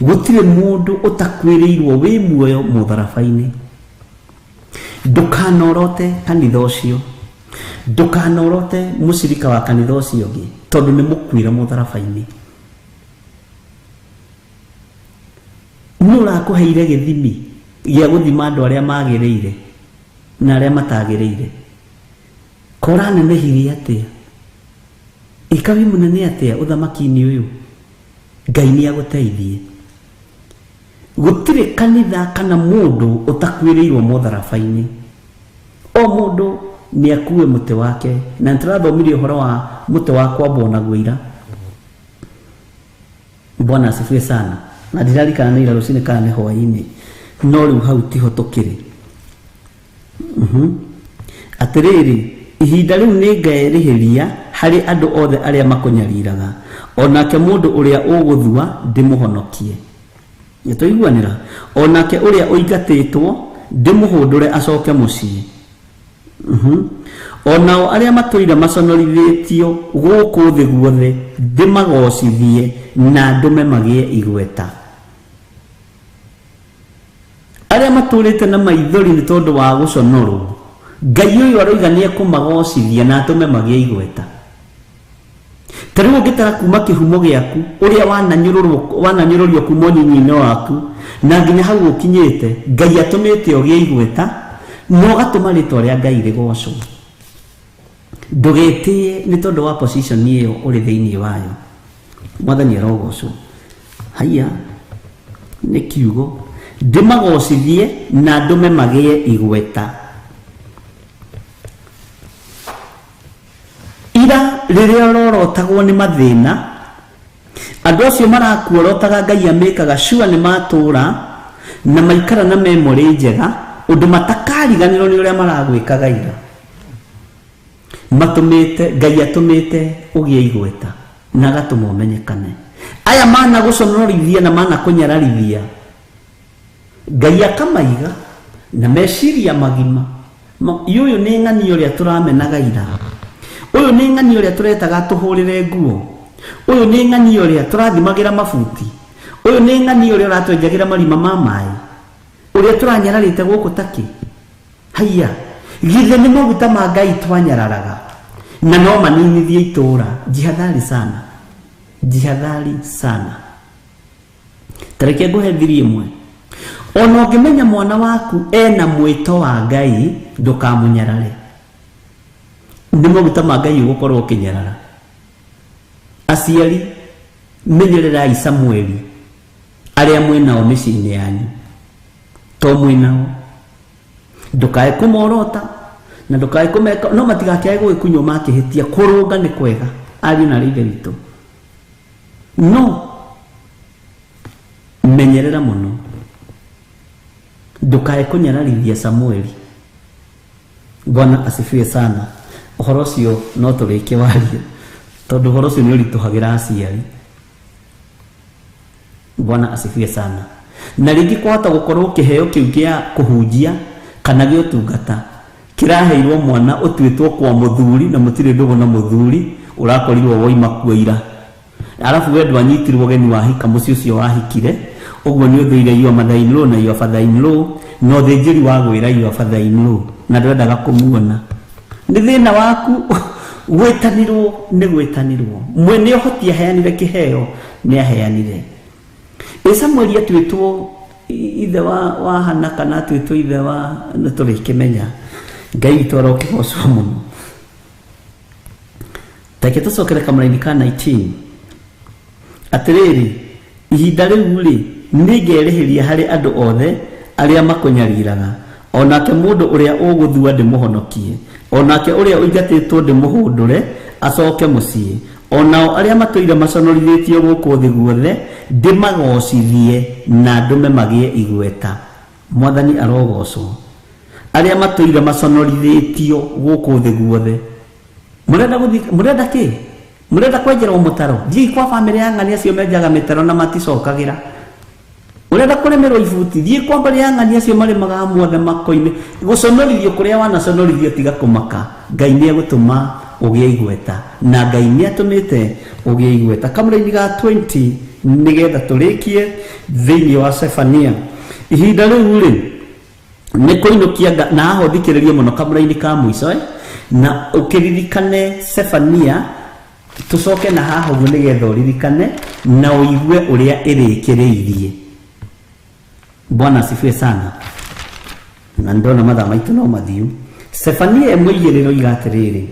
gũtirĩ mũndũ ũtakuĩrĩirwo wĩ muoyo mũtharaba-inĩ. Ndũkanorote kanitha ũcio, ndũkanorote mũcirika wa kanitha ũcio ũngĩ, tondũ nĩ mũkuire mũtharaba-inĩ. Nĩ ũrakũheire gĩthimi gĩa gũthima andũ arĩa magĩrĩire na arĩa matagĩrĩire. Koranenehirie atĩa, ĩka wĩ mũnene atĩa ũthamaki-inĩ ũyũ, Ngai nĩ agũteithie. Gũtirĩ kanitha kana mũndũ ũtakuĩrĩirwo mũtharaba-inĩ. O mũndũ nĩ akue mũtĩ wake, na nĩtũrathomire ũhoro wa mũtĩ wa kwambwo naguo ira. Bwana asifiwe sana. Na ndirarikana nĩ ira rũcinĩ kana nĩ hwaĩ-inĩ, no rĩu hau tiho tũkĩrĩ. Atĩrĩrĩ, ihinda rĩu nĩ ngerĩhĩria harĩ andũ othe arĩa makũnyariraga, onake mũndũ ũrĩa ũgũthua ndĩmũhonokie. Nĩtũiguanĩra? Onake ũrĩa ũingatĩtwo ndĩmũhũndũre acoke mũciĩ. Onao arĩa matũire maconorithĩtio gũkũ thĩ guothe ndĩmagocithie na ndũme magĩe igweta. Arĩa matũrĩte na maithori nĩ tondũ wa gũconorwo, Ngai ũyũ aroiga nĩ ekũmagocithia na atũme magĩe igweta. Ta rĩu ũngĩtara kuma kĩhumo gĩaku ũrĩa wananyũrũrio kuma ũnyinyi-inĩ waku na nginya hau ũkinyĩte, Ngai atũmĩte ũgĩe igweta na ũgatũma rĩtwa rĩa Ngai rĩgocwo. Ndũgetĩe nĩ tondũ wa position ĩyo ũrĩ thĩinĩ wayo. Mwathani arogocwo. Haiya, nĩ kiugo ndĩmagocithie na ndũme magĩe igweta. Ira rĩrĩa ũrorotagwo nĩ mathĩna, andũ acio marakuorotaga Ngai amĩkaga sure nĩ matũra na maikara na memory njega ũndũ matakariganĩrwo nĩ ũrĩa maragwĩkaga ira. Matũmĩte Ngai atũmĩte ũgĩe igweta na agatũma ũmenyekane. Aya mana gũconorithia na mana kũnyararithia, Ngai akamaiga na meciria magima. Ũyũ nĩ ng'ani ũrĩa tũramenaga ira, ũyũ nĩ ng'ani ũrĩa tũretaga tũhũrĩre nguo, ũyũ nĩ ng'ani ũrĩa tũrathimagĩra mabuti, ũyũ nĩ ng'ani ũrĩa ũratwenjagĩra marima ma maĩ, ũrĩa tũranyararĩte gũkũ takĩ. Haiya, githĩ nĩ maguta ma Ngai twanyararaga na no maninithie itũra. Jihadhari sana, jihadhari sana. Tareke nguhe thiri ĩmwe. Ona ũngĩmenya mwana waku ena mwĩto wa Ngai, ndũkamũnyarare. Nĩ maguta ma Ngai ũgũkorwo ũkĩnyarara. Aciari, menyererai Samueli arĩa mwĩnao mĩciĩ-inĩ yanyu, to mwĩnao. Ndũkae kũmorota na ndũkae kũmeka, no matigakĩage gũgĩkunywo makĩhĩtia. Kũrũnga nĩ kwega, ariũ na arĩ ithe witũ, no menyerera mũno ndũkae kũnyararithia Samueli. Bwana asifiwe sana. Ũhoro ũcio no tũrĩkie warie, tondũ ũhoro ũcio nĩ ũritũhagĩra aciari. Bwana asifiwe sana. Na rĩngĩ kwahota gũkorwo kĩheo kĩu kĩa kũhunjia kana gĩa ũtungata kĩraheirwo mwana ũtuĩtwo kwa mũthuri na mũtirĩ ndũgũ na mũthuri, ũrakorirwo woima kuo ira, arabu we ndwanyitirwo ũgeni wahika mũciĩ ũcio wahikire, ũguo nĩ ũthũire your mother in law na your father in law, na ũthĩnjĩri wa gwĩra your father in law na ndwendaga kũmuona. Nĩ thĩna waku. Gwĩtanirwo nĩ gwĩtanirwo, mwene ũhoti aheanire kĩheo nĩ aheanire. Ĩ Samueli atuĩtwo ithe wa Hana kana atuĩtwo ithe wa, nĩ tũrĩkĩmenya. Ngai witũ arokĩgocwo mũno. Reke tũcokere kamũraini ka 19. Atĩrĩrĩ, ihinda rĩu rĩ, nĩngerĩhĩria harĩ andũ othe arĩa makũnyariraga, o nake mũndũ ũrĩa ũgũthua ndĩmũhonokie, o nake ũrĩa ũingatĩtwo ndĩmũhũndũre acoke mũciĩ, o nao arĩa matũire maconorithĩtio gũkũ thĩ guothe ndĩmagocithie na ndũme magĩe igweta. Mwathani arogocwo. Arĩa matũire maconorithĩtio gũkũ thĩ guothe. Mũrenda gũthiĩ, mũrenda kĩ? Mũrenda kwenjerwo mũtaro? Thiĩi kwa bamĩrĩ ya ng'ani acio menjaga mĩtaro na maticokagĩra. Ũrenda kũrĩmĩrwo ibuti? Thiĩ kwa mbarĩ ya ng'ani acio marĩmaga mothe makoime. Gũconorithio kũrĩa wanaconorithio tiga kũmaka. Ngai nĩ egũtũma ũgĩe igweta, na Ngai nĩ atũmĩte ũgĩe igweta. Kamũraini ga 20 nĩgetha tũrĩkie thĩinĩ wa Sefania. Ihinda rĩu rĩ, nĩ kũinũkia na haha ũthikĩrĩrie mũno kamũraini ka mũico, na ũkĩririkane Sefania, tũcoke na haha ũguo nĩgetha ũririkane na ũigue ũrĩa ĩrĩkĩrĩirie. Bwana asifiwe sana. Na ndona mathaa maitũ no mathiu. Sefania ĩmwe igĩrĩ ĩroiga atĩrĩrĩ,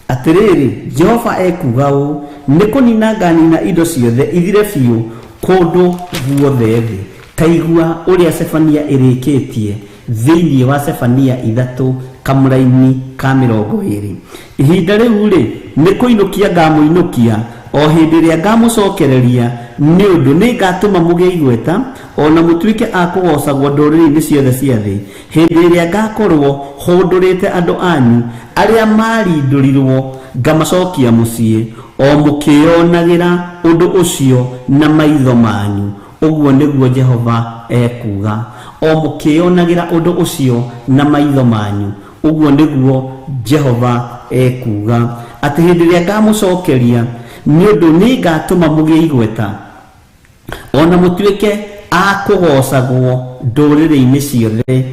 atĩrĩrĩ, Jehova ekuuga ũũ, nĩ kũnina nganina indo ciothe ithire biũ kũndũ guothe thĩ. Ta igua ũrĩa Sefania ĩrĩkĩtie thĩinĩ wa Sefania 3 kamũraini ka 20. Ihinda rĩu rĩ, nĩ kũinũkia ngamũinũkia, o hĩndĩ ĩrĩa ngamũcokereria, nĩ ũndũ nĩ ngatũma mũgĩe igweta, o na mũtuĩke a kũgoocagwo ndũrĩrĩ-inĩ ciothe cia thĩ, hĩndĩ ĩrĩa ngakorwo hũndũrĩte andũ anyu arĩa maarindũrirwo ngamacokia mũciĩ, o mũkĩĩonagĩra ũndũ ũcio na maitho manyu. Ũguo nĩguo Jehova ekuuga. O mũkĩĩonagĩra ũndũ ũcio na maitho manyu. Ũguo nĩguo Jehova ekuuga. Atĩ hĩndĩ ĩrĩa ngamũcokeria, nĩ ũndũ nĩ ngatũma mũgĩe igweta, o na mũtuĩke a kũgoocagwo ndũrĩrĩ-inĩ ciothe.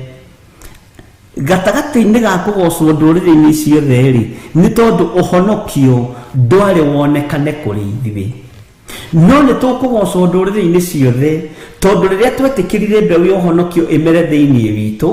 Gatagatĩ-inĩ ga kũgocwo ndũrĩrĩ-inĩ ciothe-rĩ, nĩ tondũ ũhonokio ndwarĩ wonekane kũrĩ ithuĩ. No nĩ tũkũgocwo ndũrĩrĩ-inĩ ciothe, tondũ rĩrĩa twetĩkĩrire mbeũ ya ũhonokio ĩmere thĩinĩ witũ,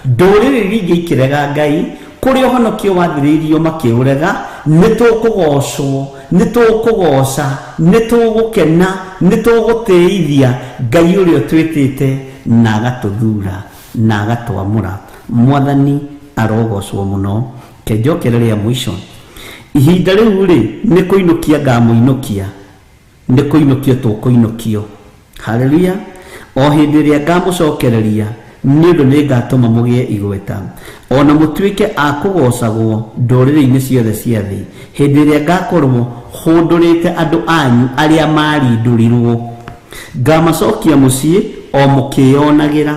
ndũrĩrĩ iria ingĩ ikĩrega Ngai, kũrĩa ũhonokio wathĩrĩirio makĩũrega, nĩ tũkũgocwo, nĩ tũkũgoca, nĩ tũgũkena, nĩ tũgũtĩithia Ngai ũrĩa ũtwĩtĩte na agatũthura na agatwamũra. Mwathani arogocwo mũno. Ke njokere rĩa mũico. Ihinda rĩu-rĩ, nĩ kũinũkia ngamũinũkia, nĩ kũinũkio tũkũinũkio. Haleluya! O hĩndĩ ĩrĩa ngamũcokereria, nĩ ũndũ nĩngatũma mũgĩe igweta, o na mũtuĩke a kũgoocagwo ndũrĩrĩ-inĩ ciothe cia thĩ, hĩndĩ ĩrĩa ngakorwo hũndũrĩte andũ anyu arĩa maarindũrirwo. Ngamacokia mũciĩ o mũkĩĩonagĩra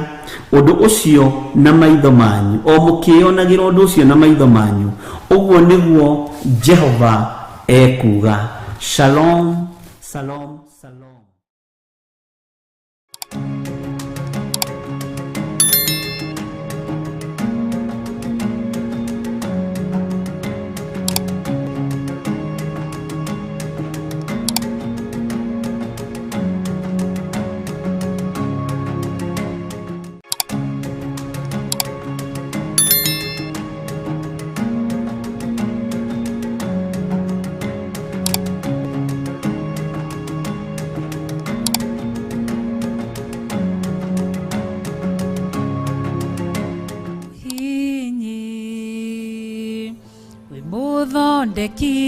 ũndũ ũcio na maitho manyu, o mũkĩĩonagĩra ũndũ ũcio na maitho manyu, ũguo nĩguo Jehova ekuuga. Shalom, shalom, shalom. Hinyi wĩ mũthondeki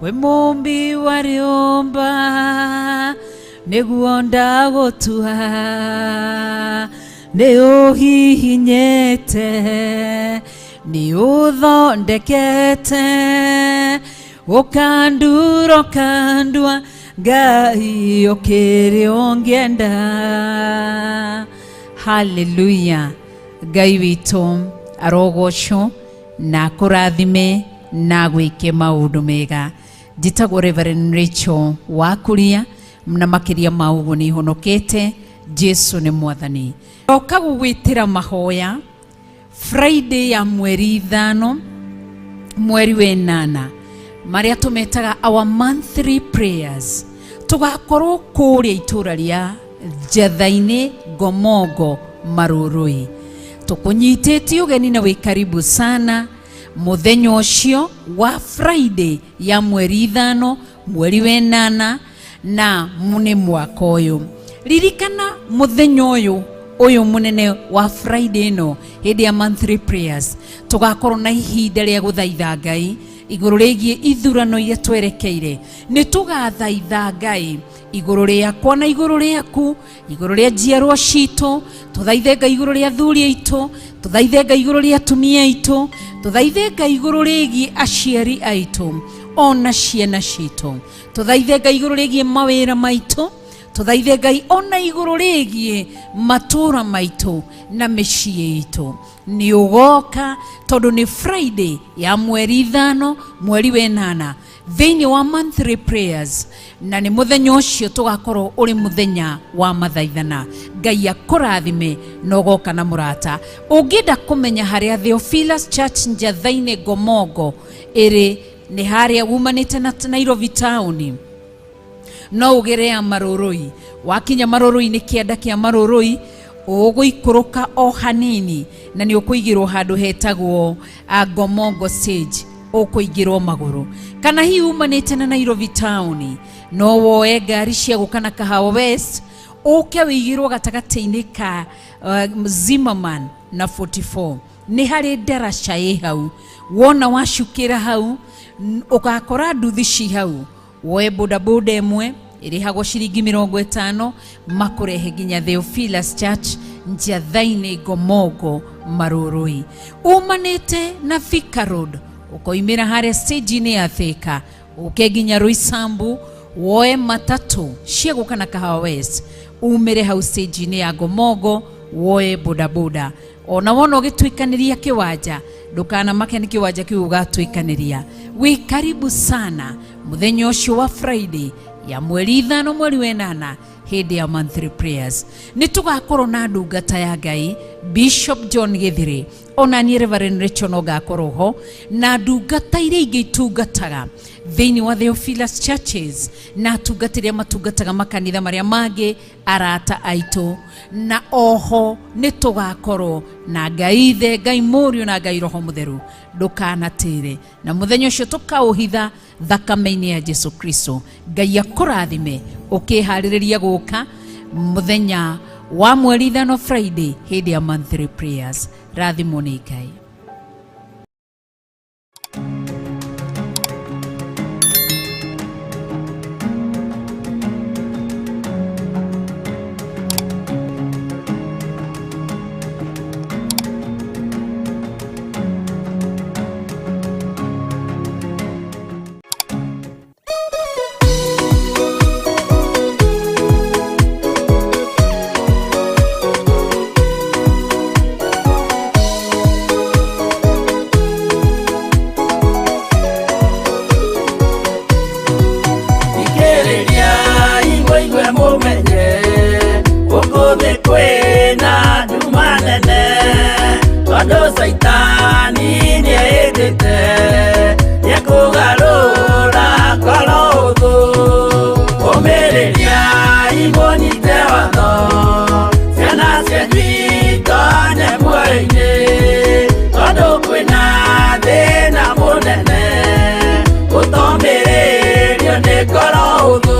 wĩ mũmbi wa rĩũmba nĩguo ndagũtua nĩ ũhihinyĩte nĩ ũthondekete ũkandura ũkandua Ngai ũkĩrĩ ũngĩenda. Haleluya. Ngai witũ arogocwo na akũrathime na agwĩke maũndũ mega. Njĩtagwo Reverend Rachel Wakuria na makĩria ma ũguo nĩ honokete. Jesu nĩ mwathani. Oka gũgwĩtĩra mahoya Friday ya mweri 5 mweri wa 8 marĩa tũmetaga our monthly prayers. Tũgakorwo kũrĩa itũra rĩa Njatha-inĩ Ngomongo Marũrũi. Tũkũnyitĩtie ũgeni na wĩ karibu sana mũthenya ũcio wa Friday ya mweri 5 mweri wa 8 na nĩ mwaka ũyũ. Ririkana mũthenya ũyũ ũyũ mũnene wa Friday ĩno hĩndĩ ya monthly prayers tũgakorwo na ihinda rĩa gũthaitha Ngai igũrũ rĩgiĩ ithurano iria twerekeire. Nĩ tũgathaitha Ngai igũrũ rĩakwa na igũrũ rĩaku, igũrũ rĩa njiarwa citũ, tũthaithe Ngai igũrũ rĩa athuri aitũ, tũthaithe Ngai igũrũ rĩa atumia aitũ, tũthaithe Ngai igũrũ rĩgiĩ aciari aitũ ona ciana citũ, tũthaithe Ngai igũrũ rĩgiĩ mawĩra maitũ, tũthaithe Ngai ona igũrũ rĩgiĩ matũũra maitũ na mĩciĩ itũ. Nĩ ũgoka tondũ nĩ Friday ya mweri 5 mweri wa 8 thĩinĩ wa monthly prayers, na nĩ mũthenya ũcio tũgakorwo ũrĩ mũthenya wa mathaithana. Ngai akũrathime na ũgoka na mũrata. Ũngĩenda kũmenya harĩa Theophilus Church Njatha-inĩ Ngomongo ĩrĩ, nĩ harĩa wumanĩte na Nairobi town, no ũgere ya Marũrũi. Wakinya Marũrũi nĩ kĩanda kĩa Marũrũi, ũgũikũrũka o hanini na nĩ ũkũigĩrwo handũ hetagwo Ngomongo stage, ũkũingĩrwo magũrũ. Kana hihi umanĩte na Nairobi town, no woe ngari cia gũka na Kahawa West, ũke wĩigĩrwo gatagatĩ-inĩ ka Zimmerman na 44. Nĩ harĩ ndaraca ĩ hau, wona wacukĩra hau ũgakora nduthi ci hau, woe bodaboda ĩmwe ĩrĩhagwo ciringi 50 makũrehe nginya Theophilus Church Njatha-inĩ Ngomongo Marũrũi. Umanĩte na Thika Road ũkoimĩra harĩa stage-inĩ ya Thika ũke nginya Roysambu, woe matatũ cia gũka na Kahawa West umĩre hau stage-inĩ ya Ngomongo woe bodaboda. Ona wona ũgĩtuĩkanĩria kĩwanja ndũkanamake nĩ kĩwanja kĩu ũgatuĩkanĩria. Wĩ karibu sana mũthenya ũcio wa Friday Ya mweri 5 mweri wa 8 hĩndĩ ya monthly prayers. Nĩ tũgakorwo na ndungata ya Ngai Bishop John Githiri, ona niĩ Reverend Rachel no ngakorwo ho, na ndungata iria ingĩ itungataga thĩinĩ wa Theophilus Churches na atungatĩri arĩa matungataga makanitha marĩa mangĩ, arata aitũ, na oho nĩ tũgakorwo na Ngai Ithe, Ngai Mũriũ na Ngai Roho Mũtheru. Ndũkanatĩre, na mũthenya ũcio tũkaũhitha thakame-inĩ ya Jesu Kristo. Ngai akũrathime ũkĩharĩrĩria gũka mũthenya wa mweri 5 Friday hĩndĩ ya monthly prayers. Rathimwo nĩ Ngai. Saitani nĩeĩtĩte nĩekũgarũra ngoro ũthũ, ũmĩrĩria imũnyite watho, ciana cianyu itonye muoyo-inĩ, tondũ kwĩna thĩna mũnene gũtomĩrĩrio nĩ ngoro ũthũ.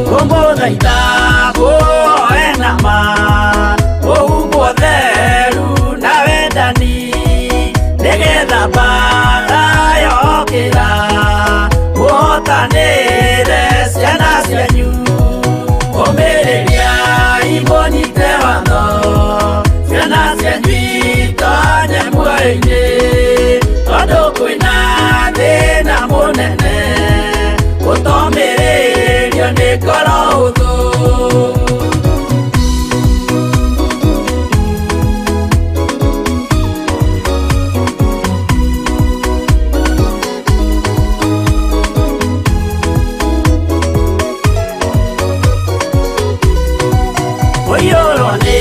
Kũmũthaitha muoe na ma ũhumbwo theru na wendani, nĩgetha mbara yokĩra mũhotanĩre ciana cianyu. Ũmĩrĩria imũnyite watho, ciana cianyu itonye muoyo-inĩ, tondũ kwĩna thĩna mũnene gũtomĩrĩrio nĩ ngoro ũthũ. Ũiyũrwo nĩ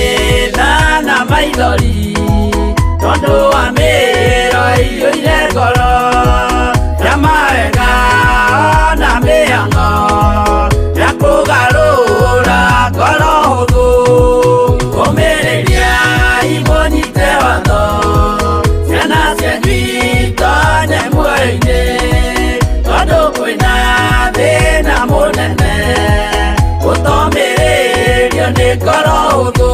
tha na maithori, tondũ wa mĩĩro ĩiyũire ngoro, ya mawega na mĩhang'o ya kũgarũra ngoro hũthũ. Ũmĩrĩria imũnyite watho, ciana cianyu itonye muoyo-inĩ, tondũ kwĩna thĩna mũnene gũtomĩrĩrio nĩ ngoro hũthũ.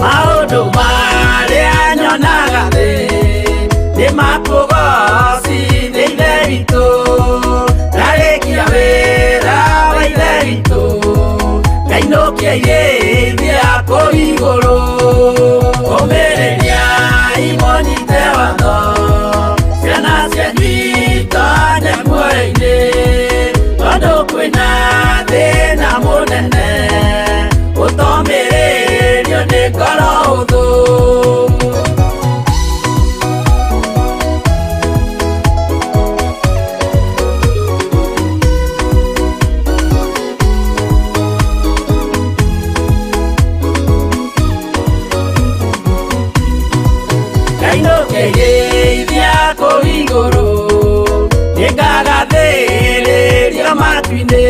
Maũndũ marĩa nyonaga thĩ nĩ makũgocithia Ithe witũ, ndarĩkia wĩra wa Ithe witũ ngainũkia irĩithia kũu igũrũ. Ũmĩrĩria imũnyite watho, ciana cianyu itonye muoyo-inĩ, tondũ kwĩna thĩna mũnene gũtomĩrĩrio nĩ ngoro hũthũ. Ngainũkia irĩithia kũu igũrũ, nĩngagathĩrĩrio matu-inĩ,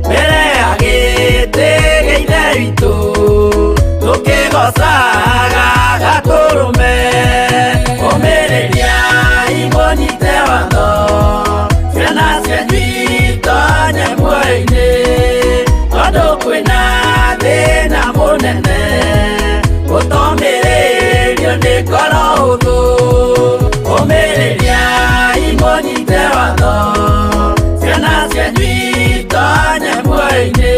mbere ya gĩtĩ gĩa Ithe witũ, tũkĩgocaga Gatũrũme. Ũmĩrĩria imũnyite watho, ciana cianyu itonye muoyo-inĩ, tondũ kwĩna thĩna mũnene gũtomĩrĩrio nĩ ngoro hũthũ. Ũmĩrĩria imũnyite watho, ciana cianyu itonye muoyo-inĩ,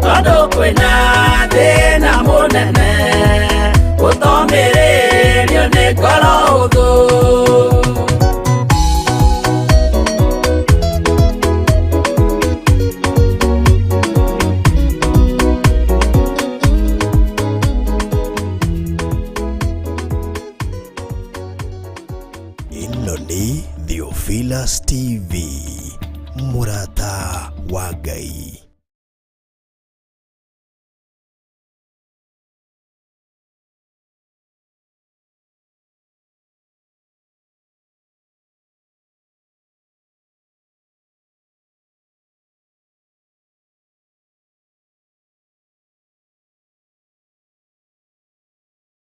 tondũ kwĩna thĩna mũnene gũtomĩrĩrio nĩ ngoro hũthũ. Ĩno nĩ Theophilus TV, mũrata wa Ngai.